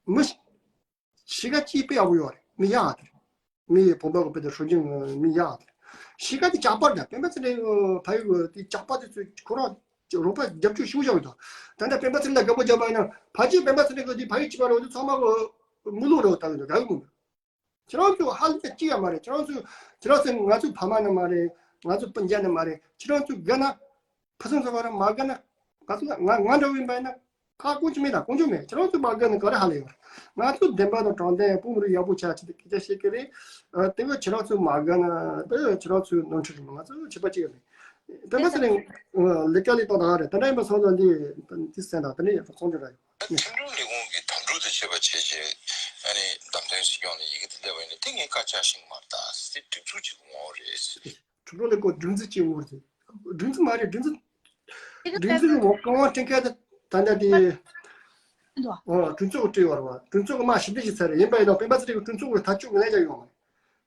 མི་གཤིས་ཀ་སྐྱིད་པོ་ཡག་པོ་ཡོད་རེད། མི་ཡག་དེ་རེད། མི་ཡི་བོད་པ་གི་དཔེ་དེ་སྲོལ་རྒྱུན་མི་ཡག་དེ་རེད། གཤིས་ཀ་དེ་ཇག་པ་རེད། སྤེན་པ་ཚེ་རིང་ཕ་ཡུལ་གི་དེ་ཇག་པ་དེ་ཚོས་ཁོ་རང་རོགས་པ་རྒྱབ་སྐྱོར་ཞུ་བཞག་གི་འདུག་ད་ལྟ་སྤེན་པ་ཚེ་རིང་ལ་དགའ་པོ་བརྒྱབ་པ་ཡིན་ན་ཕལ་ཆེར་སྤེན་པ་ཚེ་རིང་གི་དེ་ཕ་ཡུལ་གཅིག་པ་རེད་འདུག་ཚང་མ་གི་མི་ལུག་རེད་བཏང་གི་འདུག་དགའ་གི་མི་འདུག་ཁྱེད་རང་ཚོ་ཧ་ལས་ཅི་ཡང་མ་རེད། ཁྱེད་རང་ཚོ་ཁྱེད་རང་ཚོ་ང་ཚོ་ཕ་མ་ནི་མ་རེད། ང་ཚོ་སྤུན་ཀྱག་ནི་མ་རེད། ཁྱེད་རང་ཚོ་དགའ་ན་ཕུན་སུམ་ཚོགས་པ་རེད། མ་དགའ་ན་ང་ཚོ་ང་ང་འདྲ་བོ་ཡིན་པ་ཡིན་ན་ཁ་སྐོང་གི་མེད་ད་སྐོང་རྒྱུ་མེད། ཁྱེད་རང་ཚོ་མ་དགའ་ན་ག་རེ་ཧ་ལས་ཡོད་རེད། ང་ཚོ་བདེན་པ་དང་དྲང་བདེན་བོད་མི་རིགས་ཡག་པོ་ཆགས་ཆེད་དུ་སྐད་ཆ་བཤད་ཀྱི་རེད། ཨ་དེ་ག་ཁྱེད་རང་ཚོ་མ་དགའ་ན་དེ་ག་ཁྱེད་རང་ཚོའི་ནོར་འཁྲུལ་རེད། ང་ཚོ་བྱེད་པ་ཅི་ཡང་མེད། སྤེན་པ་ཚེ་རིང་ལས་ཀ་ལས་སྟངས་དང་རེད། དེ་འདྲ་ཡིན་པ་སོང་ཙང་འདི་འདི་གསན་དང་དེ་ནས་ཡག་པོ་གསུང་རྒྱུ་ར་ཡོད། ཁྲིམས་དྲུང་ལས་ཁུངས་ཀྱི་དམ་ཕྲུག་དང་བཅས་པ་བྱས་རྗེས་ཨ་ནི་བདམས་ཐོན་སྲིད་སྐྱོང་ལ་ཡི་གེ་དེ་སླེབས་པ་ཡིན་ན་དེ་ངས་བཀའ་བཅག་ཤེས་ཀྱི་མ་རེད། ད་སྲིད་སྒྲིག་འཛུགས་ཅིག་ངོ་རེད། ཁྲིམས་དྲུང་ལས་ཁུངས་སྒྲིག་འཛུགས་ཅིག་ངོ་རེད། སྒྲིག་འཛུགས་མ་རེད། སྒྲིག་འཛུགས་སྒྲིག་འཛུགས་ཀྱི་འོག་རྐང་དབང་སྤྲད་མཁན་དེ་ད་ལྟ་དེ་ཨོ་གྲོས་ཚོགས་སྤྲད་ཡོད་རེད་བ། གྲོས་ཚོགས་ཀྱི་མ་ཞིབ་འཇུག་བྱས་ཚར་རེད། ཡིན་པ་ཡིན་ནའང་སྤེན་པ་ཚེ་རིང་གི་གྲོས་ཚོགས་ཀྱི་ཐག་གཅོད་ངོས་ལེན་བྱ་ཡོད་མ་རེད།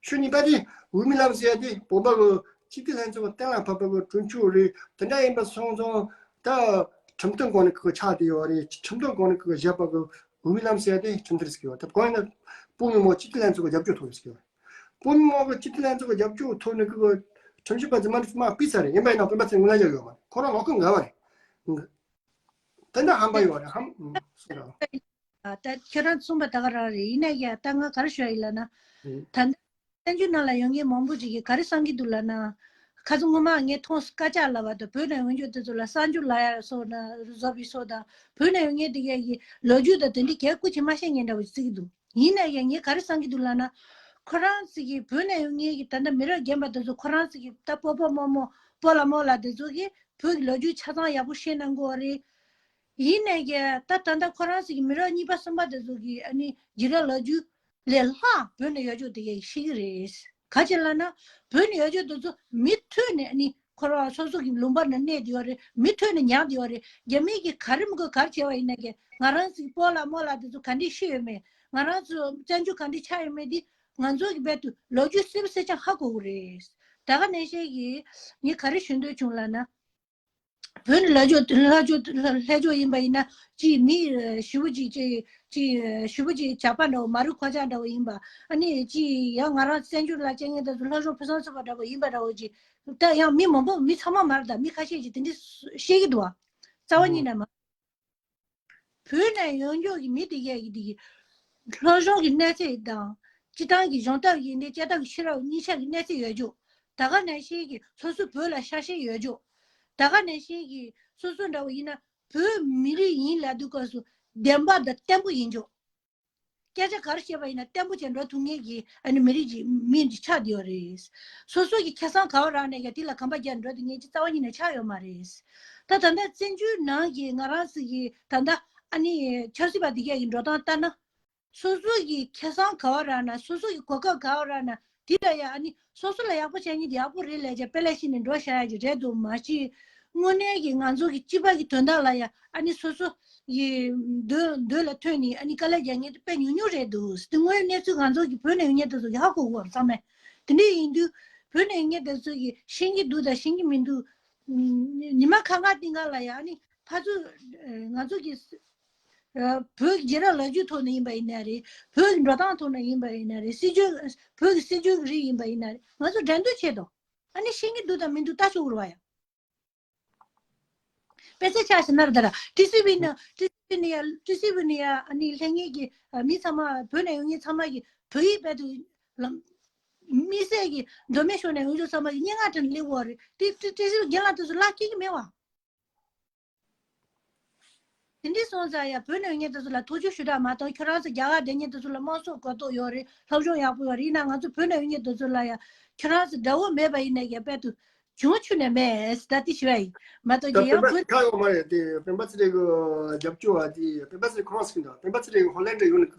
ཕྱོགས་གཉིས་པ་དེ་འོས་མི་ལམ་ཟེར་ཡ་དེ་བོད་པ་གི་སྤྱི་འཐུས་ལྷན་ཚོགས་གཏན་ལ་ཕབ་པ་གི་གྲོས་ཆོད་རེད། དེ་འདྲ་ཡིན་པ་སོང་ཙང་ད་ཁྲིམས་དོན་སྒང་ནས་ཁོ་ཆགས་བསྡད་ཡོད་རེད། ཁྲིམས་དོན་སྒང་ནས་ཁོ་བཞག་པ་གི་འོས་མི་ལམ་ཟེར་ཡ་དེ་ཁྲིམས་མཐུན་རེད་ཟེར་གི་ཡོད། ད་གང་ཡིན་ན་བོད་མི་མང་སྤྱི་འཐུས་ལྷན་ཚོགས་ཀྱི་རྒྱབ་སྐྱོར་ཐོབ་ཡོད་ཟེར་གི་ཡོད། བོད་མི་མང་གི་སྤྱི་འཐུས་ལྷན་ཚོགས་ཀྱི་རྒྱབ་སྐྱོར་ཐོབ་ནས་ཁོ་ཁྲིམས་ཞིབ་པ་རྫུན་མ་དེ་མར་ཕུད་ཚར་རེད། ཡིན་པ་ཡིན་ནའང་སྤེན་པ་ཚེ་རིང་ངོས་ལེན་བྱ་གི་ཡོད་མ་རེད། ཁོ་རང་ལོག་གི་ངལ་བ་རེད། དེ་འདྲ་ཧམ་པ་ཡོད་རེད་ཧམ། སོང་ཙང་། ད་ཁྱེད་རང་གསུངས་པ་ད་ག་རང་རེད། ཡིན་ན་ཡང་ད་ང་ག་རེ་ཞུ་ཡ་ཡིན་ལབ་ན། ད་ལྟ་བཙན་བྱོལ་ནང་ལ་ཡོད་མཁན་མང་པོ་ཞིག་གིས་ག་རེ་བསམ་གྱི་འདུག་ལབ་ན། ཁ་སང་སྔོན་མ་ངས་མཐོང་སྐད་ཆ་ལབ་པ་དང་བོད་ནང་ཡོད་མཁན་དེ་ཚོ་ལ་གསར་འགྱུར་ལབ་ཡ་སོགས་ན་བཟོ་བའི་སོགས་དང་བོད་ནང་ཡོད་མཁན་དེ་གས་ཀྱི་ལོ་རྒྱུས་དང་དེ་འདྲའི་གས་སྐུ་མཁྱེན་མ་ཤེས་མཁན་འདྲ་བོ་ཞིག་བརྩི་གི་འདུག་ཡིན་ན་ཡང་ངས་ག་རེ་བསམ་གྱི་འདུག་ལབ་ན། ཁོ་རང་ཚོ་གིས་བོད་ནང་ཡོད་མཁན་གྱི་ད་ལྟ་མི་རབས་རྒན་པ་དེ་ཚོ་ཁོ་རང་ཚོ་གིས་ད་སྤོ་སྤོ་རྨོ་རྨོ་སྤོ་ལགས་རྨོ་ལགས་དེ་ཚོ་གིས་བོད་ཀྱི་ལོ་རྒྱུས་ཆ་ཚང་ཡག་པོ་ཤེས་གནང་དགོས་པ་རེད། ཡིན་ནའི་ཀྱང་ད་ད་ལྟ་ཁོ་རང་ཚོ་གི་མི་རབས་གཉིས་པ་གསུམ་པ་དེ་ཚོ་གི་ཨ་ནི་རྒྱུན་རབས་ལོ་རྒྱུས་ལས་ལྷག་བོད་ནས་ཡོད་ཆོག་དེ་གས་ཤེས་ཀྱི་རེད། ག་ཅི་ལབ་ན་བོད་ནས་ཡོད་ཆོག་དེ་ཚོ་མུ་མཐུད་ནས་ཨ་ནི་ཁོ་རང་སོ་སོ་གི་ལུང་པ་ནང་གནས་བསྡད་ཡོད་རེད། མུ་མཐུད་ནས་ཉར་བསྡད་ཡོད་རེད། རྒྱ་མི་གིས་ག་རེ་མི་དགོས་ག་རེ་བྱས་པ་ཡིན་ན་ཀྱང་ང་རང་ཚོ་གི་སྤོ་ལགས་རྨོ་ལགས་དེ་ཚོ་ག་འདྲས་ཤི་ཡོད་མེད། ང་རང་ཚོ་བཙན་བྱོལ་ག་འདྲས་ཆགས་ཡོད་མེད་དེ་ ང་ཚོ་གི་རྦད་དུ་ལོ་རྒྱུས་གསལ་པོ་གསལ་རྐྱང་ཧ་གོ་གི་རེད། ད་ག་ནང་བཞིན་གྱི་ངས་ག་རེ་ཞུ་འདོད་བྱུང་ལབ་ན། བོད་ནས་ལྷ་ལྕོག་ལྷ་ལྕོག་ལྷ་ལྕོག་ཡིན་པ་ཡིན་ན། ཅིག་མི་ཞེ་པོ་ཅིག་ཅིག་ཅིག་ཞེ་པོ་ཅིག་ཇག་པ་འདྲ་བོ། མ་རུ་ཁོ་ཅག་འདྲ་བོ་ཡིན་པ། ཨ་ནི་ཅིག་ཡང་ང་རང་བཙན་བྱོལ་ལ་སྐྱེ་མཁན་དེ་ཚོ་ལྷ་ལྕོག་ཕུན་སུམ་ཚོགས་པ་འདྲ་བོ་ཡིན་པ་འདྲ་བོ་ཅིག་ད་ཡང་མི་མང་པོ། མི་ཚང་མ་མ་རེད། ད་མི་ཁ་ཤས་ཅིག་དེ་འདྲ་བཤད་ཀྱི་འདུག་བ། རྩ་བ་ཉིད་ནས་མ། བོད་ནས་ཡོང་རྒྱུ་གི་མི་དེ་གས་ཀྱི་དེ་གི་སློབ་སྦྱོང་གི་གནས་ཚད་དང་། སྤྱི་བཏང་གི་གཞུང་སྟོབས་ཀྱི་འདི་སྐྱེ་སྟོབས་ཀྱི་ཤེས་རབ་གཉིས་ཆ་གི་གནས་ཚད་ཡོད་རྒྱུ། ད་ག་ནང་བཞིན་གྱི་སོ་སོ་བོད་ལ་ཤ་ཞེན་ཡོད་རྒྱུ། ད་ག་ནང་བཞིན་གྱི་སོ་སོ་འདྲ་བོ་ཡིན་ན་བོད་མི་རིགས་ཡིན་ལབ་དུས་སྐབས་སུ་བདེན་པ་དང་བརྟན་པོ་ཡིན་རྒྱུ། སྐད་ཆ་ག་རེ་བཤད་པ་ཡིན་ན་བརྟན་པོ་བྱས་འགྲོ་ཐུབ་མཁན་གྱི་ཨ་ནི་མི་རིགས་ཀྱི་མི་འདི་ཆགས་བསྡད་ཡོད་རེད། སོ་སོ་གི་ཁེ་བཟང་ག་བ་རག་ནས་ཀྱང་དེ་ལ་གོམ་པ་རྒྱག་འགྲོ་ཐུབ་མཁན་ཅིག་རྩ་བ་ཉིད་ནས་ཆགས་ཡོད་མ་རེད། ད་ད་ལྟ་བཙན་བྱོལ་ནང་གི་ང་རང་ཚོ་གི་ད་ལྟ་ཨ་ནི་ཆབ་སྲིད་པ་འདི་གས་ཀྱི་འགྲོ་སྟངས་ལྟར་ན། སོ་སོ་གི་ཁེ་བཟང་ག་བ་རག་ན། སོ་སོ་གི་གོ་སྐབས་ག་བ་རག་ན། དེ་ལ་ཡ་ཨ་ནི་སོ་སོ་ལ་ཡག་པོ་བྱས་ཉིད་ཡག་པོ་རེད་ལས་ཀྱང་དཔེ་ལ་བྱས་ནས་འགྲོ་བཞག་ཡ་གི་རེད་འདུག་མ་གཞི། དངོས་གནས་ཀྱི་ང་ཚོ་གི་སྤྱི་པ་གི་དོན་དག་ལ་ཡ་ཨ་ནི་སོ་སོ་གི་འདོད་འདོད་ལ་ཐོན་ནས་ཨ་ནི་དཀའ་ལས་རྒྱག་མཁན་དེ་དཔེ་ཉུང་ཉུང་རེད་འདུག་དེ་དངོས་ཡོད་གནས་ཚུལ་ང་ཚོ་གི་བོད་ནས་ཡོང་མཁན་དེ་ཚོ་གི་ཧ་གོ་གོ་བ་ཚང་མས། དེ་འདྲ་ཡིན་དུས་བོད་ནས་ཡོང་མཁན་དེ་ཚོ་གི་ཤེས་ཀྱི་འདུག་དང་ཤེས་ཀྱི་མི་འདུག་ཉི་མ་ཁ་ཁ་དེ་ག་ལ་ཡ་ཨ་ནི་ཕར་ཚུར་ང་ཚོ་གི་ཨ། བོད་ཀྱི་རྒྱལ་རབས་ལོ་རྒྱུས་ཐོག་ནས་ཡིན་པ་ཡིན་ན་རེད། བོད་ཀྱི་འགྲོ་སྟངས་ཐོག་ནས་ཡིན་པ་ཡིན་ན་རེད། སྲིད་ཇུས། བོད་ཀྱི་སྲིད་ཇུས་ཀྱི་རིགས་ཡིན་པ་ཡིན་ན་རེད། ང་ཚོ་འགྲན་བསྡུར་བྱེད་དོ། ཨ་ནི་ཤེས་ཀྱི་འདུག་དང་མི་འདུག་ལྟ་ཆོག་གི་རེད་བ་ཡ། དཔེ་ཆ་ཆ་ཞིག་ན་ར་ད་ར་ཊི་སི་ཝི་ནི། ཊི་སི་ཝི་ནི་ཡ། ཊི་སི་ཝི་ནི་ཡ་ཨ་ནི་ལྷན་རྒྱས་ཀྱི་ཨ། མི་ཚང་མ་བོད་ནས་ཡོང་མཁན་ཚང་མ་གི་བོད་ཡིག་རྦད་དེ་ལམ། དམིགས་བསལ་གྱི་མདོ་སྨད་ཕྱོགས་ནས་ཡོང་རྒྱུ་ཚང་མ་གི་སྙན་ངག་དྲན་སླེབས་ཡོད་རེད། དེ་ཊི་ཊི་སི་ཝི་རྒན་ལགས་དེ་ཚོ་ལབ་ཀྱི་གི་མེད་བ། དེ་འདྲ་སོང་ཙང་ཡ་བོད་ནས་ཡོང་མཁན་དེ་ཚོ་ལ་ཐུགས་རྗེ་ཞུ་དྲག་མ་གཏོང་། ཁྱོད་རང་ཚོ་རྒྱ་གར་བསྡད་མཁན་དེ་ཚོ་ལ་དམངས་གཙོ་གོ་རྟོགས་ཡོད་རེད། སློབ་སྦྱོང་ཡག་པོ་ཡོད་རེད། ཡིན་ན་ང་ཚོ་བོད་ནས་ཡོང་མཁན་དེ་ཚོ་ལ་ཡ་ཁྱོད་རང་ཚོ་དགྲ་བོ་མེད་པ་ཡིན་ནའི་ཡ་དཔལ་དུ་བྱུང་ཆུ་ནས་མེད་ད་དེ་ཞུ་བ་ཡིན་མ་གཏོགས། ད་ཀྱི་ཡང་བོད་ཁ་ཡོད་མ་རེད། དེ་སྤེན་པ་ཚེ་རིང་གི་རྒྱབ་སྐྱོར་བ་དེ་སྤེན་པ་ཚེ་རིང་ཁོ་རང་ཟེར་གྱི་འདུག་སྤེན་པ་ཚེ་རིང་ཧོ་ལན་ཌ་ཡོང་ནས་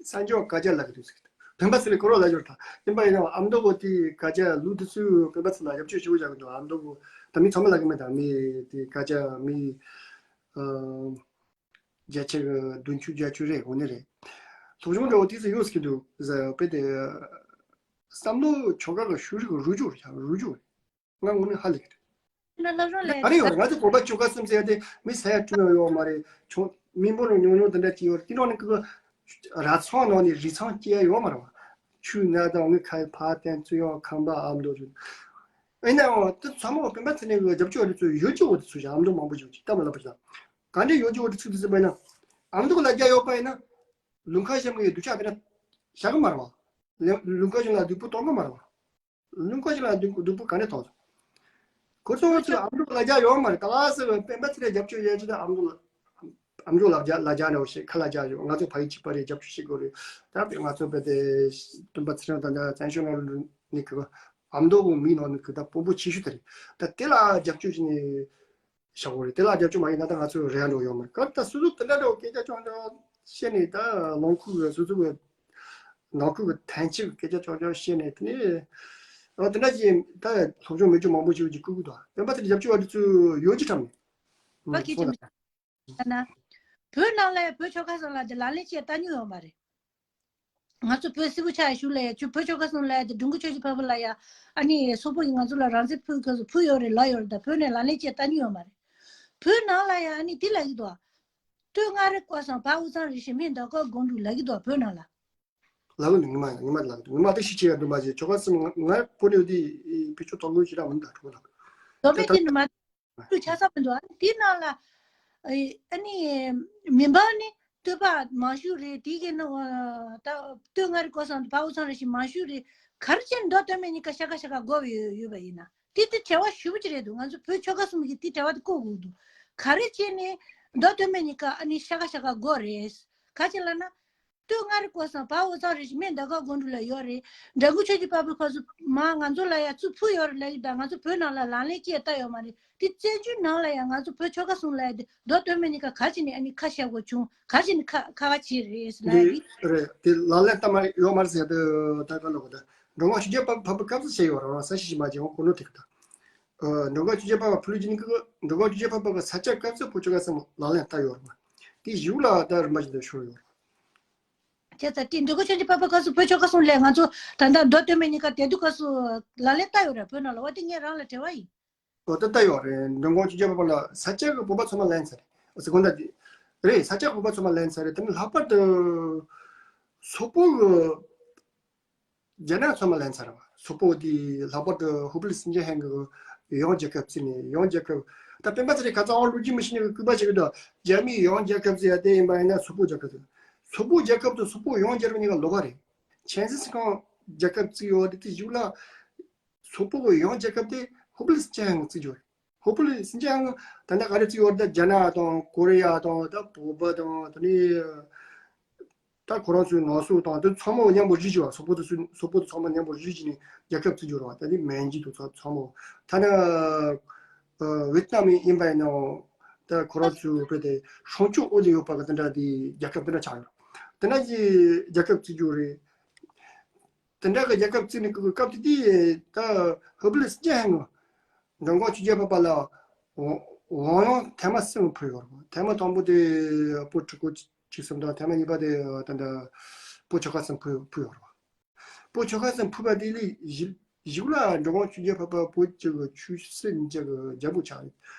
གསར་འགྱུར་བ་སྐད་ཆ་ལབ་ཀྱི་འདུག་ཟེར་གྱི་འདུག་སྤེན་པ་ཚེ་རིང་ཁོ་རང་ལབ་ཡོད་ད། སྤེན་པ་ཡིན་ནའང་ཨ་མདོ་བོ་དེ་སྐད་ཆ་ལུགས་དེ་ཚོས་སྤེན་པ་ཚེ་རིང་ལ་རྒྱབ་སྐྱོར་ཞེ་པོ་རྒྱག་གི་འདུག་ཨ་མདོ་བོ་ད་མི་ཚང་མ་ལབ་ཀྱི་མེད་ད། མི་དེ་སྐད་ཆ་མི་ཨ། བརྒྱ་ཆ་གི་བདུན་ཅུ་བརྒྱད་ཅུ་རེད། འོ་ནི་རེད། སློབ་སྦྱོང་འདྲ་བོ་དེ་ཚོ་ཡོད་ཟེར་གྱི་འདུག་ཟེར། དཔེ་དེ་བསམ་བློ་ཆོལ་ཁ་གི་ཤུགས་རིག་རུ་སྐྱོར་རུ་སྐྱོར་རེད། ང་དངོས་གནས་ཧ་ལས་ཀྱི་རེད། ན་སློབ་སྦྱོང་ལས་ཨ་རེ་ཡོད་རེད། ང་ཚོ་གོམ་པ་བཅུ་ཁ་གསུམ་ཟེར་ཏེ་མི་ས་ཡ་བཅུ་ཡང་ཡོད་མ་རེད། ཆུང་མི་འབོར་ཉུང་ཉུང་དེ་འདྲ་ཅིག་ཡོད་རེད། དེ་འདྲ་ནི་ཀི་ར་ཚང་ནང་ནས་རི་ཚང་སྐྱེ་ཡ་ཡོད་མ་རེད་བ། ཆུ་ན་དང་ངི་ཁ་ཕ་བསྟན་ཚུ་ཡང་ཁམས་པ་ཨ་མདོ་རེད། ཨེ་ན་འོ་དེ་ཚང་མ་སྤེན་པ་ཚེ་རིང་གི་རྒྱབ་སྐྱོར་དེ་ཚོ་ཡོད་ཀྱི་འོ་དེ་ཚོ་ཞིག་ཨ་མདོ་མང་པོ་ཡོད་ཀྱི་སྟབས་མ་ལབ་པ་ཞིག་དང་། ག་འདྲ་ཡོད་ཀྱི་འོ་དེ་ཚོ་དེ་ཚོ་བས་ན་ཨ་མདོ་ལ་རྒྱ་ཡོད་པ་ཡིན་ན་ལུང་ཁ་ཤམ་གི་སྡུག་ཅག་དེ་འདྲ་བཞག་གི་མ་རེད་བ། ལུང་ཁ་ཤམ་ལ་སྡུག་པོ་གཏོང་གི་མ་རེད་བ། ལུང་ཁ་ཤམ་ལ་སྡུག་སྡུག་པོ་ག་ནས་གཏོང་ཐུབ། ཁོ་ཚོ་ཚོ་ཨ་མདོ་ལ་རྒྱ་ཡོད་མ་རེད། ད་ལ་སེ་བའི་སྤེན་པ་ཚེ་རིང་རྒྱབ་སྐྱོར་ཡོད་ཀྱི་ད་ཨ་མདོ་ལ་ཨ་མདོ་ལ་རྒྱ་ལ་རྒྱ་འདྲ་བོ་ཞིག་ཁ་ལ་རྒྱ་ཡོད། ང་ཚོ་ཕ་ཡུལ་གཅིག་པ་རེད། རྒྱབ་སྐྱོར་བྱེད་དགོས་རེད། ད་དཔེ་ང་ཚོ་དཔེ་དེ་སྤེན་པ་ཚེ་རིང་དང་བཙན་བྱོལ་ནང་ལ་ནི་གི་ཨ་མདོ་བོ་མི་ནང་ནི་གི་ད་དཔོན་པོ་ཆེ་ཤོས་དེ་རེད། ད་དེ་ལ་རྒྱབ་སྐྱོར་བྱས་ནས་བཞག་དགོས་རེད། དེ་ལ་རྒྱབ་སྐྱོར་མ་བྱས་ན་ད་ང་ཚོ་རེ་བ་འགྲོ་ཡོད་མ་རེད། ག་ད་སོ་སོ་དེ་འདྲ་འདྲ་བོ་སྐད་ཆ་ཅང་ཅང་བཤད་ནས་ད་ལུང་ཁུག་གི་སོ་སོ་གི་ནང་ཁུལ་གྱི་ཐན་ཆེ་གི་སྐད་ཆ་ཆོག་ཆོག་བཤད་ནས་དེ་ནས་ཨ་དེ་འདྲ་ཞིག་ད་སློབ་སྦྱོང་མེད་རྒྱུ་མང་པོ་ཞིག་གི་བཀུག་གི་འདུག་སྤེན་པ་ཚེ་རྒྱབ་སྐྱོར་བ་དེ་ཚོ་ཡོད་ཀྱི་ཁྲམ་ནས་བ་གི་ཅི་མི་ན་བོད་ནང་ལ་བོད་ཆོལ་ཁ་གསུམ་ལ་དེ་ལག་ལེན་བྱས་ལྟ་མྱོང་ཡོད་མ་རེད། ང་ཚོ་བོད་སིལ་བུ་ཆགས་ཞུ་ལ་ཡ་ཆུ་བོད་ཆོལ་ཁ་གསུམ་ལ་ཡ་དེ་འབྲི་གུང་ཆོས་ཀྱི་ཕ་བུ་ལ་ཡ་ཨ་ནི་སོག་པོ་ཡིས་ང་ཚོ་ལ་རང་བཙན་ཕུལ་ག་ཚོ་ཕུལ་ཡོད་རེད་ལབ་ཡོད་རེད། ད་བོད་ནས་ལག་ལེན་བྱས་ལྟ་མྱོང་ཡོད་མ་རེད། བོད་ནང་ལ་ཡ་ཨ་ནི་དེ་ལབ་ཀྱི་འདུག་ཨ། སྟོད་མངའ་རིས་སྐོར་སོང་བར་དབུས་གཙང་རེ་ཞིག་མིན་འདོད་ཁོ་དགོངས་འགྲུབ་ལབ་ཀྱི་འདུག་ཨ། བོད་ནང་ལ། ལབ་ནི་ངི་མ་ངི་མ་ལབ་འདུག་ངི་མ་ཏི་ཤི་ཆེ་ཡ་འདུག་མ་ཅེ་ཆོ་ག་སིམ་ང་པོ་ནི་འདི་བི་ཆོ་ཐོག་ལུ་ཞི་ར་མིན་ད་ཁྲོ་ལ། དོ་པེ་ཏི་ནི་མ་ཏུ་ཆ་ས་མི་འདུག་ཨ་ནི་དེ་ནང་ལ་ཨ་ནི་མི་འབངས་ནི་སྟོད་པ་མང་ཤོས་རེད། དེ་གི་ནི་ད་སྟོད་མངའ་རིས་སྐོར་སོང་བར་དབུས་གཙང་རེ་ཞིག་མང་ཤོས་རེད། ག་རེ་བྱས་ནས་མདོ་སྟོད་སྨད་གཉིས་ཀ་ཤ་ཁ་ཤ་ཁ་སྒོ་བའི་ཡོད་པ་ཡིན་ན་དེ་དེ་བྲལ་བ་ཞུ་བ་ཅི་རེད་འདུག་ང་ཚོ་བོད་ཆོལ་ཁ་གསུམ་གི་དེ་བྲལ་བ་དེ་བཀོད་དགོས་འདུག་ག་རེ་བྱས་ནས་མདོ་སྟོད་སྨད་གཉིས་ཀ་ཨ་ནི་ཤ་ཁ་ཤ་ཁ་སྒོ་རེད། ག་ཅི་ལབ་ན། སྟོད་མངའ་རིས་སྐོར་སོང་བར་དབུས་གཙང་རེ་ཞིག་མིན་འདོད་ཁོ་དགོངས་འགྲུབ་ལ་ཡོད་རེད། འབྲི་གུང་ཆོས་ཀྱི་ཕ་བུ་ཁོ་ཚོ་མ་ང་ཚོ་ལ་ཡ་ཚུར་ཕུལ་ཡོད་རེད་ལབ་ཀྱི་ད་ང་ཚོ་བོད་ནང་ལ་ལག་ལེན་བྱས་ལྟ་ཡོད་མ་རེད། དེ་བཙན་བྱོལ་ནང་ལ་ཡ་ང་ཚོ་བོད་ཆོལ་ཁ་གསུམ་ལ་ཡ་དེ་མདོ་སྟོད་སྨད་གཉིས་ཀ་ག་ཅི་ནས་ཨ་ནི་ཁ་བཤད་དགོས་བྱུང་། ག་ཅི་ནས་ཁ་ཁ་བ་བྱས་རེད་ལབ་ཡ་དེ། རེད་དེ་ལག་ལེན་བསྟར་མ་ཡོད་མ་རེད་ཟེར་དུས་ད་ག་ལོག་ད་འགྲོ་འགོག་ཆོས་རྒྱལ་ཕ་བུ་སྐབས་སུ་བྱས་ཡོད་རེད། རང་ས་ཤི་ཤི་མ་བྱས་འོང་གོ་ནོ་དེ་གི་ད། འགྲོ་འགོག་ཆོས་རྒྱལ་ཕ་བུ་ཕུ་ལུ་ཅི་ནི་ཀི་འགྲོ་འགོག་ཆོས་རྒྱལ་ཕ་བུ་གི་ས་ཆ་སྐབས་སུ་བོད་ཆོལ་ཁ་གསུམ་ལག་ལེན་བསྟར་ཡོད་རེད། དེ་གཞུག་ལ་ད་རིམ་པ་བཞིན་དུ་ཤོར་ཡོད་རེད། བྱས་ཙང་དེ་འདི་གོ་ཆོས་ཀྱི་པ་པ་སྐབས་སུ་བོད་ཆོལ་ཁ་གསུམ་ལས་ང་ཚོ་ད་ལྟ་མདོ་སྟོད་སྨད་གཉིས་ཀ་དེ་དུས་སྐབས་སུ་ལག་ལེན་བསྟར་ཡོད་རེད། བོད་ནང་ལ་བ་དེ་ངས་རང་ལ་དྲི་བ་ཡིན། ཨོ་ད་ལྟ་ཡོད་རེད། མགྲོན་ཁང་ཆོས་རྒྱལ་འཕགས་པ་ལ་ས་སྐྱ་གི་བོད་པ་ཚང་མ་ལེན་ཚར་རེད། ཨོ་ཟེར་དགོངས་དག་དེ་རེད། ས་སྐྱ་གི་བོད་པ་ཚང་མ་ལེན་ཚར་རེད། དེ་ནི་ལྷག་པར་དུ་སོག་པོ་གི་རྒྱ་ནག་ཚང་མ་ལེན་ཚར་བ། སོག་པོ་དེ་ལྷག་པར་དུ་ཧུ་པི་ལི་སིན་ཅན་ཧན་གི་ཡང་རྒྱལ་ཁབ་བརྩིས་ནས་ཡང་རྒྱལ་ཁབ། ད་སྤེན་པ་ཚེ་རིང་ཁ་ཚ་དབང་ལུགས་ཀྱི་མི་ཤེས་ནི་གི་སྐུད་པ་ཞིག་གི་འདུག་རྒྱ་མིའི་ཡང་རྒྱལ་ཁབ་བརྩི་ཡ་དེ་ཡིན་པ་ཡིན་ན་སོག་པོ་རྒྱལ་ཁབ་བརྩི། སོག་པོ་རྒྱལ་ཁབ་དང་སོག་པོ་ཡང་རྒྱལ་རབས་གཉིས་ཀ་ལོགས་ཀ་རེད། ཆན་སིན་སི་ཁང་རྒྱལ་ཁབ་བརྩིས་ཡོད་དེ་དེ་གཞུག་ལ་སོག་པོ་གི་ཡང་རྒྱལ་ཁབ་དེ་ཧུ་པི་ལི་སིན་ཅན་ཧན་གི་བརྩིས་ཡོད་རེད། ཧོ་པུ་ལི་སིན་ཅང་ད་ལྟ་ག་རེ་བརྩི་ཡོད་རེད། ད་རྒྱ་ནག་དང་ཀོ་རི་ཡ་དང་ད་བོད་པ་དང་ད་ནི་ད་ཁོ་རང་ཚོའི་ནང་སོག་དང་དེ་ཚང་མ་མཉམ་པོ་རིགས་ཀྱི་བ། སོག་པོ་དེ་ཚོ་སོག་པོ་དེ་ཚང་མ་མཉམ་པོ་རིགས་ཀྱི་ནས་རྒྱལ་ཁབ་བརྩི་རྒྱུ་རེད་བ། ད་ནི་མན་ཇི་དེ་ཚོ་ཚང་མ་ད་ནི་ཝེ་ཏི་ནམ་ཡིན་པ་ཡིན་ནའང་ད་ཁོ་རང་ཚོའི་བོད་དེ་སྲུང་སྐྱོབ་འོག་ལ་ཡོད་པ་གི་དེ་འདྲ་དེ་རྒྱལ་ཁབ་དེ་འདྲ་ཆགས་ཡོད། དེ་འདྲ་གི་རྒྱལ་ཁབ་བརྩི་རྒྱུ་རེད། དེ་འདྲ་གི་རྒྱལ་ཁབ་བརྩིས་ནས་སྐབས་དེ་དུས་ད་ཧུ་པི་ལི་སི་ཅན་ཧན་གི་མགྲོན་ཁང་ཆོས་རྒྱལ་འཕགས་པ་ལ་དབང་ཡང་ཐེངས་མ་གསུམ་ཕུལ་ཡོད་རེད། ཐེངས་མ་དང་པོ་དེ་བོད་ཆོལ་ཁ་གཅིག་གསུམ་དང་ཐེངས་མ་གཉིས་པ་དེ་ད་ལྟ་བོད་ཆོལ་ཁ་གསུམ་ཕུལ་ཕུལ་ཡོད་རེད། བོད་ཆོལ་ཁ་གསུམ་ཕུལ་བ་དེ་ལས་གཞི་གཞུག་ལ་མགྲོན་ཁང་ཆོས་རྒྱལ་འཕགས་པ་བོད་ཀྱི་ཆོས་སྲིད་གཉིས་ཀྱི་རྒྱལ་པོ་ཆགས་རེད།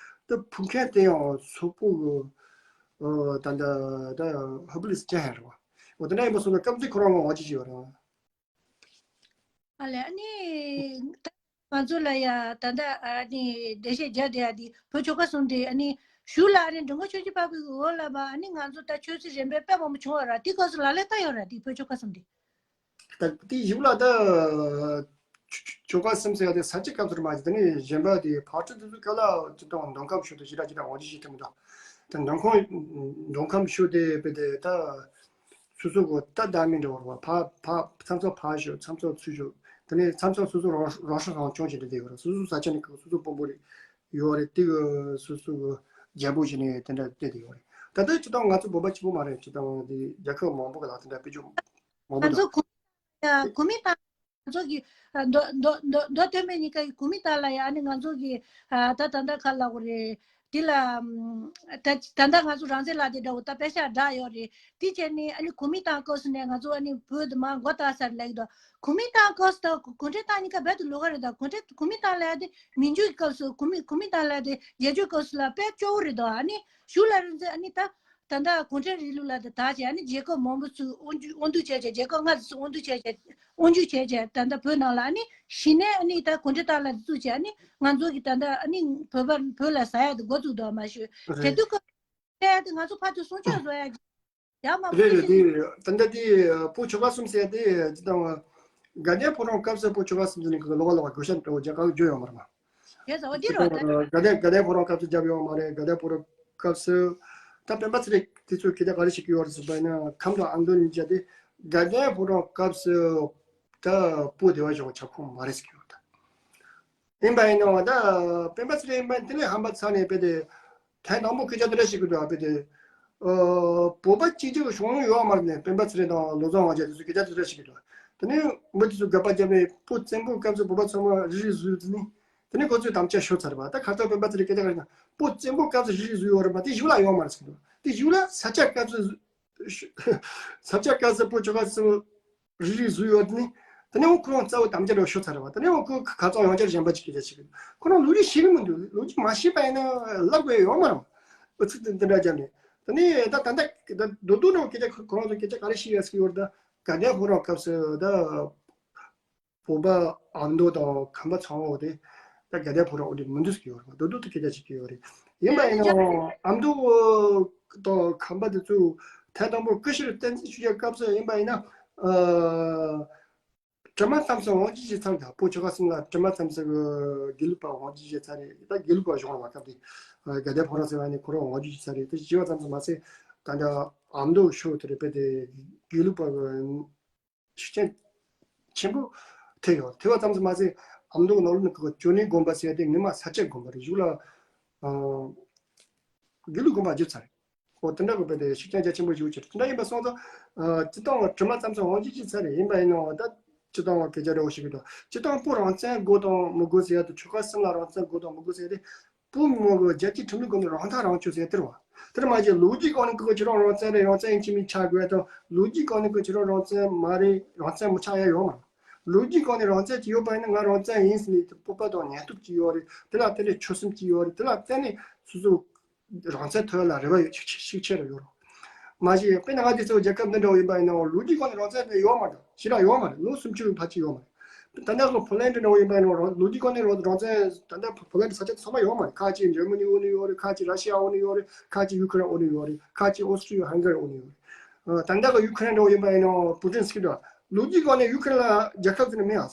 ད་ཕུལ་མཁན་དེ་ཡང་སོག་པོ་གི་ད་ལྟ་ད་ཧུ་པི་ལི་སི་ཅན་ཧན་རེད་བ། འོ་དེ་འདྲ་ཡིན་པ་སོང་ཙང་སྐབས་དེ་ཁོ་རང་ལ་འོ་ཅི་ཅི་ཡོད་རེད། ཨ་ལས་ཨ་ནི། ད་ང་ཚོ་ལ་ཡ་ད་ལྟ་ཨ་ནི་འགྲེལ་བཤད་རྒྱག་བསྡད་ཡ་དེ་བོད་ཆོལ་ཁ་གསུམ་དེ་ཨ་ནི་གཞུག་ལ་ཨ་ནི་མགྲོན་ཁང་ཆོས་རྒྱལ་འཕགས་པའི་འོག་ལ་མ་ཨ་ནི་ང་ཚོ་ད་ཆོས་སྲིད་གཞན་པའི་དཔེ་མང་པོ་བྱུང་བ་ར་དེ་སྐབས་སུ་ལག་ལེན་བསྟར་ཡོད་ར་དེ་བོད་ཆོལ་ཁ་གསུམ་དེ། ད་དེ་གཞུག་ལ་ད་ཆོལ་ཁ་གསུམ་ཟེར་ཡ་དེ་ས་སྐྱ་སྐབས་སུ་རེད་མ་གཞི་དེ་ནས་གཞན་པ་དེ་ཕར་ཚུར་དེ་ཚོ་ག་ལ་ཅི་དང་མདོ་ཁམས་ཕྱོགས་དེ་ཞེ་དྲག་ཅི་དང་འོང་ཅི་ཞིག་ཐུབ་མི་འདུག་ད་མདོ་ཁམས་མདོ་ཁམས་ཕྱོགས་དེ་དཔེ་དེ་ད། སོ་སོ་གོ་ད་ད་མི་འདྲ་བར་བ་ཕ་ཕ་མཚམས་མཚམས་ཕ་ཞོ་མཚམས་མཚམས་ཚུ་ཞོ་དེ་ནས་མཚམས་མཚམས་སོ་སོ་རང་རང་སྲོག་རང་སྐྱོང་བྱེད་འདྲ་དེ་ཡོད་རེད། སོ་སོ་ས་ཆ་ནས་སོ་སོ་དཔོན་པོ་རེད་ཡོད་རེད། དེ་གི་སོ་སོ་གི་རྒྱལ་པོ་བྱས་ནས་དེ་འདྲ་བསྡད་དེ་ཡོད་རེད། ད་ལྟ་སྤྱི་བཏང་ང་ཚོ་བོད་པ་གཅིག་པོ་མ་རེད། སྤྱི་བཏང་དེ་རྒྱལ་ཁབ་མང་པོ་གི་ལ་དེ་འདྲ་དཔེ་བརྗོད་མང་པོ་ང་འདུག་ཚོ་གོ་ཡ་གོ་མི་དང་ང་ཚོ་གི་ཨ་མདོ་མདོ་མདོ་མདོ་སྟོད་སྨད་གཉིས་ཀ་གི་གོ་མི་དག་ལ་ཡ་ཨ་ནི་ང་ཚོ་གི་ཨ་ད་ད་ལྟ་ཁ་ལ་གོ་རེད། དེ་ལ་ཨམ་ད་ད་ལྟ་ང་ཚོ་རང་བཙན་ལག་དེབ་འདྲ་བོ་ད་པེ་ཤག་བསྒྲགས་ཡོད་རེད། དེ་བྱས་ནས་ཨ་ནི་གོ་མི་དང་སྐབས་སུ་ནས་ང་ཚོ་ཨ་ནི་བོད་དུ་མ་མགོ་བཏགས་ས་ལེགས་དོ། གོ་མི་དང་སྐབས་སུ་ད་གུང་ཁྲན་ཏང་གཉིས་ཀ་རྦད་དུ་ལོགས་ཀ་རེད། ད་གུང་ཁྲན་གོ་མི་དང་ལ་ཡ་དེ་མི་འཇུག་གི་སྐབས་སུ་གོ་མི་གོ་མི་དང་ལ་ཡ་དེ་རྒྱལ་སྤྱིའི་སྐབས་སུ་ལ་དཔེ་སྐྱོ་བོ་རེད་དོ། ཨ་ནི་གཞུག་ལ་རིང་ཚེ་ཨ་ནི་ད་ད་ལྟ་གུང་ཁྲན་རིང་ལུགས་ལ་དེ་དག་བྱས་ཨ་ནི་རྒྱལ་ཁབ་མང་པོ་ཚུར་དབང་སྒྱུར་དབང་སྒྱུར་བྱས་བྱས་རྒྱལ་ཁབ་ལྔ་ཚུར་དབང་སྒྱུར་བྱས་བྱས་དབང་སྒྱུར་བྱས་བྱས་ད་ལྟ་བོད་ནང་ལ་ཨ་ནི་གཞི་ནས་ཨ་ནི་ད་གུང་ཁྲན་ཏང་ལ་དེ་བཙུགས་བྱས་ཨ་ནི་ང་ཚོ་གི་ད་ལྟ་ཨ་ནི་བོད་པ་བོད་ལ་ཟ་ཡ་དེ་འགོ་བཙུགས་འདུག་མ་ཞུ་དེ་རེད། དུས་སྐབས་ལ་དེ་ང་ཚོ་ཕར་ཚུར་སྲུང་སྐྱོབ་བཟོ་ཡ་ཡག་མ་རེད་རེད། དེ་ད་ལྟ་དེ་བོད་ཆོལ་ཁ་གསུམ་ཟེར་དེ་ཅི་ལྟ་བ་དགའ་ལྡན་ཕོ་བྲང་སྐབས་སུ་བོད་ཆོལ་ཁ་གསུམ་ཟེར་ནས་ལོག་ལོག་བགོ་བཤའ་འགྲོ་རྒྱ་གར་བརྗོད་ཡོད་མ་རེད་མ། དེ་ཚོ་འདི་རོ་ད། དགའ་ལྡན་དགའ་ལྡན་ཕོ་བྲང་སྐབས་སུ་བརྒྱབ་ཡོད་མ་རེད། དགའ་ལྡན་ཕོ་བྲང་སྐབས་སུ་ད་སྤེན་པ་ཚེ་རིང་དེ་ཚོས་སྐད་ཆ་ག་རེ་བཤད་ཀྱི་ཡོད་རེད་ཟེར་བ་ཡིན་ན་ཁམས་དང་ཨ་མདོ་གཉིས་ཆ་དེ་དགའ་ལྡན་ཕོ་བྲང་སྐབས་སུ་ད་བོད་སྡེ་བ་གཞུང་ཁྱབ་ཁོངས་མ་རེད་ཟེར་གྱི་ཡོད་ད། ཡིན་པ་ཡིན་ནའང་ད་སྤེན་པ་ཚེ་རིང་ཡིན་པ་དེ་ལས་ཧམ་པ་ཚ་ནས་དཔེ་དེ་ཐེངས་དང་པོ་སྐད་ཆ་དེ་འདྲ་ཞིག་གི་འདུག་དཔེ་དེ་ཨ་བོད་པ་གཅིག་གྱུར་གྱི་བྱུང་ཡོད་མ་རེད་ནས། སྤེན་པ་ཚེ་རིང་དང་བློ་བཟང་དབང་རྒྱལ་དེ་ཚོ་སྐད་ཆ་དེ་འདྲ་ཞིག་གི་འདུག་དེ་ནས་མི་དེ་ཚོ་དགག་པ་བརྒྱབ་ནས་བོད་བཙན་པོའི་སྐབས་སུ་བོད་པ་ཚང་མ་རིལ་རིལ་བཟོས་དེ་ནས་དེ་ནས་ཁོ་ཚོས་དམ་བཅའ་ཤོར་ཚར་བ། ད་ཁ་སང་སྤེན་པ་ཚེ་རིང་སྐད་ཆ་ག་རེ་ན་བོད་བཙན་པོའི་སྐབས་སུ་རིལ་རིལ་བཟོས་ཡོད་རེད་མ། དེ་གཞུག་ལ་ཡོད་མ་རེད་ཟེར་གི་འདུག་དེ་གཞུག་ལ་ས་སྐྱ་སྐབས་སུ་ས་སྐྱ་སྐབས་སུ་བོད་ཆོལ་ཁ་གསུམ་རིལ་རིལ་བཟོས་ཡོད་དེ་ནི། དེ་ནས་འོ་ཁོ་རང་རྩ་བ་དམ་བཅའ་རེ་ཤོར་ཚར་བ། དེ་ནས་འོ་ཁོ་ཁ་རྩང་ཡང་བསྐྱར་གཞན་པ་ཅིག་སྐད་ཆ་བཤད་གི། ཁོ་རང་ལོ་རྒྱུས་ཤེས་གི་མི་འདུག་ལོ་རྒྱུས་མ་ཤེས་པ་ཡིན་ན་ལབ་དགོས་ཡོད་མ་རེད། ཨུ་ཚུགས་དེ་འདི་འདྲ་བརྒྱབ་ནས་དེ་ནས་ད་ད་ད་ད་རྡོག་རྡོག་རང་སྐད་ཆ་ཁོ་ཁོ་རང་ཚོ་སྐད་ཆ་ག་རེ་བཤད་ཡོད་ཟེར་གི་ཡོད་རེད། ད་དགའ་ལྡན་ཕོ་བྲང་སྐབས་སུ་ད་བོད་པ་ཨ་མདོ་དང་ཁམས་པ་ཚང་མ་འོ་དེ་ད་དགའ་ལྡན་ཕོ་བྲང་འོ་དེ་མི་འདུག་ཟེར་གི་ཡོད་རེད། རྡོག་རྡོག་ཏུ་སྐད་ཆ་བཤད་གི་ཡོད་རེད། ཡིན་པ་ཡིན་ནའང་ཨ་མདོ་དང་ཁམས་པ་དེ་ཚོ་ཐད་དང་པོ་ཀུ་ཤུ་རི་བསྟན་འཛིན་ཆོས་རྒྱལ་སྐབས་སུ་ཡིན་པ་ཡིན་ན། ཨ། དྲི་མ་ཙམ་ཟིག་དབང་ཆ་ཅིག་ཚར་ད། བོད་ཆོལ་ཁ་གསུམ་ལ་དྲི་མ་ཙམ་ཟིག་གི་དགེ་ལུགས་པ་དབང་ཆ་ཅིག་ཚར་རེད། ད་དགེ་ལུགས་པ་གཞུང་ལ་བ་སྐབས་དེ་དགའ་ལྡན་ཕོ་བྲང་ཟེར་བ་ནི་ཁོ་རང་དབང་ཆ་ཅིག་ཚར་རེད། དེ་བྱས་པ་ཙམ་ཟིག་མ་ཟད་ད་ལྟ་ཨ་མདོ་ཕྱོགས་དེ་རེད་པས། དེ་དགེ་ལུགས་པ་གི་ཤུགས་རྐྱེན་ཆེན་པོ་ཐེབས་ཡོད། ཐེབས་པ་ཙམ་ཟིག་མ་ཟད་ཨ་མདོ་ནང་ལོགས་ནས་ཁོ་ཅོ་ནེ་དགོན་པ་ཟེར་ཡ་དེ་སྔོན་མ་ས་སྐྱ་དགོན་པ་རེད། གཞུག་ལ་ཨ། དགེ་ལུགས་དགོན་པ་བརྒྱུད་ཚར་རེད། འོ་དེ་འདྲ་གི་བོད་དེ་ཤུགས་རྐྱེན་རྒྱ་ཆེན་པོ་ཞིག་བྱས། དེ་འདྲ་ཡིན་པ་སོང་ཙང་། ཨ། སྤྱི་བཏང་བ་དྲི་མ་ཙམ་ཟིག་དབང་ཆ་ཅིག་ཚར་རེད། ཡིན་པ་ཡིན་ནའང་ད་སྤྱི་བཏང་བ་སྐད་ཆ་འདྲ་བོ་ཞིག་གི་འདུག་སྤྱི་བཏང་བོད་རང་བཙན་དགོས་དང་མི་དགོས་ཟེར་ཡ་དེ། ཆོལ་ཁ་གསུམ་ལ་རང་བཙན་དགོས་དང་མི་དགོས་ཟེར་ཡ་དེ། བོད་མི་མང་གི་རྒྱལ་གཅེས་ཁྲིམས་ལུགས་སྒོ་ནས་རང་ཐག་རང་གཅོད་ཟེར་དེ་རེད་བ། དེར་མ་ཟད་ལོ་རྒྱུས་སྒང་ནས་ཁོ་ཁྱེད་རང་རང་བཙན་རེད། རང་བཙན་ཡིན་གཅིག་མིན་ཆགས་དགོས་དང་། ལོ་རྒྱུས་སྒང་ནས་ཁོ་ཁྱེད་རང་རང་བཙན་མ་རེད། རང་བཙན་མི་ཆགས་ཡ་ཡོད་མ་རེད། ལོ་རྒྱུས་སྒང་ནས་རང་བཙན་ཅིག་ཡོད་པ་ཡིན་ན། ང་རང་བཙན་ཡིན་ཟེར་ནས་སྤོབས་པ་དང་ཉན་སྟོབས་ཅིག་ཡོད་རེད། དེ་ལ་དེ་ལས་ཆོད་སེམས་ཅིག་ཡོད་རེད། དེ་ལ་བརྟེན་ནས་སོ་སོ་རང་བཙན་ཐོབ་ཡ་ལ་རེ་བ་ཡོད་ཤུགས་ཆེ་རུ་ཡོད་རེད། མ་གཞི་དཔེར་ན་ང་དེ་ཚོ་རྒྱལ་ཁབ་འདི་འདྲ་བོ་ཡིན་པ་ཡིན་ན། ལོ་རྒྱུས་སྒང་ནས་རང་བཙན་དེ་ཡོད་མ་རེད། ཞེ་དྲག་ཡོད་མ་རེད། ལོ་སུམ་ཅུ་ཕལ་ཆེར་ཡོད་མ་རེད། ད་ལྟ་ལོ་ཕོ་ལན་འདྲ་བོ་ཡིན་པ་ཡིན་ན། ལོ་རྒྱུས་སྒང་ནས་རང་རང་བཙན། ད་ལྟ་ཕོ་ལན་ས་ཆ་ཚང་མ་ཡོད་མ་རེད། ཁ་ཅིག་འཇར་མ་ནི་འོག་ནས་ཡོད་རེད། ཁ་ཅིག་ར་ཤི་ཡ་འོག་ནས་ཡོད་རེད། ཁ་ཅིག་ཡུ་ཁུ་རེན་འོག་ནས་ཡོད་རེད། ཁ་ཅིག་ཨོ་སི་ཊི་རི་ཡ་ཧང་ག་རི་འོག་ནས་ཡོད་རེད། ད་ལྟ་གི་ཡུ་ཁུ་རེན་འདྲ་བོ་ཡིན་པ་ཡིན་ན། པུ་ཏིན་སི་ཀི་འདྲ་བོ། ལོ་རྒྱུས་སྒང་ནས་ཡུ་ཁུ་རེན་ལ་རྒྱལ་ཁབ་ཟེར་ནས་མེད་ཨ།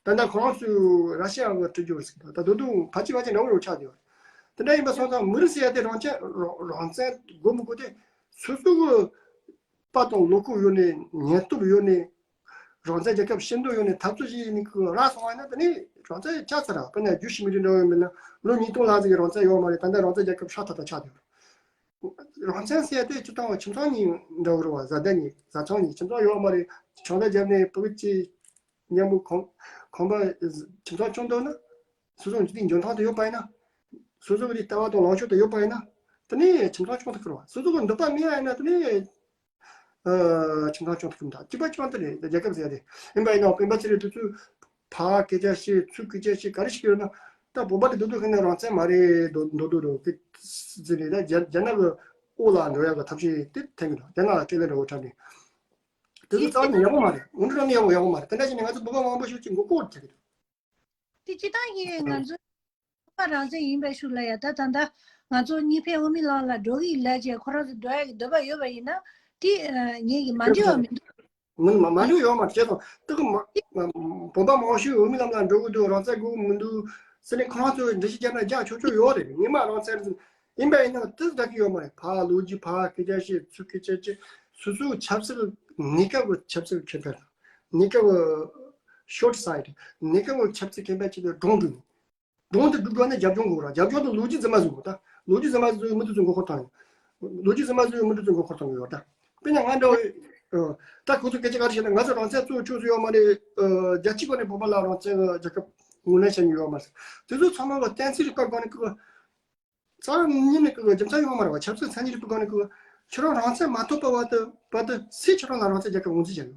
ད་ལྟ་ཁོ་རང་ཚོས་ར་ཤི་ཡ་གི་སྤྲོད་རྒྱུ་རེད་ཟེར། ད་ད་དུང་ཕལ་ཆེར་ཕལ་ཆེར་འདྲ་བོ་རུ་ཆགས་བསྡད་ཡོད་རེད། དེ་འདྲ་ཡིན་པ་སོང་ཙང་མི་རིགས་ཟེར་ཡ་དེ་རང་ཅན་རང་རང་བཙན་དགོས་མི་དགོས་དེ་སོ་སོ་གི་དཔའ་དང་བློ་ཁོག་ཡོད་ནས། ཉན་སྟོབས་ཡོད་ནས། རང་བཙན་རྒྱལ་ཁབ་སྐྱོང་འདོད་ཡོད་ནས། འཐབ་རྩོད་བྱེད་ནས་ཁོ་རག་སོང་བ་ཡིན་ན། དེ་ནས་རང་བཙན་ཆགས་ཚར་ར། དཔེར་ན་རྒྱུད་བཤད་མི་རིགས་འདྲ་བོ་ཡིན་པ་ན། ལོ་ཉིས་སྟོང་ལྷག་ཙམ་གྱི་རང་བཙན་ཡོད་མ་རེད། ད་ལྟ་རང་བཙན་རྒྱལ་ཁབ་ཧྲ་ཐག་ཐག་ཆགས་བསྡད་ཡོད་རེད། རང་བཙན་ཟེར་ཡ་དེ་སྤྱིར་བཏང་བ་ཁྱིམ་ཚང་གཉིས་འདྲ་བོ་རེད་བ། བཟའ་ཟླ་གཉིས། བཟའ་ཚང་གཉིས། ཁྱིམ་ཚང་ཡོད་མ་རེད། ཆང་ས་བརྒྱབ་ནས་ཕྲུ་གུ་གཅིག་མཉམ་པོ་གོམ་གོམ་པ་ཁྱིམ་ཚང་སྐྱོང་འདོད་ན། སོ་སོ་འཇིག་རྟེན་འཇོན་ཐང་དེ་ཡོད་པ་ཡིན་ན། སོ་སོ་གི་ལྟ་བ་དང་ལངས་ཕྱོགས་དེ་ཡོད་པ་ཡིན་ན། དེ་ནས་ཁྱིམ་ཚང་སྐྱོང་ཐུབ་ཀྱི་རེད་བ། སོ་སོ་གི་འདོད་པ་མེད་པ་ཡིན་ན། དེ་ནས་ཨ་ཁྱིམ་ཚང་སྐྱོང་ཐུབ་ཀྱི་མི་འདུག་གཅིག་པ་གཅིག་པ་དེ་རེད། རྒྱལ་ཁབ་ཟེར་ཡ་དེ་ཡིན་པ་ཡིན་ན། སྤེན་པ་ཚེ་རིང་དེ་ཚོས་ཕར་སྐད་ཆ་བཤད། ཚུར་སྐད་ཆ་བཤད། ག་རེ་བཤད་ཀྱི་ཡོད་ན། ད་བོད་པ་དེ་སྡུག་སྡུག་ཁེལ་ན་རང་བཙན་མ་རེད། མདོག་མདོག་མདོག་མདོག་དེ་ཟེར་ནས། ད་རྒྱ་རྒྱ་ནག་གི་འོག་ལ་འགྲོ་ཡ་གི་ཐབས་ཤེས་དེ་འཐེན་གྱི་འདུག་རྒྱ་ནག་ལ་སྤྲད་ལེ་འགྲོ་བའི་གྲས་ནས། དེ་ཚོ་རྩ་བ་ནས་ཡག་པོ་མ་རེད། དངོས་འབྲེལ་ནས་ཡག་པོ་ཡག་པོ་མ་རེད། དེ་འདྲ་བྱས་ནས་ང་ཚོ་བོད་པ་མང་པོ་ཞིག་གིས་མགོ་སྐོར་རྒྱག་གི་འདུག་དེ་སྤྱིར་བཏང་གི་ང་ཚོ་བོད་པ་རང་བཙན་ཡིན་པའི་ཤུགས་ལ་ཡ། ད་ད་ལྟ་ང་ཚོ་གཉིས་ཕན་དབུ་མའི་ལམ་ལ་འགྲོ་གི་ལབ་བྱས། ཁོ་རང་ཚོ་འགྲོ་ཡ་གི་འདོད་པ་ཡོད་པ་ཡིན་ན། དེ་ཨ་ངེད་ཀྱིས་མ་འགྲིག་པ་མི་འདུག་མི་མ་མ་འགྲིག་ཡོད་མ་རེད། བྱས་ཙང་དེ་གི་མ་མ་བོད་པ་མང་ཤོས་དབུ་མའི་ལམ་ལ་འགྲོ་གི་འདུག་རང་བཙན་དགོས་མི་འདུག་ཟེར་ནས་ཁོ་རང་ཚོས་འགྲེལ་བཤད་བརྒྱབ་ན་རྒྱག་ཆོག་ཆོག་ཡོད་རེད། ངས་མ་རང་བཙན་ཡིན་པ་ཡིན་ན་དེ་འདྲ་གི་ཡོད་མ་རེད། ཕར་ལོ་རྒྱུས། ཕར་སྐད་ཆ་བཤད། ཚུར་སྐད་ཆ་བཤད། སོ་སོའི་ཆབ་སྲིད། གནས་སྐབས་ཀྱི་ཆབ་སྲིད་ཁེ་ཕན་དང་། གནས་སྐབས་ཀྱི་ཤོར་སའིཌ། གནས་སྐབས་ཀྱི་ཆབ་སྲིད་ཁེ་ཕན་ཆེད་དུ་སྒྲུང་བསྒྲིགས། སྒྲུང་དེ་སྒྲུབ་དགོས་ན་རྒྱབ་ལྗོངས་དགོས་ར། རྒྱབ་ལྗོངས་དང་ལོ་རྒྱུས་རྫུན་མ་བཟོ་དགོས། ད་ལོ་རྒྱུས་རྫུན་མ་བཟོས་མི་དེ་ཚོའི་མགོ་སྐོར་བཏང་ཡོད། ལོ་རྒྱུས་རྫུན་མ་བཟོས་མི་དེ་ཚོའི་མགོ་སྐོར་བཏང་གི་ཡོད། ད་དཔེར་ན་ང་འདྲ་བོ། ཨ། ད་ཁོ་ཚོ་སྐད་ཆ་ག་རེ་བཤད་ན། ང་ཚོ་རང་བཙན་རྩོད་ཆོག་ས་ཡོད་མ་རེད། ཨ། རྒྱལ་སྤྱིའི་སྒོ་ནས་བོད་པ་ལ་རང་བཙན་རྒྱལ་ཁབ་ངོས་ལེན་བྱེད་མྱོང་ཡོད་མ་རེད། དེ་ཚོ་ཚང་མ་གི་བསྟན་སྲིད་ཀྱི་སྒང་ནས་ཁོ་རྩ་བ་ཉིད་ནས་ཀྱི་རྒྱུ་མཚན་ཡོད་མ་རེད་བ། ཆབ་སྲིད་མཚན་ཉིད་རིག་པའི་སྒང་ནས་ཀྱི་ཁྱེད་རང་རང་བཙན་མ་ཐོབ་པ་བར་དུ་བར་དུ་སུས་ཁྱེད་རང་ལ་རང་བཙན་རྒྱལ་ཁབ་ངོས་འཛིན་བྱས་ཡོད།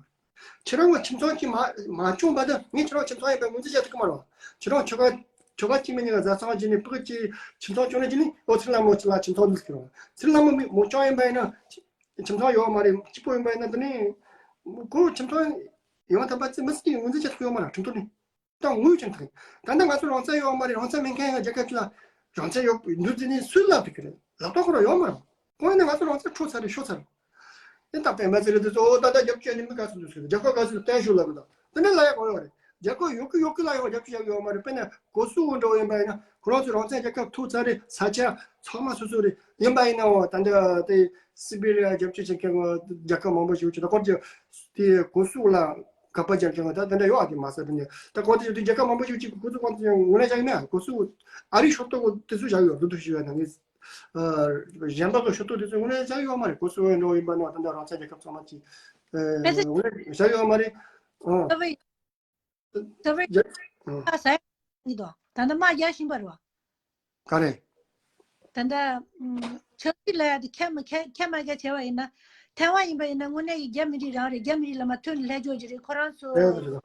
ཁྱེད་རང་གི་ཁྱིམ་ཚང་གཅིག་མ་མ་སྐྱོང་བར་དུ་ངས་ཁྱེད་རང་ཁྱིམ་ཚང་ཡིན་པའི་ངོས་འཛིན་བྱེད་ཐུབ་ཀྱི་མ་རེད་བ། ཁྱེད་རང་ཁྱོ་ག་ཁྱོ་ག་གཅིག་མིན་གཉིས་ཀ་བཟའ་ཚང་བྱས་ནས་ཕྲུ་གུ་གཅིག་ཁྱིམ་ཚང་སྐྱོང་ནས་བྱས་ནས། ཨོ་ཚེ་རིང་ལྷ་མོ་ལ་ཁྱིམ་ཚང་འདི་ཟེར་གྱི་རེད་བ། ཚེ་རིང་ལྷ་མོ་མི་མོ་སྐྱོང་ཡིན་པ་ཡིན་ན། ཁྱིམ་ཚང་ཡོད་མ་རེད། གཅིག་པོ་ཡིན་པ་ཡིན་ན། དེ་ནས་ཁོ་ཁྱིམ་ཚང་ཡོང་ཐབས་པ་ཚེ་མི་སྲིད་ཀྱི་ངོས་འཛིན་བྱེད་ཐུབ་ཀྱི་ཡོད་མ་རེད། ཁྲིམས་ཐོག་ནས། ད་ངོས་ཀྱང་དང་། ད་ལྟ་ང་ཚོ་རང་བཙན་ཡོད་མ་རེད། རང་བཙན་མེད་མཁན་ཡང་རྒྱལ་ཁབ་ཅིག་ལ་རང་བཙན་ཡོད་འདུག་ཟེར་ནས་སུས་ལབ་ཐུབ་ཀྱི་རེད། ལབ་སྟངས་ཁོ་རང་ཡོད་མ་རེད། གང་ཡིན་ན་ང་ཚོ་རང་བཙན་འཕྲོག་ཚར་རེད། ཤོར་ཚར་རེད། ཡིན་ད་སྤེན་པ་ཚེ་རིང་དེ་ཚོ། ཨོ་ད་ལྟ་རྒྱབ་སྐྱོར་ནི་མི་ག་ཚོད་འདུག་ཟེར། རྒྱལ་ཁབ་ག་ཚོད་བརྟན་ཤོས་ལབ་མི་འདུག་དེ་འདྲ་ལབ་ཡ་གང་ཡོད་རེད། རྒྱལ་ཁབ་ཡོད་གི་ཡོད་གི་ལ་ཡང་རྒྱབ་སྐྱོར་བྱ་གི་ཡོད་མ་རེད། དཔེར་ན་ཀོ་སོ་ཝོ་འདྲ་བོ་ཡིན་པ་ཡིན་ན། ཁོ་རང་ཚོས་རང་བཙན་རྒྱལ་ཁབ་ཐོབ་ཚར་རེད། ས་ཆ་ཚང་མ་སོ་སོ་རེད། ཡིན་པ་ཡིན་ནའང་ད་ལྟ་དེ་སི་བེ་རི་ཡ་རྒྱབ་སྐྱོར་བྱེད་མཁན་རྒྱལ་ཁབ་མང་པོ་ཞིག་ཡོད་ཀྱི། ད་ཁོ་ཚོས་དེ་ཀོ་སོ་ཝོ་ལ་དགག་པ་རྒྱག་མཁན་ད་དེ་འདྲ་ཡོད་ཨ། དེ་མ་ཟད་དེ་ནས་ད་ཁོ་ཚོས་དེ་རྒྱལ་ཁབ་མང་པོ་ཞིག་ཅིག་ཁོ་ཚོ་ཁོ་ཚོས་ངོས་ལེན་བྱ་གི་མེད་ཨ། ཀོ་སོ་ཝོ་ཨ་རིའི་ཤོག་ཐོག་དེ་ཚོ་བཞག་ཡོད། འདུ་འདུ་ཞིག་ཡོད་ན་ངས། ཨ། གཞན་པ་གི་ཤོག་ཐོག་དེ་ཚོ་ངོས་ལེན་བྱ་གི་ཡོད་མ་རེད། ཀོ་སོ་ཝོ་འདྲ་བོ་ཡིན་པ་ན་ད་ལྟ་རང་བཙན་རྒྱལ་ཁབ་ཚང་མ་ཅིག་ཨ་ངོས་ལེན་བྱ་གི་ཡོད་མ་རེད། ཨ། ད་བར་རྒྱ་ཨ། ཁ་ཟས་ཡིན་དོ། ད་ལྟ་དམག་རྒྱག་བཞིན་པ་རེད་བ། ག་རེ། ད་ལྟ་ཨུམ་ཆབ་སྲིད་ལ་ཡ་དེ་ཁས་མ་ཁས་ཁས་མ་རྒྱག་བྱས་པ་ཡིན་ན། ཐའེ་ཝན་ཡིན་པ་ཡིན་ན་དངོས་གནས་ཀྱི་རྒྱ་མི་རིགས་རང་རེད། རྒྱ་མི་རིགས་ལ་མ་ཐོན་ལྷད་འཇོག་གི་རེད། ཁོ་རང་ཚོ་རེད་རེད།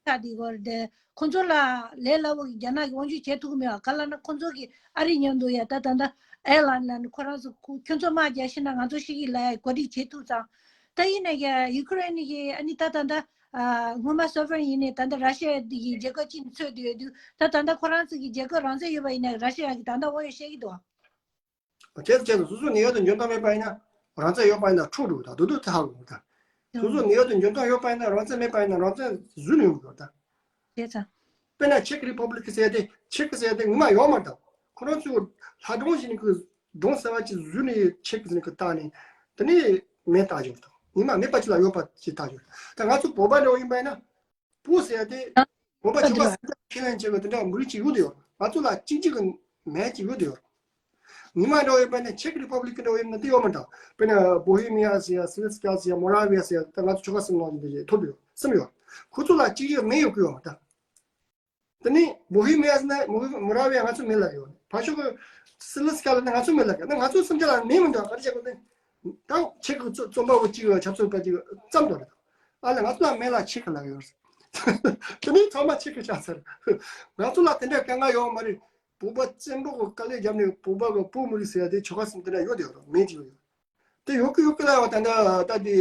ཁ་དེ་གོ་རེད་དེ། ཁོ་ཚོ་ལ་ལས་སླ་བོ་གི་རྒྱ་ནག་གི་དབང་སྒྱུར་བྱེད་ཐུབ་ཀྱི་མེད་བ། ག་ལ་ན་ཁོ་ཚོ་གི་ཨ་རི་མཉམ་དུ་ཡ་ད་ད་ལྟ་ཨེར་ལན་ལ་ནི་ཁོ་རང་ཚོ་ཁོ་ཁྱོད་ཚོ་དམག་རྒྱག་ཤེས་ན་ང་ཚོ་ཤེས་ཀྱི་ལ་ཡ་གོ་སྒྲིག་བྱེད་ཐུབ་ཙང་། ད་ཡིན་ན་ཡ་ཡུ་ཁུ་རེན་གི་ཨ་ནི་ད་ད་ད། ཨ། སྔོན་མ་སོ་ཝེན་ཡིན་ནས་ད་ལྟ་ར་ཤི་ཡ་འདི་གི་རྒྱལ་ཁབ་ཅིག་ནས་ཚུད་བསྡད་ཡོད་དུས། ད་ད་ལྟ་ཁོ་རང་ཚོ་གི་རྒྱལ་ཁབ་རང་བཙན་ཡོད་པ་ཡིན་ན་ར་ཤི་ཡ་གི་ད་ལྟ་དབང་ཡོད་བཤད་ཀྱི་འདུག་བྱས་ཙང་བྱས་ཙང་སོ་སོ་ནད་ཡོད་དང་འཇོན་ཐང་མེད་པ་ཡིན་ན། རང་བཙན་ཡོད་པ་ཡིན་ན་འཕྲོག་འགྲོ་གི། ད་དུ་དུ་ཐག་འགོ་ད། སོ་སོ་ནད་ཡོད་དང་འཇོན་ཐང་ཡོད་པ་ཡིན་ན། རང་བཙན་མེད་པ་ཡིན་ན་རང་བཙན་ཟུར་ནས་ཡོང་གི་ད། བྱས་ཙང་། དཔེར་ན་ཆེག་རི་པབ་ལིག་ཟེར་ཏེ། ཆེག་ཟེར་ཏེ་ངོ་མ་ཡོད་མ་རེད་ད། ཁོ་རང་ཚོ་ལྷ་སྒྲུང་ཞིག་ནས་ཀྱི་སྒྲུང་གསར་བ་ཅིག་བཟོས་ནས་ཆེག་ཟེར་ནས་ཀྱི་བཏགས་ནས། དེ་ནས་མེད་བཏགས་ཡོད་ད། ངོ་མ་མེད་པ་ཅིག་ལ་ཡོད་པ་ཅིག་བཏགས་ཡོད། ད་ང་ཚོ་བོད་པ་འདྲ་བོ་ཡིན་པ་ཡིན་ན། བོད་ཟེར་ཡ་དེ་བོད་པ་ཆོལ་ཁ་གསུམ་ཁས་ལེན་བྱེད་པའི་དེ་འདྲ་མི་རིགས་ཅིག་ཡོད་དེ་ཡོད། ང་ཚོ་ལ་གཅིག་གཅིག་གི་མེད་ཅིག་ཡོད་དེ་ཡོད། ཉི་མ་འདྲ་བོ་ཡིན་པ་ན་ཆེག་རི་པབ་ལིག་འདྲ་བོ་ཡིན་ན་དེ་ཡོད་མ་འདྲ། དཔེར་ན་བོ་ཧེ་མི་ཡ་ཟེར་ཡ། སི་ལེ་སི་ཀ་ཟེར་ཡ། མོ་ར་བི་ཡ་ཟེར་ཡ། ད་ང་ཚོ་ཆོལ་ཁ་གསུམ་ནང་འདི་ཐོབ་ཡོད། གསུམ་ཡོད། ཁོ་ཚོ་ལ་གཅིག་ཡོད་མེད་ཡོད་གི་ཡོད་མ་འདྲ། དེ་ནི་བོ་ཧི་མི་ཡ་ཟེར་ན་བོ་ཧི་མོ་ར་བི་ཡ་ང་ཚོ་མེད་ལབ་ཡོད། ཕར་ཕྱོགས་ཀྱི་སི་ལི་སི་ཀ་ལ་ནི་ང་ཚོ་མེད་ལབ་ཡོད། ང་ཚོ་སེམས་ཅན་ལ་མེད་མི་འདུག་ག་རེ་བྱེད་དགོས་ནི། ད་ཆེ་གི་རྩོམ་པ་བོ་གཅིག་ཆབ་སྲིད་པ་གཅིག་ཙམ་དུ་རེད། ཨ་ལ་ང་ཚོ་ལ་མེད་ལ་ཆེ་གི་ལབ་ཡོད། དེ་ནི་ཚང་མ་ཆེ་གི་ཆགས་ཚར། ང་ཚོ་ལ་དེ་འདྲ་དཀའ་ངལ་ཡོད་མ་རེད། བོད་པ་བཙན་པོ་གི་དཀའ་ལས་བརྒྱབ་ནས་བོད་པ་གི་བོད་མི་རིགས་ཟེར་ཡ་དེ་ཆོལ་ཁ་གསུམ་དེ་འདྲ་ཡོད་དེ་ཡོད་རེད། མེད་ཅིག་ཡོད། དེ་ཡོད་གི་ཡོད་གི་ལ་བ་ད་ད་ད་དེ་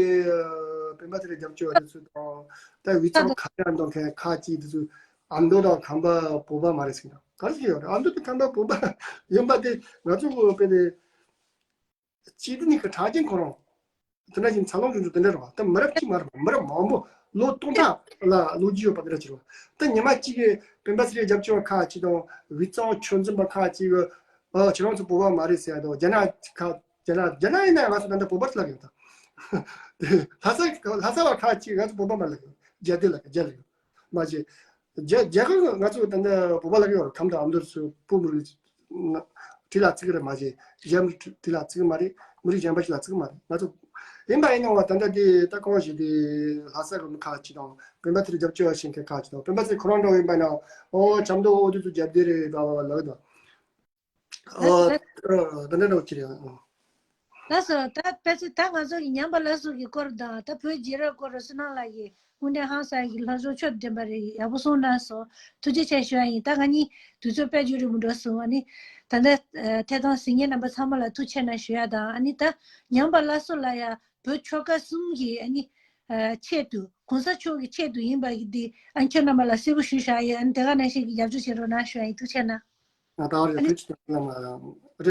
སྤེན་པ་ཚེ་རིང་རྒྱབ་སྐྱོར་བ་དེ་ཚོ་དང་། ད་དབུས་གཙང་ཁ་བྲལ་འདོད་མཁན་ཁག་ཅིག་དེ་ཚོ་ཨ་མདོ་དང་ཁམས་པ་བོད་པ་མ་རེད་ཟེར་ན་ག་རེ་ཟེར་ཡོད་རེད། ཨ་མདོ་དང་ཁམས་པ་བོད་པ་ཡིན་པ་དེ་ང་ཚོ་གི་དཔེ་དེ་སྤྱི་བདེ་ནི་གི་གྲགས་ཅན་ཁོ་རང་དེ་འདྲ་ཞིག་འཚར་ལོངས་བྱུང་ཚུལ་དེ་འདྲ་རེད་བ། ད་མི་རབས་གཅིག་མ་རེད་བ། མི་རབས་མང་པོ་ལོ་སྟོང་ཕྲག་ལ་ལོ་རྒྱུས་ཡོད་པ་དེ་འདྲ་ཅིག་རེད་བ། ད་ཉི་མ་གཅིག་གི་སྤེན་པ་ཚེ་རིང་རྒྱབ་སྐྱོར་བ་ཁག་ཅིག་དང་དབུས་གཙང་ཆོས་འཛིན་པ་ཁག་ཅིག་གི་ཨ་ཁྱེད་རང་ཚོ་བོད་པ་མ་རེད་ཟེར་ཡ་དང་། རྒྱ་ནག་ཁག་རྒྱ་ནག་རྒྱ་ནག་ཡིན་ན་ང་ཚོ་ད་ལྟ་བོད་པ་ལབ་ཡོད་ད། ལྷ་ས་ལྷ་ས་བ་ཁག་ཅིག་ང་ཚོ་བོད་པ་མ་ལབ་ཡོད། རྒྱ་སྡེ་ལབ་རྒྱ་ལབ་ཡོད་མ་གཞི། རྒྱ་རྒྱ་གར་ང་ཚོ་ད་ལྟ་བོད་པ་ལབ་ཡོད་རེད། ཁམས་དང་ཨ་མདོ་སུ་བོད་མི་རིགས་བྲིས་ལ་བརྩི་གི་རེད་མ་གཞི། རྒྱ་མི་བྲིས་ལ་བརྩི་གི་མ་རེད། མི་རིགས་གཞན་པ་ཞིག་ལ་བརྩི་གི་མ་རེད། ང་ཚོ་ཡིན་པ་ཡིན་ནོ་བ། ད་ལྟ་དེ་ད་གང་ཞིག་དེ་ལྷ་ས་གི་མི་ཁག་ཅིག་དང་སྤེན་པ་ཚེ་རིང་རྒྱབ་སྐྱོར་བྱེད་མཁན་ཁག་ཅིག་དང་། སྤེན་པ་ཚེ་རིང་ཁོ་རང་འདྲ་བོ་ཡིན་པ་ན་ཨོ་ཆབ་མདོ་ཨོ་དེ་ཚོ་རྒྱབ་སྡེ་རེད་བ་བ་བ་ལབ་དང་། ཨོ་ལགས་ད་འདྲ་འདྲ་བོ་ཅི་རེད། ཨོ། ལགས་སོ། ད་དཔེ་ཚོད་ད་ང་ཚོ་གི་ཉམས་པ་སླར་གསོ་གི་སྐོར་དང་། ད་བོད་རྒྱལ་རབས་སྐོར་བསོད་ནམས་ལགས་ཀྱིས་དངོས་གནས་ཧང་སང་གི་སློབ་སྦྱོང་ཕྱོགས་ལྡན་པ་རེད། ཡག་པོ་གསུངས་གནང་སོང་། ཐུགས་རྗེ་ཆེ་ཞུ་ཡ་ཡིན། ད་ང་གཉིས་དུས་ཚོད་དཔེ་མཇུག་རིང་པོ་འགྲོ་སོང་། ཨ་ནི་ད་ལྟ་ཨ་ཐད་གཏོང་གཟིགས་མཁན་རྣམ་པ་ཚང་མ་ལ་ཐུགས་རྗེ་ཆེ་གནང་ཞུ་ཡ་དང་། ཨ་ནི་ད་ཉམས་པ་སླར་གསོ་ལ་ཡ་བོད་ཆོལ་ཁ་གསུམ་གྱི་ཨ་ནི་ཨ་ཆེད་དུ། གོང་ས་མཆོག་གི་ཆེད་དུ་ཡིན་པ་གི་འདི་ཨ་ནི་ཁྱོད་རྣམ་པ་ལ་གསལ་པོ་ཞུས་བཞག་ཡོད། ཨ་ནི་དེ་ག་ནང་བཞིན་གྱི་རྒྱབ་སྐྱོར་བྱེད་རོགས་གནང་ཞུ་ཡ་ཡིན། ཐུགས་རྗེ་ཆེ་གནང་། ང་ད་རེ་ཐུགས་རྗེ་ཆེ་གནང་།